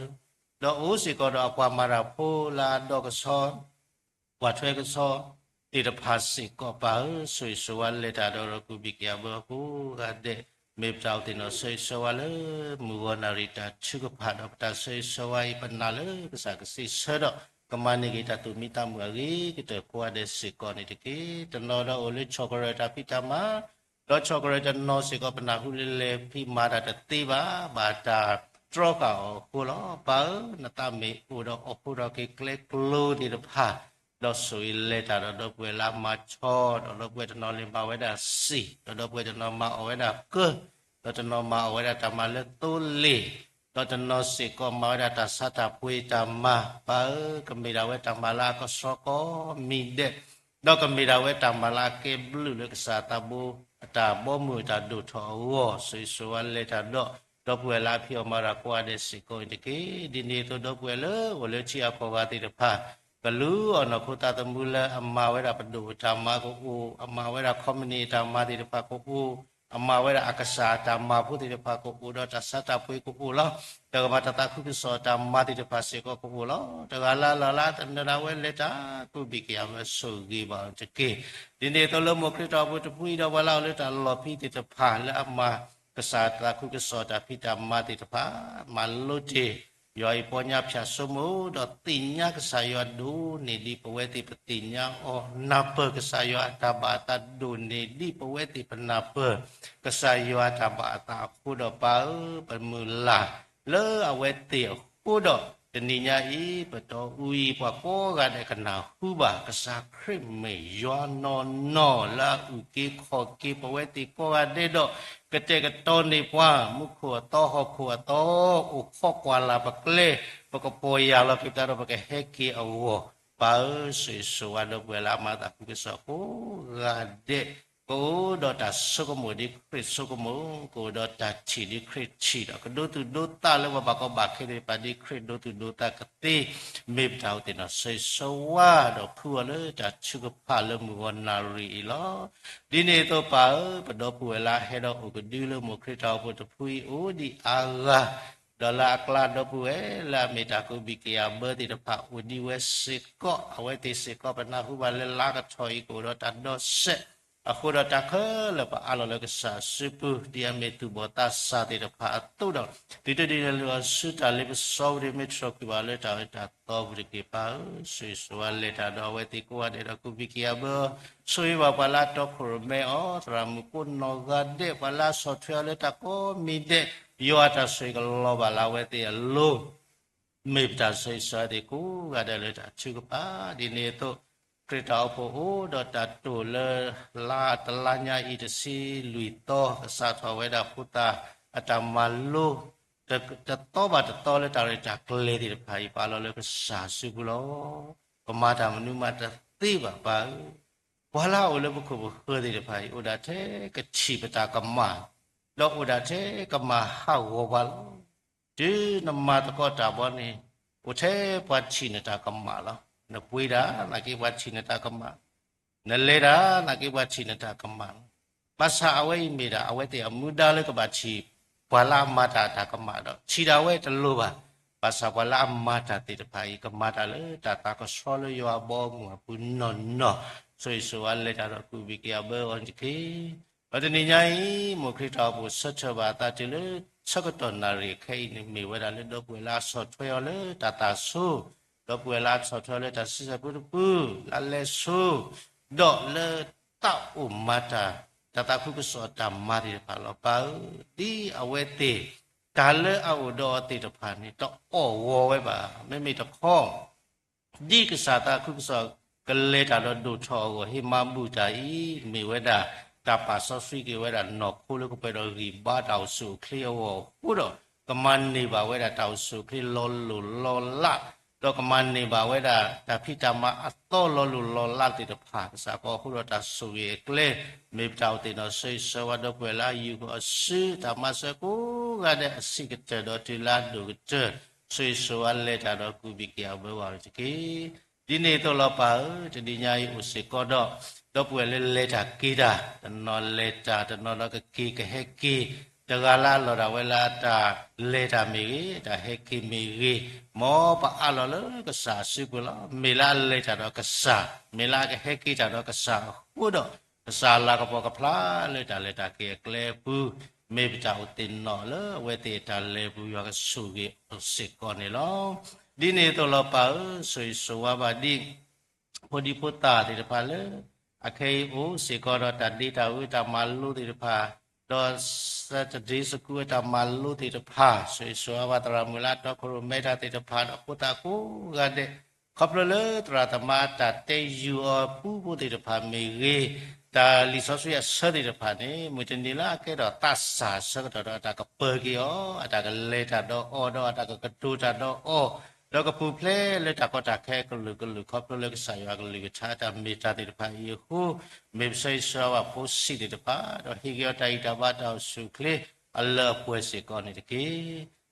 ၤ, ဒီးအိၣ်စ့ၢ်ကီးဒီးအပှၤမၤတၢ်ဖိလၢအဒီကဆီ ပှၤထွဲကဆီသ့ၣ်တဖၣ်စ့ၢ်ကီး ပၢ်ဧၢ, ဆိၣ်ဂ့ၤဆိၣ်ဝါလဲၤတၢ်ဒီး ဒီးကူးဘံၣ်က့ၤအဘၢအဃိဂၤဒဲး, မ့ၢ်ပတၢ်အိၣ်သ့ၣ်နီၣ်ဆိၣ်ဂ့ၤဆိၣ်ဝါလၢ မုၢ်ဂီၤနၣ်ရံၣ်တၢ်ထုကဖၣ်ဒီး ပတၢ်ဆိၣ်ဂ့ၤဆိၣ်ဝါအံၤ ပနာ်လၢကစၢ်ကစံးဆၢဒီး ကမၤန့ၢ်က့ၤတၢ်သူၣ်မံသးမုာ်အဂ့ၤကတၢၢ် ကိးဂၤဒဲးစ့ၢ်ကီးန့ၣ်တက့ၢ်. တနီၤဒီးအိၣ်လၢဆီၣ်ကရၢၢ်တၢ်ဖံးတၢ်မၤ ဒီးဆီၣ်ကရၢၢ်တနီၤစ့ၢ်ကီး ပနၢ်ဟူလၢလဲၤဖံးမၤတၢ်တသ့ဘၣ်, ဘၣ်တၢ်တြီဃာ်အီၤအဃိလီၤ. ပၢ်ဧၢ, နသးမ့ၢ်အိၣ်ဒီးအိၣ်ဖှိၣ်ထီၣ်က့ၤကျဲကျိသ့ၣ်တဖၣ်, ဒီးဆိၣ်ဂ့ၤလဲၤတၢ်ဒီး ဒီပုၢ်ဝဲၢ်လၢအမၤဆီ, ဒီးဒီပုၢ်ဝဲၢ်တနီၤလၢမၤဝဲဒၣ်စံာ်, ဒီးဒီပုၢ်ဝဲၢ်တနီၤမၤအီၣ်ဝဲဒၣ်ကၢ, ဒီးတနီၤမၤအီၣ်ဝဲဒၣ်တၢ်မၤလၢသိလ့ၣ်, ဒီးတနီၤစ့ၢ်ကီးမၤဝဲဒၣ်တၢ်ဆါတၢ်ပှ့ၤတၢ်မၤ, ပၢ်ဧၢ, ကမ့ၢ်ဒၣ်ဝဲတၢ်မၤလၢအကဆှီကိးမံၤဒဲး, ဒီးကမ့ၢ်ဒၣ်ဝဲတၢ်မၤလၢအကဲဘျုးလၢကစၢ်သးဘိ အတၢ်ဘီမုၢ်အတၢ်ဒိၣ်ထီၣ်အဂီၢ်, ဆိၣ်ဂ့ၤဆိၣ်ဝါလဲၤတၢ်ဒီး ဒီပုၢ်ဝဲၢ်လၢအဖံးအီၣ်မၤတၢ်ကိးဂၤဒဲးစ့ၢ်ကီးအံၤတက့ၢ်. ဒ်န့ၣ်အသိးဒီပုၢ်ဝဲၢ်လၢအိၣ်လၢထံအကီၢ်ဂၤသ့ၣ်တဖၣ်, ကလူးအီၣ်နီၢ်ခိသးသမူလၢအမၤဝဲဒၣ်ပဒိၣ်အတၢ်မၤကအိၣ်, အမၤဝဲဒၣ်ခီပနံၣ်အတၢ်မၤသ့ၣ်တဖၣ်ကအိၣ်, အမၤဝဲဒၣ်အကစၢ်အတၢ်မၤဖိသ့ၣ်တဖၣ်ကအိၣ်, ဒီးတၢ်ဆါတၢ်ပှ့ၤကအိၣ်လီၤ. တၢ်ကမၤတၢ်သးခုကစီၣ်အတၢ်မၤသ့ၣ်တဖၣ်စ့ၢ်ကီးကအိၣ်လီၤ. တဂၤလၢ်လၢ်လၢတနၢၤဒၣ်ဝဲလဲၤတၢ် ကူးဘံၣ်က့ၤအဝဲဆိၣ်ဂ့ၤဘၣ်အီၤတက့ၢ်. ဒ်န့ၣ်အသိးလၢမိၢ်ခရံာ်တၢ်အိၣ်ဖှိၣ်တဖုအံၤဒီးပှၤလၢအအိၣ်လၢတၢ်လီၢ်ဖံးသ့ၣ်တဖၣ်လၢအမၤ ကစၢ်တၢ်သးခုကစီၣ်တၢ်ဖံးတၢ်မၤသ့ၣ်တဖၣ်, မၤလိတ့ၢ် ယွၤအံၤပီညါဖၠၣ်စိမိၤ ဒီးသ့ၣ်ညါကစၢ်ယွၤဒိၣ်န့ၢ်ဒံးပဝဲသ့ၣ်ပသ့ၣ်ညါအီၤ, နၢ်ပၢၢ်ကစၢ်ယွၤအတၢ်ဘၣ်အသးဒိၣ်န့ၢ်ဒံးပဝဲသ့ၣ်ပနၢ်ပၢၢ် ကစၢ်ယွၤအတၢ်ဘၣ်အသးအဃိဒီးပၢ်ဧၢ, ပမုၢ်လၢ်လၢအဝဲသ့ၣ်အဃိဒီး တနံၤညါအံၤ ပတီၢ်အူအံၤ ပှၤကိးဂၤဒဲးကနၢ်ဟူဘၣ် ကစၢ်ခရံာ်မ့ၢ်ယွၤနီၢ်နီၢ်လၢအအုၣ်က့ၤခီၣ်က့ၤပဝဲသ့ၣ်ကိးဂၤဒဲးဒီး ကတဲာ်ကတီၤန့ၢ်ပှၤ မူခိၣ်အသီဟီၣ်ခိၣ်အသီ အိၣ်ခိးကွၢ်လၢ်ပကျဲ ပကပီၢ်ယၢ်လီၤက့ၤပသးဒီးပကဟဲက့ၤအဂီၢ်, ပၢ်ဧၢ, ဆိၣ်ဂ့ၤဆိၣ်ဝါဒီပုၢ်ဝဲၢ်လၢအမၤသးခုကစီၣ်ကိးဂၤဒဲး ကအိၣ်ဒီးတၢ်ဆိကမိၣ်ဒ်ခရံာ်ဆိကမိၣ်, ကအိၣ်ဒီးတၢ်ထံၣ်ဒ်ခရံာ်ထံၣ်ဒီး ကဒိသူၣ်ဒိသးလၢပှၤဘၣ်ကီဘၣ်ခဲသ့ၣ်တဖၣ်ဒ်ခရံာ်ဒိသူၣ်ဒိသးကသ့, မ့ၢ်ပတၢ်အိၣ်သ့ၣ်နီၣ်ဆိၣ်ဂ့ၤဆိၣ်ဝါ ဒီးဖုအီၤလၢတၢ်ထုကဖၣ်လၢမုၢ်ဂီၤနၣ်ရံၣ်အံၤလီၤ. ဒ်န့ၣ်အသိးပၢ်ဧၢ, ပဒီပုၢ်ဝဲၢ်လၢအဟဲဒီးအိၣ်ကဒုလၢမိၢ်ခရံာ်တၢ်အိၣ်ဖှိၣ်တဖုအံၤအိၣ်ဒံးအါဂၤ ဒီးလၢအကျါဒီပုၢ်ဝဲၢ်လၢအမ့ၢ်တၢ်ကူးဘံၣ်က့ၤအဘၢသ့ၣ်တဖၣ်အိၣ်ဒံးဝဲစ့ၢ်ကီး, အဝဲသ့ၣ်စ့ၢ်ကီးပနၢ်ဟူဘၣ်လၢလါကထီၣ်အံၤကအိၣ်ဒီးတၢ်ဒီးစဲး အဃိဒီးတၢ်ခဲလၢာ်ပအးလီၤလၢကစၢ်စုပူၤ ဒ်အမ့ၢ်သူၣ်ဘီၣ်သးစၢ်သ့ၣ်တဖၣ်အသိးဒီး သုတဒုးနုာ်လီၤဆူတၢ်လ့ပစီပူၤ မ့ၢ်တြီကွံာ်ဘၣ်လၢတၢ်အၢတၢ်သီပူၤတက့ၢ်. ပၢ်ဧၢ, ဆိၣ်ဂ့ၤဆိၣ်ဝါလဲၤတၢ်ဒီးအဝဲသ့ၣ်ကိးဂၤဒဲးဒီး ကူၣ်ဘံၣ်က့ၤအဘၢအီၤ, ဆိၣ်ဂ့ၤဘၣ်ပှၤလၢအတီခိၣ်ရိၣ်မဲအီၤ, သရၣ်မုၣ်ကိးနီၢ်ဂၤဒဲး, ပှၤလၢအဆီၣ်ထွဲအီၤလၢတၢ်ကိးမံၤဒဲး, ယွၤအတၢ်ဆိၣ်ဂ့ၤကလီၤဘၣ်လၢအဝဲသ့ၣ်အလိၤ မ့ၢ်ပတၢ်ဆိၣ်ဂ့ၤဆိၣ်ဝါသ့ၣ်ကိးဂၤဒဲးလၢတၢ်ထုကဖၣ်. ဒ်န့ၣ်အသိး ခရံာ်တၢ်အိၣ်ဖှိၣ်အိၣ်ဒီးတၢ်တိာ်လၢ လါတလါညါအံၤတဆံလွံၢ်သီ ကစးထီၣ်ဝဲဒၣ်ဖိသၣ်အတၢ်မၤလိ တသီဘၣ်တသီလၢတၢ်ရဲၣ်တၢ်ကျဲၤသ့ၣ်တဖၣ်အံၤ ပာ်လီၤလၢကစၢ်စုပူၤလီၤ. ကမၤတၢ်မနုၤမးတသ့ဘၣ်ပၢ်ဧၢ. ပှၤလၢအအိၣ်လၢပခိၣ်ပဃၢၤသ့ၣ်တဖၣ်အံၤ အိၣ်ဒၣ်ထဲကထံၣ်ပတၢ်ကမၣ်, ဒီးအိၣ်ဒၣ်ထဲကမၤဟးဂီၤပှၤလီၤ. တုၤနမၤသကိးတၢ်ဘီန့ၣ် အိၣ်ထဲပှၤထံၣ်နတၢ်ကမၣ်လီၤ. နပှ့ၤတၢ်နာ်က့ပှၤထံၣ်နတၢ်ကမၣ်, နလဲၤတၢ်နာ်က့ပှၤထံၣ်နတၢ်ကမၣ်လီၤ. ဘၣ်ဆၣ်အဝဲအံၤမ့ၢ်ဒၣ် အဝဲသ့ၣ်အမူဒါလၢကဘၣ်ထံၣ်ပှၤလၢအမၤတၢ်အတၢ်ကမၣ်ဒီး ထံၣ်ဒၣ်ဝဲတလိၤဘၣ်. ဘၣ်ဆၣ်ပှၤလၢအမၤတၢ်သ့ၣ်တဖၣ်အံၤ ကမၤတၢ်လၢတၢ်သးကဆှီလၢယွၤအဘီအမုၢ်အပူၤနီၢ်နီၢ်, ဆိၣ်ဂ့ၤဆိၣ်ဝါလဲၤတၢ်ဒီးကူၣ်ဘံၣ်က့ၤအဘၢအီၤတက့ၢ်. ဒီးတနံၤညါအံၤ မိၢ်ခရံာ်တၢ်အိၣ်ဖှိၣ်ဆၢထၢၣ်ဘၣ်အသးတုၤလၢ ဆၢကတီၢ်နၣ်ရံၣ်အခဲအံၤန့ၣ် မ့ၢ်ဝဲဒၣ်လၢဒီပုၢ်ဝဲၢ်လၢအဆီၣ်ထွဲအီၤလၢတၢ်သၣ်ဆိ, ဒီပုၢ်ဝဲၢ်လၢအဆီၣ်ထွဲအီၤလၢတၢ်ဆံဆဲၣ်ပူတပူ, လၢအလဲၤဆိ, ဒီးလၢတၢ်အိၣ်မၤတၢ် တၢ်သးခုကစီၣ်အတၢ်မၤသ့ၣ်တဖၣ်လီၤ. ပၢ်ဧၢ, ဒ်အဝဲသ့ၣ် တၢ်လၢအအိၣ်ဒီးအီၤသ့ၣ်တဖၣ်န့ၣ် တအီၣ်ဂီၤဝဲဘၣ်. မ့မ့ၢ်တခီ ဒ်ကစၢ်သးခုကစီၣ်ကလဲၤတၢ်ဒီးဒိၣ်ထီၣ်အဂီၢ် ဟ့ၣ်မၤဘူၣ်တၢ်အံၤ မ့ၢ်ဝဲဒၣ် တၢ်ပာ်စီဆှံက့ၤဝဲဒၣ်နီၢ်ခိလၢကပှဲၤဒီးဂံၢ်ဘါတၢ်အိၣ်ဆူၣ်အိၣ်ချ့အဂီၢ်အဃိဒီး ကမၤန့ၢ်ဘၣ်ဝဲဒၣ်တၢ်အိၣ်ဆူၣ်အိၣ်ချ့လီၤလိၢ်လီၤလး, ဒီးကမၤန့ၢ်ဘၣ်ဝဲဒၣ်တၢ်ဖံးတၢ်မၤအသီလီၤလိၢ်လီၤလးသ့ၣ်တဖၣ် ကစၢ်ကီးအဃိဒီးတၢ်ဆိၣ်ဂ့ၤအကျဲ မ့ၢ်ပတၢ်အိၣ်သ့ၣ်နီၣ်ဆိၣ်ဂ့ၤဆိၣ်ဝါဒီပုၢ်ဝဲၢ်လၢအယူၢ်ဃီၤအစု တၢ်မၤစၢၤကိးဂၤဒဲးအဆံးကတၢၢ်ဒီးတုၤလၢအဒိၣ်ကတၢၢ် ဆိၣ်ဂ့ၤဆိၣ်ဝါလဲၤတၢ်ဒီးကူၣ်ဘံၣ်က့ၤအဘၢဝဲတက့ၢ်. ဒ်န့ၣ်အသိးလီၤပၢ်ဧၢ, တနံၤညါအံၤအိၣ်စ့ၢ်ကီးဒီး ဒီပုၢ်ဝဲၢ်လၢလဲၤတၢ်က့ၤတၢ်, တနီၤလဲၤတၢ် တနီၤဒီးကက့ၤကဟဲက့ၤ, တဂၤလၢအလီၢ်ဒၣ်ဝဲလၢအတၢ်လဲၤတၢ်မ့ၢ်ဂ့ၤ, တၢ်ဟဲက့ၤမ့ၢ်ဂ့ၤ, မ်ပအးလီၤလၢကစၢ်အစုပူၤလီၤ. မ့ၢ်လၢအလဲၤတၢ်ဒီးကစၢ်, မ့ၢ်လၢအကဟဲက့ၤတၢ်ဒီးကစၢ်အဃိဒီး ကစၢ်လၤကပီၤကဖျါလၢတၢ်လဲၤတၢ်က့ၤအကျဲအပူၤ, မ့ၢ်ပတၢ်အိၣ်သ့ၣ်နီၣ်လၢအဝဲသ့ၣ်အတၢ်လဲၤပူၤ ယွၤကဆိၣ်ဂ့ၤအီၤစ့ၢ်ကီးန့ၣ်လီၤ. ဒ်န့ၣ်အသိးလီၤပၢ်ဧၢ, ဆိၣ်ဂ့ၤဆိၣ်ဝါဘၣ်ဒံး ဖိဒံဖိသၣ်သ့ၣ်တဖၣ်လၢ အခဲအံၤအိၣ်စ့ၢ်ကီးဒီးတၢ်ဒ့တၢ်ဝ့တၢ်မၤလိသ့ၣ်တဖၣ်, ဒီး Saturday School ဝဲတၢ်မၤလိသ့ၣ်တဖၣ်, ဆိၣ်ဂ့ၤဆိၣ်ဝါဘၣ်သရၣ်မုၣ်လၢအတီခိၣ်ရိၣ်မဲတၢ်သ့ၣ်တဖၣ် ဒီးဖိသၣ်ကိးဂၤဒဲး, ခီဖျိလၢသရၣ်သမါတၢ်တဲယူၤအီၤပူဖိသ့ၣ်တဖၣ်မ့ၢ်ဂ့ၤ, တၢ်လံာ်စီဆှံအဆၢသ့ၣ်တဖၣ်န့ၣ် မုၢ်တနံၤလၢအကဲထီၣ်သးစၢ်အဆၢကတီၢ်ဒီး အတၢ်ကပၢၤက့ၤအီၤ, အတၢ်ကလဲၤတၢ်ဒီးအီၤ, ဒီးအတၢ်ကကတိၤတၢ်ဒီးအီၤ, ဒီးကပူၤဖျဲးလၢတၢ်ကီတၢ်ခဲအကလုာ်ကလုာ် ခီဖျိလၢကစၢ်ယွၤအကလုၢ်ကထါတၢ်မ့ၢ်တၢ်သ့ၣ်တဖၣ်အံၤအဃိ, မ့ၢ်ပဆိၣ်ဂ့ၤဆိၣ်ဝါဘၣ်ဖိဆံးသ့ၣ်တဖၣ်, ဒီးဟ့ၣ်က့ၤအီၤတၢ်ဂံၢ်တၢ်ဘါတၢ်အိၣ်ဆူၣ်အိၣ်ချ့အလၢအပှဲၤစ့ၢ်ကီးန့ၣ်တက့ၢ်.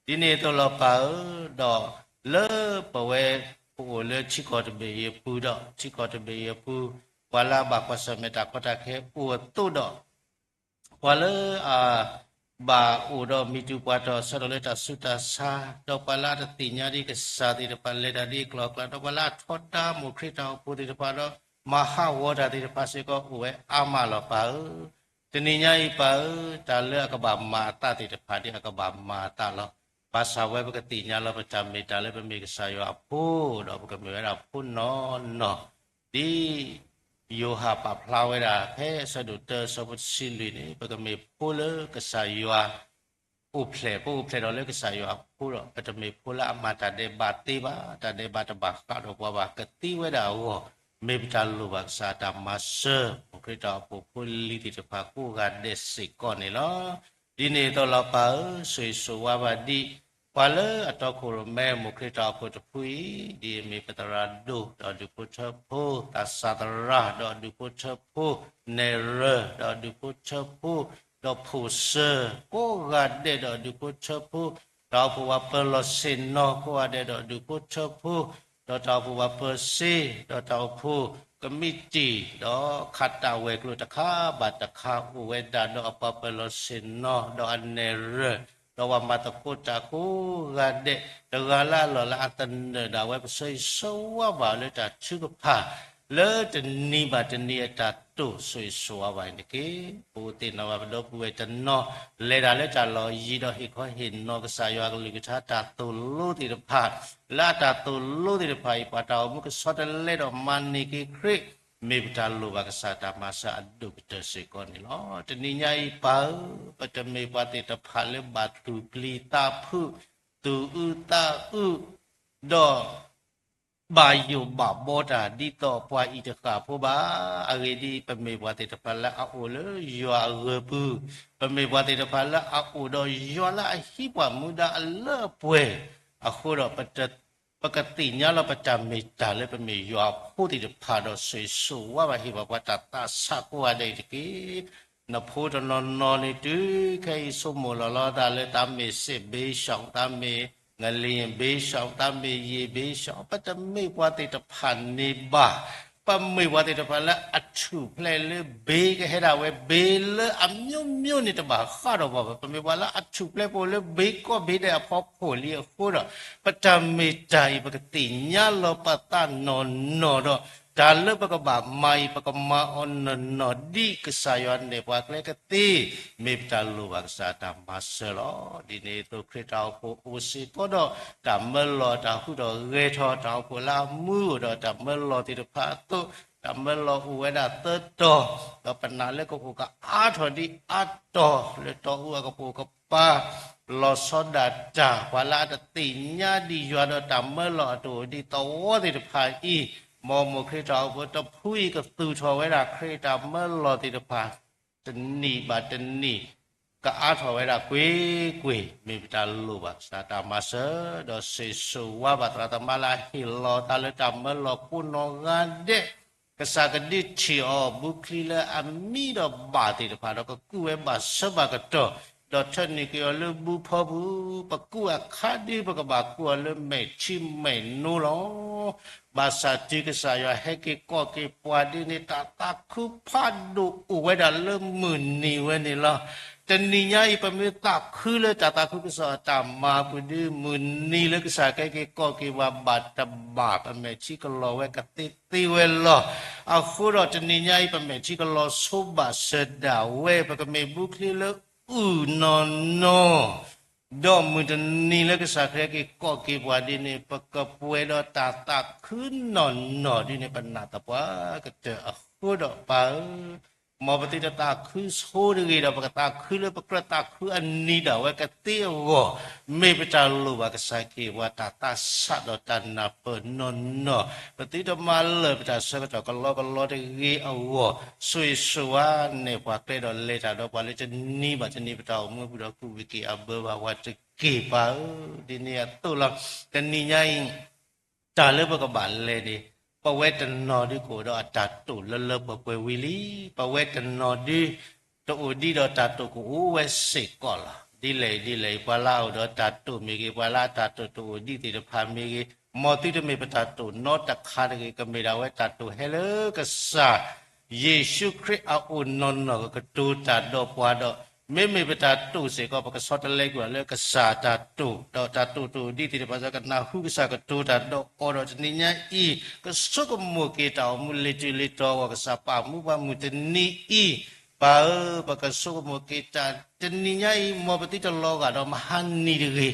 ဒ်န့ၣ်အသိးလီၤပၢ်ဧၢ, ဒီးလၢပဝဲပအိၣ်လၢထံကီၢ်တဘ့ၣ်အံၤအပူၤဒီး ထံကီၢ်တဘ့ၣ်အံၤအပူၤ, ပှၤလၢအဘၣ်ကွၢ်ဆၢၣ်မဲာ်တၢ်ကီတၢ်ခဲအိၣ်အသိးဒီး ပှၤလၢအဘၣ်အိၣ်ဒီးမံၤတူၢ်ပှၤတီၤဆၢထီၣ်လၢတၢ်ဆူးတၢ်ဆါ, ဒီးပှၤလၢအတသ့ၣ်ညါဒ်ကစၢ်သ့ၣ်တဖၣ် လဲၤတၢ်ဒ်အကျိၤအကျဲ, ဒီးပှၤလၢအထီဒါမိၢ်ခရံာ်တၢ်အိၣ်ဖှိၣ်သ့ၣ်တဖၣ်ဒီး မၤဟးဂီၤတၢ်သ့ၣ်တဖၣ်စ့ၢ်ကီး အိၣ်ဝဲအါမးလီၤပၢ်ဧၢ. တနံၤညါအံၤပၢ်ဧၢ, တၢ်လၢအကဘၣ်မၤအသးသ့ၣ်တဖၣ် ဒ်အကဘၣ်မၤအသးလီၤ. ဘၣ်ဆၣ်ဝဲပကသ့ၣ်ညါလီၤ ပတၢ်မ့ၢ်တၢ်လၢပမ့ၢ်ကစၢ်ယွၤအဖိ, ဒီးပကမ့ၢ်ဝဲဒၣ်ဖိနီၢ်နီၢ်, ဒ်ယိၤဟၣ်ပာ်ဖျါဝဲဒၣ် ဖဲအဆၢဒိၣ်တၢအဆၢဖိတဆံလွံၢ်န့ၣ် ပကမ့ၢ်ဖိလၢကစၢ်ယွၤ အိၣ်ဖျဲၣ်, ပအိၣ်ဖျဲၣ်ဒီးလၢကစၢ်ယွၤအဖိဒီး ပတမ့ၢ်ဖိလၢအမၤတၢ်ဒဲးဘးသ့ဘၣ်, တၢ်ဒဲးဘးတဘၣ်ဃးဒီးပှၤဘၣ်ကသ့ဝဲဒၣ်အဂီၢ်, မ့ၢ်ပတၢ်လိၣ်ဘၣ်ကစၢ်အတၢ်မၤစၢၤ, မိၢ်ခရံာ်တၢ်အိၣ်ဖှိၣ်ဖိလံၤသ့ၣ်တဖၣ်ကိးဂၤဒဲးစ့ၢ်ကီးန့ၣ်လီၤ. ဒ်န့ၣ်အသိးလီၤပၢ်ဧၢ, ဆိၣ်ဂ့ၤဆိၣ်ဝါဘၣ်ဒံး ပှၤလၢအတီခိၣ်ရိၣ်မဲမိၢ်ခရံာ်တၢ်အိၣ်ဖှိၣ်တဖုအံၤ, ဒ်အမ့ၢ်ပသရၣ်ဒိၣ် ဒီးဒူၣ်ဖိထၢဖိ, သးစၢ်သရၣ် ဒီးဒူၣ်ဖိထၢဖိ, နဲၣ်ရၢၢ် ဒီးဒူၣ်ဖိထၢဖိ, ဒီးဖိၣ်စၢၤ ကိးဂၤဒဲးဒီးဒူၣ်ဖိထၢဖိ, တၢ်အိၣ်ဖှိၣ်ပှၤပၢၤလီၢ်ဆ့ၣ်နီၤ ကိးဂၤဒဲးဒီးဒူၣ်ဖိထၢဖိ, ဒီးတၢ်အိၣ်ဖှိၣ်ပှၤပၢၤစ့, ဒီးတၢ်အိၣ်ဖှိၣ်ကမံးတံာ်, ဒီးခးတၢ်ဝဲၤကျိၤတခါဘၣ်တခါ အိၣ်ဝဲဒၣ်ဒီးအပှၤပၢၤလီၢ်ဆ့ၣ်နီၤ ဒီးအနဲၣ်ရၢၢ်, ဒီးပှၤမၤသကိးတၢ်ကိးဂၤဒဲး, တဂၤလၢအလီၢ်လၢအသနၢၣ်ဒၣ်ဝဲ ပဆိၣ်ဂ့ၤဆိၣ်ဝါဘၣ်လၢတၢ်ထုကဖၣ် လၢတနံၤဘၣ်တနံၤအတၢ်တိာ်ဆိၣ်ဂ့ၤဆိၣ်ဝါဘၣ်န့ၣ်တက့ၢ်. ပအိၣ်သ့ၣ်နီၣ်ဘၣ်ပဒီပုၢ်ဝဲၢ်တနီၤ လဲၤတၢ်လၢတၢ်လီၢ်ယံၤဒီးဟ့ၣ်ခီဟ့ၣ်နီၤကစၢ်ယွၤအကလုၢ်ကထါတၢ်သိၣ်လိသ့ၣ်တဖၣ်, လၢအတၢ်သိၣ်လိသ့ၣ်တဖၣ်အံၤ ပှၤတၢ်အိၣ်မူကဆီတလဲဒီးမၤန့ၢ်က့ၤခရံာ် မ့ၢ်ပတၢ်လိၣ်ဘၣ်ကစၢ်တၢ်မၤစၢၤအဒိၣ်ကတၢၢ်စ့ၢ်ကီးန့ၣ်လီၤ. တနံၤညါအံၤပၢ်ဧၢ, ပတမ့ၢ်ပှၤသ့ၣ်တဖၣ်လၢဘၣ်သူၣ်ပျံၤသးဖုး, သူၣ်အုးသးအုး, ဒီး ဘၣ်ယိၣ်ဘၣ်ဘီတၢ် ဒ်သိးပှၤအံၤတဃၣ်ဖိဘၣ်. အဂ့ၢ်ဒ်အံၤ, ပမ့ၢ်ပှၤသ့ၣ်တဖၣ်လၢအအိၣ်လၢယွၤအဂၢၤပူၤ, ပမ့ၢ်ပှၤသ့ၣ်တဖၣ်လၢအအိၣ်ဒီးယွၤလၢအဟံးပှၤမူဒါအလၢအပှဲၤအဃိဒီး, ပကသ့ၣ်ညါလီၤပတၢ်မ့ၢ်တၢ်လၢပမ့ၢ်ယွၤအဖိသ့ၣ်တဖၣ်ဒီး ဆိၣ်ဂ့ၤဆိၣ်ဝါဘၣ်ဟ့ၣ်ဘၣ်ပှၤတၢ်သးဆးကိးဂၤဒဲးအံၤတက့ၢ်. နဖိတနီၤနီၤန့ၣ် တုၤခဲအံၤဆိကမိၣ်လီၤလီၤသးလၢ သးမ့ၢ်စ့ၣ်ဘ့ၣ်ဆှီ, သးမ့ၢ် ငလံၤဘ့ၣ်ဆှီ, သးမ့ၢ်ယံာ်ဘ့ၣ်ဆှီ, ပတမ့ၢ်ပှၤသ့ၣ်တဖၣ်န့ၣ်ဘၣ်. ပမ့ၢ်ပှၤသ့ၣ်တဖၣ်လၢအထူၣ်ဖျဲးလၢဘ့ၣ်ကဟဲဒၣ်ဝဲ, ဘ့ၣ်လၢအမျိုးမျိုးန့ၣ်တဘၣ်ဃးဒီးပှၤဘၣ်. ပမ့ၢ်ပှၤလၢအထူၣ်ဖျဲးပအိၣ်လၢဘ့ၣ်ကီၢ်ဘ့ၣ်ဒဲးအဖီခိၣ်လံအဃိဒီး, ပတၢ်မ့ၢ်တၢ်အံၤ ပကသ့ၣ်ညါလီၤပသးနီၢ်နီၢ်ဒီး တၢ်လၢပကဘၣ်မၤအံၤ ပကမၤအီၤနီၢ်နီၢ် ဒ်ကစၢ်ယွၤနဲၣ်ပှၤကျဲကသ့, မ့ၢ်ပတၢ်လိၣ်ဘၣ်ကစၢ်တၢ်မၤစၢၤလီၤ. ဒ်န့ၣ်အသိး ခရံာ်တၢ်အိၣ်ဖှိၣ်အိၣ်စ့ၢ်ကီးဒီး တၢ်မၢလီၤတၢ်ဟူးထီၣ်ဂဲၤထီၣ်, တၢ်အိၣ်ဖှိၣ်လၢအမူအိၣ်ဒီးတၢ်မၢလီၤသ့ၣ်တဖၣ်အသိး, တၢ်မၢလီၤအိၣ်ဝဲဒၣ်သၢတီၤ, ဒီးပနာ်လၢကအိၣ်ကအါထီၣ်ဒ်အါတီၤ လၢတီအူအကပိာ်ကပၤ လီၤဆီဒၣ်တၢ်, ပှၤလၢအတသ့ၣ်ညါဒံးယွၤဒီးတၢ်မၢလီၤအတအိၣ်ဒံးသဝီသ့ၣ်တဖၣ်အံၤ, မ်မိၢ်ခရံာ်တၢ်အိၣ်ဖှိၣ်တဖုအံၤ ကသူၣ်ထီၣ်ဝဲဒၣ်ခရံာ်တၢ်မၢလီၤသ့ၣ်တဖၣ် တနံၣ်ဘၣ်တနံၣ် ကအါထီၣ်ဝဲဒၣ်ကွ့ၢ်ကွ့ၢ်, မ့ၢ်ပတၢ်လိၣ်ဘၣ်ကစၢ်တၢ်မၤစၢၤ, ဒီးဆိၣ်ဂ့ၤဆိၣ်ဝါဘၣ်သရၣ်သမါလၢအဟ့ၣ်လီၤသးလၢတၢ်မၢလီၤ ကိးနီၢ်ဂၤဒဲး, ကစၢ်ကဒုးထံၣ်အီၤ ဘုချံလၢအမံဒီးဘၣ်သ့ၣ်တဖၣ်ဒီး ကကူးဝဲဘၣ်ဆၢဘၣ်ကတီၢ်, ဒီးထၢနုာ်က့ၤအီၤလၢဘုဖီပူၤ, ပကူးအခါဒုး ပကဘၣ်ကူးအီၤလၢမဲာ်ထံမဲာ်နိလီၤ. ဘၣ်ဆၣ်တုၤကစၢ်ယွၤဟဲက့ၤကိးက့ၤပှၤဒ်န့ၣ် တၢ်သးခုဖးဒိၣ်အိၣ်ဝဲဒၣ်လၢမုၢ်နံၤဝဲန့ၣ်လီၤ. တနံၤညါအံၤ ပမ့ၢ်သးခုလၢတၢ်သးခုကစီၣ်အတၢ်မၤအပူၤဒုး မုၢ်နံၤလၢကစၢ်ကဟဲက့ၤကိးက့ၤပှၤဘၣ်တဘၣ် ပမဲာ်ထံကလီၤဝဲကသ့သ့ဝဲလီၤ. အဃိဒီးတနံၤညါအံၤ ပမဲာ်ထံကလီၤဆိဘၣ်စၢၤဒၣ်ဝဲ, ပကမ့ၢ်ဘုချံလၢအုၣ်နီၢ်နီၢ် ဒီးမုၢ်တနံၤလၢကစၢ်ခရံာ်ဟဲက့ၤကိးက့ၤပှၤဒ်န့ၣ် ပကပှဲၤဒီးတၢ်သးခုနီၢ်နီၢ်ဒ်န့ၣ် ပနာ်သပှၢ်ကတၢၢ်အဃိဒီးပၢ်ဧၢ, မ်ပသုတသးခုဆိတဂ့ၤဒီး ပကသးခုလၢပကြၢးသးခုအနံၤဒၣ်ဝဲကသ့အဂီၢ်, မ့ၢ်ပတၢ်လိၣ်ဘၣ်ကစၢ်က့ၤပှၤတၢ်သးဆးဒီးတၢ်နၢ်ပၢၢ်နီၢ်နီၢ်, ပသုတမၤလၢာ်ပတၢ်ဆၢကတီၢ်ကလီကလီတဂ့ၤအဂီၢ်, ဆိၣ်ဂ့ၤဆိၣ်ဝါနဲၣ်ပှၤကျဲဒီးလဲၤတၢ်ဒီးပှၤလၢတနံၤဘၣ်တနံၤ ပတၢ်အိၣ်မူအပူၤဒီး ကူးဝံၤက့ၤအဘၢဘၣ်ပှၤတက့ၢ်ပၢ်ဧၢ, ဒ်န့ၣ်အသိးလီၤ. တနံၤညါအံၤ တၢ်လၢပကဘၣ်လဲၤန့ၣ် ပဝဲတနီၤဒုးကအိၣ်ဒီးအတၢ်တိာ်လၢလၢပှဲၤပှဲၤဝံၤလံ, ပဝဲတနီၤဒုး တအိၣ်ဒံးဒီးတၢ်တိာ်ကအိၣ်ဝဲစ့ၢ်ကီးလီၤ. ဒ်လဲၣ်ဒ်လဲၣ်အံၤ ပှၤလၢအအိၣ်ဒီးတၢ်တိာ်မ့ၢ်ဂ့ၤ, ပှၤလၢအတၢ်တိာ်တအိၣ်ဒံးသ့ၣ်တဖၣ်မ့ၢ်ဂ့ၤ, မ်သုတမ့ၢ်ပတၢ်တိာ်နီတခါတဂ့ၤ, ကမ့ၢ်ဒၣ်ဝဲတၢ်တိာ်ဟဲလၢကစၢ် ယ့ၣ်ၡူးခရံာ်အအိၣ်နီၢ်နီၢ်ကကတိၤတၢ်ဒီးပှၤဒီး, မ့မ့ၢ်ပတၢ်တိာ်စ့ၢ်ကီး ပကဆီတလဲကွံာ်အီၤလၢကစၢ်အတၢ်တိာ်, ဒီးတၢ်တိာ်တအိၣ်ဒံးသ့ၣ်တဖၣ်စ့ၢ်ကီး ကနၢ်ဟူကစၢ်ကတိၤတၢ်ဒီးအီၤဒီး တနံၤညါအံၤ ကဆိကမိၣ်က့ၤတၢ်အိၣ်မူလ့ၤတုၤလ့ၤတီၤအဂီၢ် ကစၢ်ပာ်မူပှၤမုၢ်တနံၤအံၤ, ပၢ်ဧၢ, ပကဆိကမိၣ်က့ၤတၢ်တနံၤညါအံၤ မ်ပသုတလီၤဂာ်ဒီးမဟါနံၤတဂ့ၤ,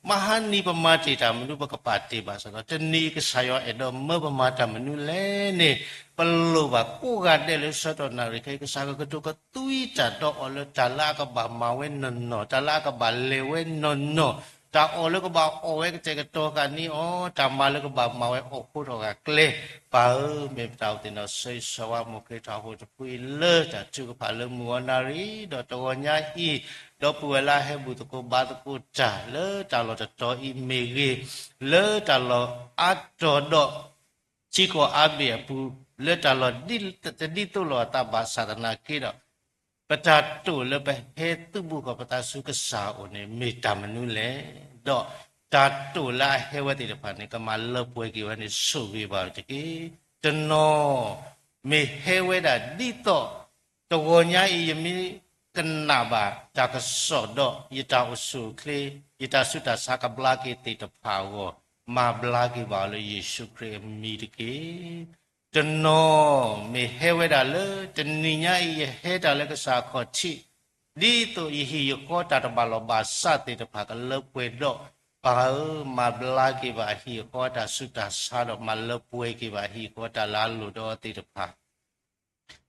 မဟါနံၤပမၤတ့ၢ်တၢ်မနုၤ ပကပာ်တ့ၢ်ဘၣ်ဆၣ်ဒီး တနံၤအံၤကစၢ်ယွၤအဲၣ်ဒိးမၢပမၤတၢ်မနုၤလဲၣ်န့ၣ်, ပလိၣ်ဘၣ်ကိးဂၤဒဲးလၢဆၢကတီၢ်နၣ်ရံၣ်ခဲအံၤ ကစၢ်ကကတိၤကသွံတၢ်ဒီးအီၤလၢတၢ်လၢအကဘၣ်မၤဝဲနီၢ်နီၢ်, တၢ်လၢအကဘၣ်လဲၤဝဲနီၢ်နီၢ်, တၢ်အီၣ်လၢကဘၣ်အီၣ်ဝဲကတဲာ်ကတီၤဃာ်န့ၢ်အီၤ, တၢ်မၤလၢကဘၣ်မၤဝဲအိၣ်ဃိထီၣ်ဂာ်ကျဲ, ပၢ်ဧၢ, မ့ၢ်ပတၢ်အိၣ်သ့ၣ်နီၣ်ဆိၣ်ဂ့ၤဆိၣ်ဝါမိၢ်ခရံာ်တၢ်အိၣ်ဖှိၣ်တဖုအံၤလၢတၢ်ထုကဖၣ်လၢမုၢ်ဂီၤနၣ်ရံၣ်, ဒီးတဂီၤညါအံၤ, ဒီပုၢ်ဝဲၢ်လၢအဟဲဘူၣ်သကိးဘါသကိးတၢ်လၢတၢ်လီၢ်တတီၤအံၤမ့ၢ်ဂ့ၤ, လၢတၢ်လီၢ်အါတီၤဒီး ထံကီၢ်အါဘ့ၣ်အပူၤ လၢတၢ်လီၢ်တဒ်သိးလိာ်အသးဘၣ်ဆၣ်သနာ်က့ဒီး, ပတၢ်တိာ်လၢပဟဲသုးဘူးဃီၤပသးဆူကစၢ်အအိၣ်န့ၣ် မ့ၢ်တၢ်မနုၤလဲၣ်, ဒီးတၢ်တိာ်လၢအဟဲဝဲသ့ၣ်တဖၣ်န့ၣ် ကမၤလၢပှဲၤက့ၤဝဲန့ၣ် ဆိၣ်ဂ့ၤဘၣ်တက့ၢ်. တနီၤမ့ၢ်ဟဲဝဲဒၣ်ဒ်သိး တဂီၤညါအံၤ ယမ့ၢ်ကနၣ်ဘၣ်တၢ်ကစီၣ်ဒီး ယတၢ်အိၣ်ဆူၣ်အိၣ်ချ့, ယတၢ်ဆူးတၢ်ဆါကဘျါက့ၤသ့ၣ်တဖၣ်အဂီၢ်, မၤဘျါက့ၤဘၣ်အီၤလၢယ့ၣ်ၡူးခရံာ်အမံၤတက့ၢ်. တနီၤမ့ၢ်ဟဲဝဲဒၣ်လၢ တနံၤညါအံၤယဟဲတၢ်လၢကစၢ်ခီၣ်ထံး, ဒ်သိးယဟံၣ်ယဃီတၢ်တဘၣ်လီၢ်ဘၣ်စးသ့ၣ်တဖၣ်ကလၢပှဲၤဒီး, ပၢ်ဧၢ, မၤဘျါက့ၤဘၣ်အဟံၣ်အဃီတၢ်ဆူးတၢ်ဆါဒီး မၤလၢပှဲၤက့ၤဘၣ်အဟံၣ်အဃီတၢ်လၢအလိၣ်ဒီးအီၤသ့ၣ်တဖၣ်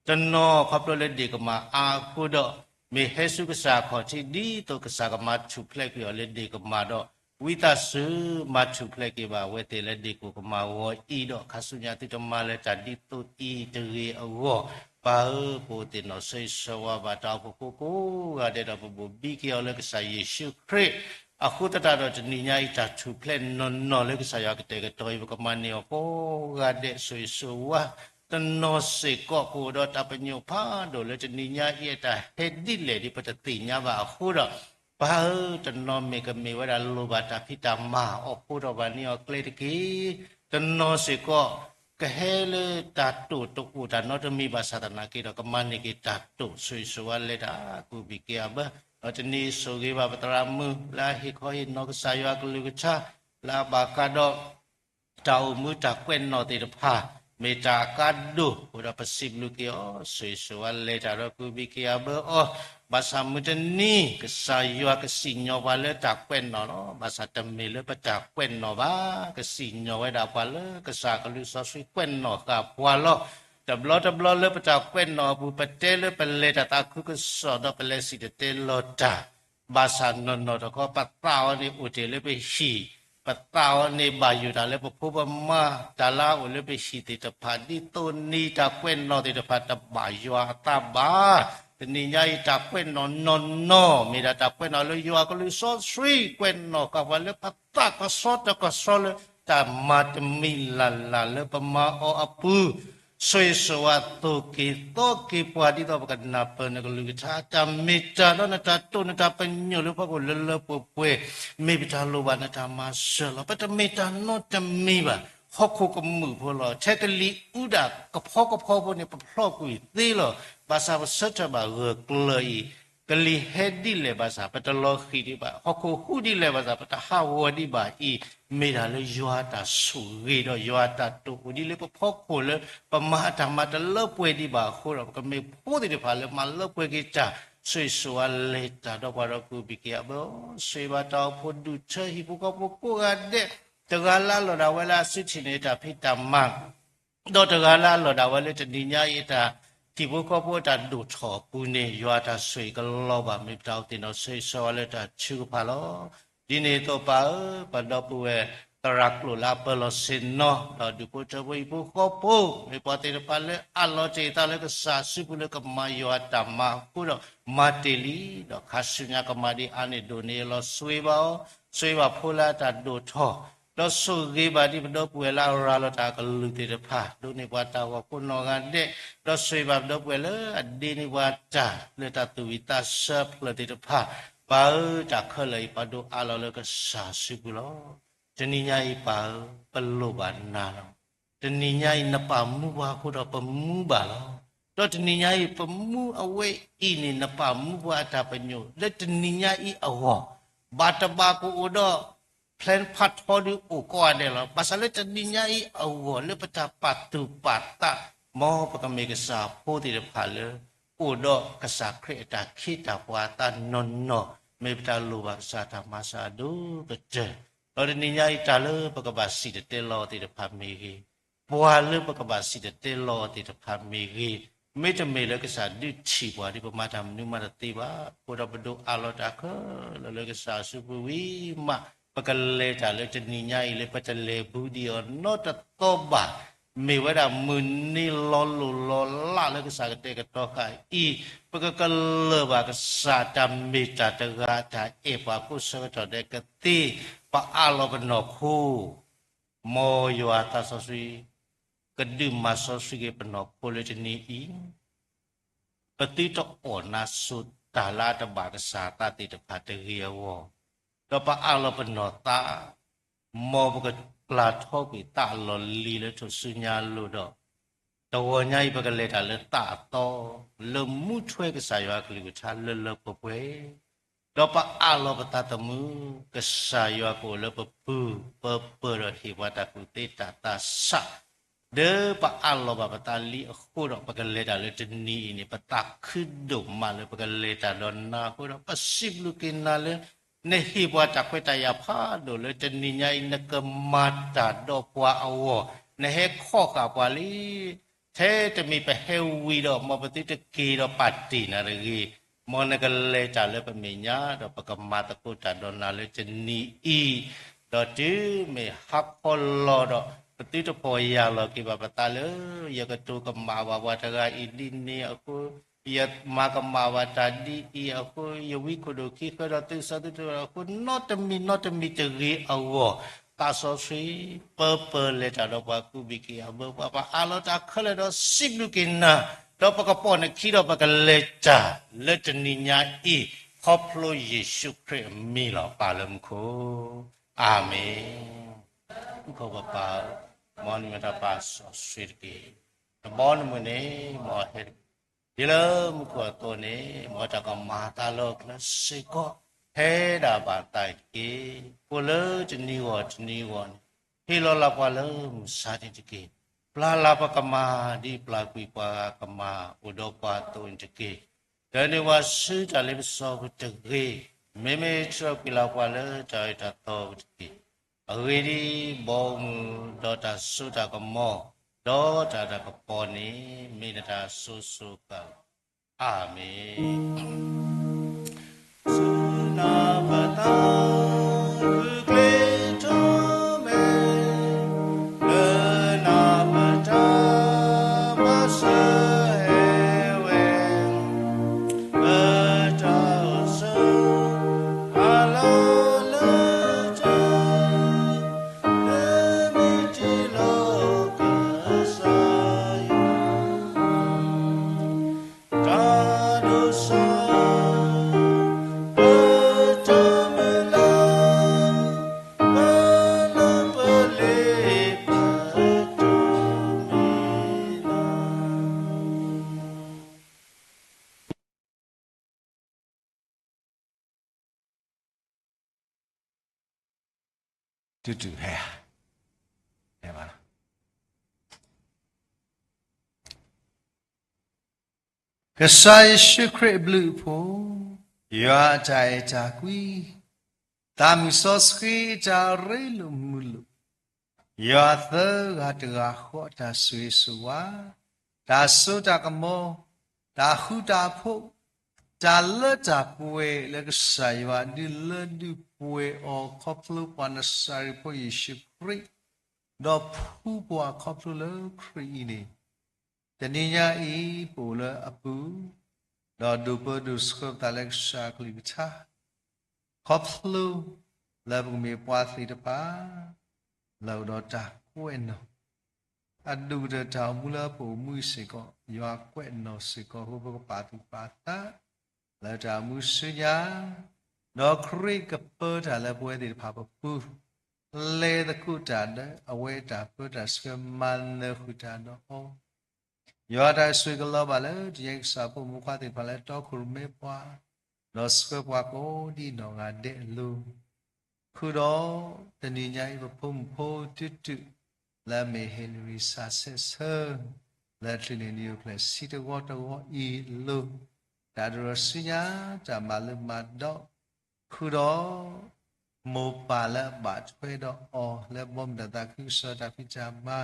တနီၤခီဖျိလၢဒ့ၣ်ကမၣ်အါအဃိဒီး, မ့ၢ်ဟဲဆူကစၢ်ခီၣ်ထံးဒ်သိးကစၢ်ကမၤထူၣ်ဖျဲးကွံာ်အီၤလၢဒ့ၣ်ကမၣ်ဒီး, ဝံသးစူၤမၤထူၣ်ဖျဲးက့ၤဘၣ်အဝဲသ့ၣ်လၢဒ့ၣ်ကိၣ်ကမၣ်ဂီၤအံၤဒီး ခါဆူညါသုတမၤလၢၤတၢ်ဒ်သိးအံၤတဂ့ၤအဂီၢ်, ပၢ်ဧၢ, ပအိၣ်သ့ၣ်နီၣ်ဆိၣ်ဂ့ၤဆၢဝါဘၣ်တၢ်အိၣ်ဖှိၣ်ဖိကိးဂၤဒဲးဒီး ပဘိၣ်ဘံက့ၤအီၤလၢကစၢ်ယ့ၣ်ၡူးခရံာ် အဃိသတးဒီးတနံၤညါအံၤတၢ်ထူၣ်ဖျဲးနီၢ်နီၢ်လၢကစၢ်ယွၤကတဲာ်ကတီၤအံၤ ပကမၤန့ၢ်အီၤကိးဂၤဒဲးဆိၣ်ဂ့ၤဆိၣ်ဝါ, တနီၤစ့ၢ်ကီးပအိၣ်ဒီးတၢ်ပညိၣ်ဖးဒိၣ်လၢတနံၤညါအံၤ အတၢ်ဟဲဒ်လဲၣ်ဒ်ပတသ့ၣ်ညါဘၣ်အဃိဒီး, ပၢ်ဧၢ, တနီၤမ့ၢ်ကမ့ၢ်ဝဲဒၣ်လိၣ်ဘၣ်တၢ်ဖံးတၢ်မၤအီၤအဃိဒီး ပာ်န့ၢ်အီၤကျဲတက့ၢ်. တနီၤစ့ၢ်ကီး ကဟဲလၢတၢ်တိာ်တအိၣ်တၢ်နီတမံၤဘၣ်ဆၣ်သနာ်က့ဒီး ကမၤန့ၢ်က့ၤတၢ်တိာ်ဆိၣ်ဂ့ၤဆိၣ်ဝါလဲၤတၢ် ကူၣ်ဘံၣ်က့ၤအဘၢ, ဒီးတနံၤအံၤဆိၣ်ဂ့ၤဘၣ်ပသရၣ်မုၣ်လၢအဟ့ၣ်ခီဟ့ၣ်နီၤကစၢ်ယွၤအကလုၢ်ကထါ လၢအဘၣ်ဃးဒီး တၢ်အိၣ်မူတၢ်ကွဲးနီၣ်သ့ၣ်တဖၣ် မ့ၢ်တၢ်အကါဒိၣ်အဃိဒီး ပစံးဘျုးက့ၤအီၤ ဆိၣ်ဂ့ၤဆိၣ်ဝါလဲၤတၢ်ဒီးကူၣ်ဘံၣ်က့ၤအဘၢအီၤ, ဘၣ်ဆၣ်မုၢ်တနံၤ ကစၢ်ယွၤကစံၣ်ညီၣ်ပှၤလၢတၢ်ကွဲးနီၣ်လီၤ. ဘၣ်ဆၣ်တမ့ၢ်လၢပတၢ်ကွဲးနီၣ်ဘၣ်, ကစံၣ်ညီၣ်ဝဲဒၣ်ပှၤလၢကစၢ်ကလူးစီဆှံကွဲးနီၣ်ဃာ်ပှၤလီၤ. တဘျီတဘျီလၢပတၢ်ကွဲးနီၣ်အပူၤ ပတဲလၢပလဲၤတၢ်သးခုကစီၣ်ဒီးပလဲၤစံၣ်တဲၤတဲလီၤတၢ် ဘၣ်ဆၣ်နီၢ်နီၢ်တခီ ပသးအီၤန့ၣ်အိၣ်တ့ၢ်လၢပဟံၣ်, ပသးအီၤန့ၣ်ဘၣ်ယိၣ်တၢ်လၢပဖိပမါ, တၢ်လၢအအိၣ်လၢပဟံၣ်သ့ၣ်တဖၣ် ဒ်သိးန့ၣ်တၢ်ကွဲးနီၣ်သ့ၣ်တဖၣ်တဘၣ်ယွၤအသးဘၣ်. တနံၤညါအံၤတၢ်ကွဲးနီၣ်နီၢ်နီၢ် မ့ၢ်ဒၣ်တၢ်ကွဲးနီၣ်လၢယွၤကလူးစီဆှံကွဲးနီၣ်ဃာ်ပှၤလၢပသးကဆှီတကဆှီလၢ တၢ်မၤတမံၤလၢ်လၢ်လၢပမၤအီၤအပူၤ ဆိၣ်ဂ့ၤဆိၣ်ဝါသိၣ်က့ၤသီက့ၤပှၤ ဒ်သိးပကနၢ်ပၢၢ်နကလုၢ်ကထါ တၢ်မ့ၢ်တၢ်တီနတၢ်တိာ်နတၢ်ပညိၣ်လၢဖီခိၣ်လၢလၢပှဲၤပှဲၤ, မ့ၢ်ပတၢ်လိၣ်ဘၣ်နတၢ်မၤစၢၤလီၤ. ပတမ့ၢ်တၢ်နီတမံၤဘၣ်, ဟီၣ်ခိၣ်ကမူၣ်ဖိလီၤ. ထဲကလံၤအူဒၣ်ကဖီကဖီဖိန့ၣ် ပဖျီၣ်ကွံာ်သ့လီၤ. ဘၣ်ဆၣ်ပဆၢထၢၣ်ဘၣ်ဂၢၢ်ကျၢၤအံၤ ကလံၤဟဲဒ်လဲၣ်ဘၣ်ဆၣ် ပတလီၤဃံၤဒံးဘၣ်, ဟီၣ်ခိၣ်ဟူးဒ်လဲၣ်ဘၣ်ဆၣ် ပတဟးဂီၤဒံးဘၣ်အံၤ, မ့ၢ်ဒၣ်လၢယွၤတၢ်ဆိၣ်ဂ့ၤဒီးယွၤတၢ်တိာ်အိၣ်ဒ်လၢပဖီခိၣ်လၢ ပမၤအတၢ်မၤတလၢပှဲၤဒံးဘၣ်အဃိဒီး ပကမ့ၢ်ဖိသ့ၣ်တဖၣ်လၢမၤလၢပှဲၤက့ၤတၢ် ဆိၣ်ဂ့ၤဆိၣ်ဝါလဲၤတၢ်ဒီးပှၤဒီးကူၣ်ဘံၣ်က့ၤအဘၢ, ဆိၣ်ဂ့ၤဘၣ်တၢ်အိၣ်ဖှိၣ်ဒူၣ်ထၢဟံၣ်ဖိဃီဖိကိးဂၤဒဲး, တဂၤလၢအလီၢ်ဒၣ်ဝဲလၢအစုထံၣ်န့ၢ်တၢ်ဖံးတၢ်မၤ ဒီးတဂၤလၢအလီၢ်ဒၣ်ဝဲလၢတနံၤညါအံၤအတၢ် ဟံၣ်ဖိဃီဖိအတၢ်ဒိၣ်ထီၣ်အပူၤန့ၣ် ယွၤအတၢ်ဆိၣ်ဂ့ၤကလီၤဘၣ် မ့ၢ်ပတၢ်အိၣ်သ့ၣ်နီၣ်ဆိၣ်ဂ့ၤဆိၣ်ဝါလၢတၢ်ထုကဖၣ်လီၤ. ဒ်န့ၣ်အသိးပၢ်ဧၢ, ပဒီပုၢ်ဝဲၢ်သရၣ်ကျိာ်လၢအပၢလီၤဆ့ၣ်နီၤ ဒီးဒူၣ်ဖိထၢဖိဟံၣ်ဖိဃီဖိ မ့ၢ်ပှၤသ့ၣ်တဖၣ်လၢအလီၤတ့ၢ်အသးလၢကစၢ်စုပူၤလၢကမၤယွၤအတၢ်မၤအဃိဒီး မၤတ့ၢ်လံ, ဒီးခါဆူညါကမၤဒံးအါန့ၢ်ဒိၣ်န့ၢ်အလီၢ် ဆိၣ်ဂ့ၤဘၣ်အီၤ, ဆိၣ်ဂ့ၤဘၣ်ဖိလၢအတၢ်ဒိၣ်ထီၣ် ဒီးဆိၣ်ဂ့ၤဘၣ်ဒံးပဒီပုၢ်ဝဲၢ်လၢအရၤလီၤတၢ်အကလုၢ်သ့ၣ်တဖၣ်, ဒိးန့ၢ်ပှၤတၢ်ဂီၤဖိနီၢ်ဂၤဒဲး, ဒီးဆိၣ်ဂ့ၤဘၣ်ပဒီပုၢ်ဝဲၢ်လၢအဒ့န့ၢ်ပှၤတၢ်လၢတၢ်သူၣ်ဝံၣ်သးဆၢအဖျၢၣ်သ့ၣ်တဖၣ်, ပၢ်ဧၢ, တၢ်ခဲလၢာ်အံၤပာ်ဒိၣ်အးလီၤလၢကစၢ်စုပူၤလီၤ. တနံၤညါအံၤပၢ်ဧၢ, ပလိၣ်ဘၣ်နၤလီၤ. တနံၤညါအံၤနပာ်မူပှၤအဃိဒီးပမူဘၣ်လီၤ. ဒီးတနံၤညါအံၤပမူအဝဲအံၤန့ၣ် နပာ်မူပှၤအတၢ်ပညိၣ် လၢတနံၤညါအံၤအဂီၢ်, ဘၣ်တဘၣ်ကအိၣ်ဒီး plan ဖးထီဒုးအိၣ်ကိးဂၤဒဲးလီၤ. ဘၣ်ဆၣ်လၢတနံၤညါအံၤအဂီၢ်လၢပတၢ်ပာ်သူၣ်ပာ်သး, မ်ပကမ့ၢ်ကစၢ်ဖိသ့ၣ်တဖၣ်လၢ အိၣ်ဒီးကစၢ်ခရံာ်အတၢ်ခ့တၢ်ပှၤအသးနီၢ်နီၢ်, မ့ၢ်ပတၢ်လိၣ်ဘၣ်ကစၢ်တၢ်မၤစၢၤအဒိၣ်ကတၢၢ်, ဒီးတနံၤညါအံၤတၢ်လၢပကဘၣ်စံၣ်တဲၤတဲလီၤသ့ၣ်တဖၣ်မ့ၢ်ဂ့ၤ, ပှၤလၢပကဘၣ်စံၣ်တဲၤတဲလီၤသ့ၣ်တဖၣ်မ့ၢ်ဂ့ၤ, မ့တမ့ၢ်လၢကစၢ်ဒုးထံၣ်ပှၤဒီး ပမၤတၢ်မနုၤမးတသ့ဘၣ်. အဃိဒီးပဒိၣ်အးလီၤတၢ်ခဲလၢာ်လၢကစၢ်အစုပူၤဝံၤမး, ပကလဲၤတၢ်လၢတနံၤညါအံၤလၢပတလဲၤဘူးဒံးအီၤနီတသီဘၣ်. မ့ၢ်ဝဲဒၣ်မုၢ်နံၤလီၤလိၢ်လီၤလးလၢကစၢ်ကတဲာ်ကတီၤဃာ်အံၤ, ပကကလၢၢ်ဘၣ်ကစၢ်တၢ်မ့ၢ်တၢ်တဂၤအတၢ်အဲၣ်ပှၤကိးဆၢကတီၢ်ဒဲးကသ့, ပအးလီၤပနီၢ်ခိ မ်ယွၤသးစီဆှံ ကဒုးမၤစီဆှံက့ၤပနီၢ်ခိလၢတနံၤအံၤ, ပသုတအီၣ်နါစိၤတၢ်လၢအတဘၣ်ကစၢ်အသးသ့ၣ်တဖၣ်တဂ့ၤအဂီၢ်, ဒီးပအးလီၤပနီၢ်သး, မ်ပကပျၢ်ထီကွံာ်သးအလီၢ်လံၤလၢထူၣ်စုညါအလိၤဒီး, တဂီၤညါအံၤပကလဲၤတၢ်လၢသးအသီ, လၢမူထွဲကစၢ်ယွၤအကလုၢ်ကထါလၢလၢပှဲၤပှဲၤ ဒီးပအးလီၤပသးသမူ, ကစၢ်ယွၤကအိၣ်လၢပပူၤ, ပပၢၢ်ဒီးဟ့ၣ်ပှၤတၢ်ကူၣ်သ့တၢ်သးဆး, ဒီးပအးလီၤဘၣ်ပသးလံအဃိဒီး ပကလဲၤတၢ်လၢတနံၤအံၤန့ၣ် ပသးခုဒိၣ်မးလၢပကလဲၤတၢ်ဒီးနၤအဃိဒီး ပစံးဘျုးက့ၤနၤလၢ နဟ့ၣ်ပှၤတၢ်ခွဲးတၢ်ယာ်ဖးဒိၣ်လၢတနံၤညါအံၤ နကမၤတၢ်ဒီးပှၤအဂီၢ်, နဟဲခီဃာ်ပှၤလံ ထဲတမံၤပဟဲဝံၤဒီး မ်ပသုတက့ၤဒီးပာ်တ့ၢ်နၤတဂ့ၤ, မ်နကလဲၤတၢ်လၢပမဲာ်ညါ ဒီးပကမၤသကိးတၢ်ဒီးနၤလၢတနံၤအံၤ, ဒီးတုၤမ့ၢ်ဟါခီလီၤဒီး ပသုတပီၢ်ယၢ်လီၤက့ၤဘၣ်ပသးလၢ ယကတိၤကမၣ်ဘၣ်ပှၤတဂၤအံၤဒ်န့ၣ်အဃိ, ယမၤကမၣ်ဘၣ်တၢ်ဒ်အံၤအဃိ, ယဝံခိၣ်ဒိၣ်ခံဃၢဒီးသုစီသုတအဃိ, နီတမံၤနီတမံၤတဂ့ၤအဂီၢ်, သးစီဆှံ ပၢပၢလဲၤတၢ်ဒီးပှၤ ကူးဘၣ်က့ၤအဘၢပှၤ ပအးလီၤတၢ်ခဲလၢာ်ဒီးစံးဘျုးက့ၤနၤ, ဒီးပကပိာ်နခံဒီးပကလဲၤတၢ်လၢတနံၤညါအံၤ, ခီဖျိယ့ၣ်ၡူးခရံာ်အမံၤလီၤ. ပၢ်လၢမူခိၣ်, အၤမ့ၣ်. မူခိၣ်ပပၢ်ဧၢ, မ်နမံၤတၢ်ပာ်စီဆှံတက့ၢ်. တဘီနမုၢ်န့ၣ် မ်ဟဲ ဒ်လၢမူခိၣ်အသိးန့ၣ် မ်တၢ်ကမၤအသးလၢကျဲစ့ၢ်ကီး ဟဲဒၣ်ဘၣ်သးအံၤတက့ၢ်. အိၣ်လၢတနံၤဂီၢ်တနံၤဂီၢ်န့ၣ် ဟ့ၣ်လီၤလၢပှၤလၢမုၢ်ဆါတနံၤတက့ၢ်. ပျၢ်လၢပကမၤ ဒ်ပျၢ်ကွံာ်ပှၤကမၤအိၣ်ဒီးပှၤအသိးန့ၣ်တက့ၢ်. ဒီးန့ၢ်ပှၤဆူတၢ်လ့ပစီပူၤတဂ့ၤ, မ့မ့ၢ်တြီကွံာ်လၢပှၤလၢတၢ်အၢတၢ်သီပူၤတက့ၢ်. အဂ့ၢ်ဒ်အံၤ, ဘီမုၢ်ဒီးတၢ်စိတၢ်ကမီၤ ဒီးတၢ်တၢ်ကပီၤန့ၣ် မ့ၢ်နတၢ်စိၤစိၤဃၣ်ဃၣ်လီၤ. အၤမ့ၣ်. စူၢ်နာ်ပတၢ်ဂုာ်ကျဲးစၢးမဲာ် လၢနပတၢ်မၤစၢၤဟဲဝဲ ပတၢ်အိၣ်ဆိးအလီၢ်လၢတၢ် လၢမ့ၢ်တ့လီၤကစၢ်ယွၤ တၢ်ဒိၣ်စိ ပတၢ်မုၢ်လၢ် ပလၢပလ့ပတၢ်မံၤလီၤ. တူၢ်တူၢ်ဟဲ, ဟဲဘၣ်လီၤ. ကစၢ်ယ့ၣ်ၡူးခရံာ်အဘျုးအဖှိၣ်, ယွၤအတၢ်အဲၣ်တၢ်ကွံ, သးမုၢ်စီဆှံအတၢ်ရ့လိာ်မုာ်လိာ်, ယွၤသၢဂၤတဂၤဃီအတၢ်ဆိၣ်ဂ့ၤဆိၣ်ဝါ, တၢ်စိတၢ်ကမီၤ, တၢ်ဃူတၢ်ဖိး, တၢ်လၢတၢ်ပှဲၤလၢကစၢ်ယွၤဒုးလၢဒုးပှဲၤအီၤခီဖျိပှၤနစၤရ့းဖိယ့ၣ်ၡူးခရံာ်, ဒီးဖှူပှၤခီဖျိလၢခရံာ်အံၤန့ၣ်, တနံၤညါအံၤ ပအိၣ်လၢအပူၤ, ဒီးဒိးပၢဒိးဆှၢပသးလၢကစၢ်အကလုၢ်ကထါ, ခီဖျိလၢပကမ့ၢ်ပှၤသ့ၣ်တဖၣ် လၢအိၣ်ဒီးတၢ်ကွဲးနီၣ်, အဒိၣ်ကတၢၢ်တၢ်အိၣ်မူလၢပအိၣ်မူအံၤစ့ၢ်ကီး ယွၤကွဲးနီၣ်စ့ၢ်ကီး အဃိပကပာ်သူၣ်ပာ်သး လၢတၢ်အိၣ်မူဆူညါ, ဒီးခရံာ်ကပၢတၢ်လၢပဝဲသ့ၣ်တဖၣ်ပပူၤ, လဲၤသကိးတၢ်ဒီးအဝဲအတၢ်ပၢတၢ်ဆှၢ မၤနၢၤဃုာ်တၢ်ဒီးအီၤ ယွၤတၢ်ဆိၣ်ဂ့ၤကလီၤဘၣ်လၢ တနံၤညါအံၤ ကစၢ်ဖိမုၣ်ဖိခွါသ့ၣ်တဖၣ်လၢတီခိၣ်ရိၣ်မဲပှၤ, ဒီးဆှၢပှၤကိးဒ်နီၢ်ဂၤဒဲးအလိၤ, ဃုာ်ဒီးတနံၤညါအံၤ ပဖိမုၣ်ဖိတုၤတုၤ လၢအမ့ၢ်ဟ့လရံစးဆဲးဆၢ လၢချုးန့ၢ်နံၣ်အိၣ်ဖျဲၣ်ဆံတဝီတဝီအံၤအလိၤ, တၢ်ဒိၣ်ထီၣ်ဆူညါ တၢ်မၤလၢမၤဒီး ဃုာ်ဒီး မိၢ်ပၢ်လၢအဘၣ်ထွဲဒီးအီၤ လၢဘီမုၢ်တၢ်သးခုကစီၣ်တၢ်ဖံးတၢ်မၤ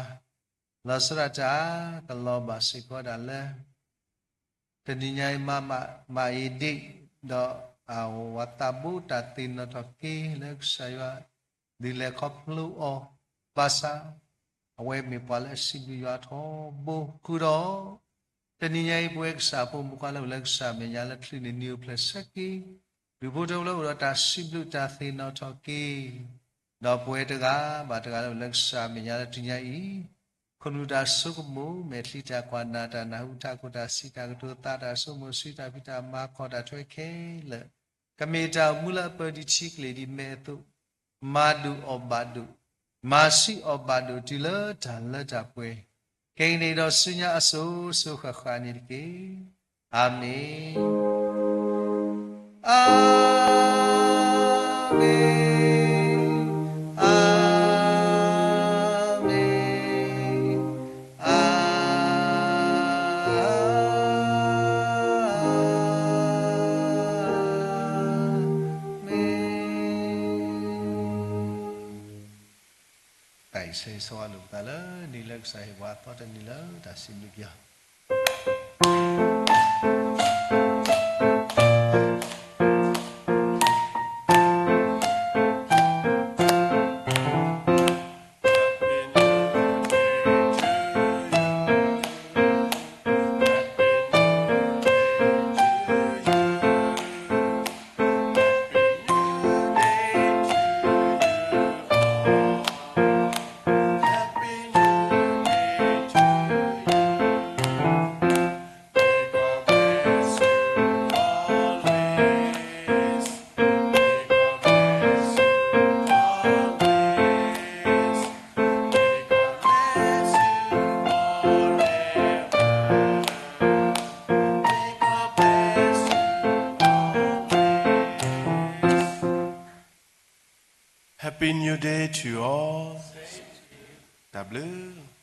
လီၤဆီဒၣ်တၢ် ကလီၤဘၣ်စ့ၢ်ကီးဒၣ်လၢ တနံၤညါအံၤ မၤမၤအံၤဒ် ဒီးအဝဲသးဘိတၢ်သ့ၣ်နီၣ်ထီၣ်က့ၤ လၢကစၢ်ယွၤ ဒုးလဲၤခီဖျိအီၤ ဘၣ်ဆၣ် အဝဲမ့ၢ်ပှၤလၢအစံးဘျုးယွၤထီဘိ ဃုာ်ဒီး တနံၤညါအံၤ ပဝဲကစၢ်ဖိမုၣ်ဖိခွါလၢအိၣ်လၢကစၢ်အမဲာ်ညါလၢချုးန့ၢ်နံၣ်အိၣ်ဖျဲၣ်ဆၢက့ၤ ဒူၣ်ဖိထၢဖိလၢအိၣ်ဒီးတၢ်စံးဘျုးတၢ်သ့ၣ်နီၣ်ထီၣ်က့ၤ ဒီးပဝဲတဂၤဘၣ်တဂၤလၢအိၣ်လၢကစၢ်အမဲာ်ညါလၢတနံၤညါအံၤ ခိၣ်နူာ်တၢ်ဆိကမိၣ် မဲာ်ချံတၢ်ကွၢ် နၢ်တၢ်နၢ် ဟူတၢ်ခိၣ် တၢ်စံးတၢ်ကတိၤ သးတၢ်ဆိကမိၣ် စုတၢ်ဖံးတၢ်မၤ ခီၣ်တၢ်ထွဲခဲလၢာ် ကမ့ၢ်တၢ်အိၣ်မူလၢအပၢဒံးထံကလ့ၢ်ဒံးမဲအသိး မၤဒုၣ်အီၣ်ဘၣ်ဒိၣ် မၤဆူၣ်အီၣ်ဘၣ်ဒိၣ်တုၤလၢတၢ်လၢတၢ်ပှဲၤ ကဲကနံၣ်ဒီးဆူညါအစိၤစိၤဃၣ်ဃၣ်န့ၣ်တက့ၢ်. အၤမ့ၣ်, အၤမ့ၣ်, အၤမ့ၣ်. တၢ်အံၤဆၢဂ့ၤဆၢဝါလိာ်ပသးလၢနံၤလၢကစၢ်ဟ့ၣ်ပှၤအသီတနံၤလၢတၢ်စံးဘျုးက့ၤအီၤ. Happy New Day to all. တၢ်ဘျုး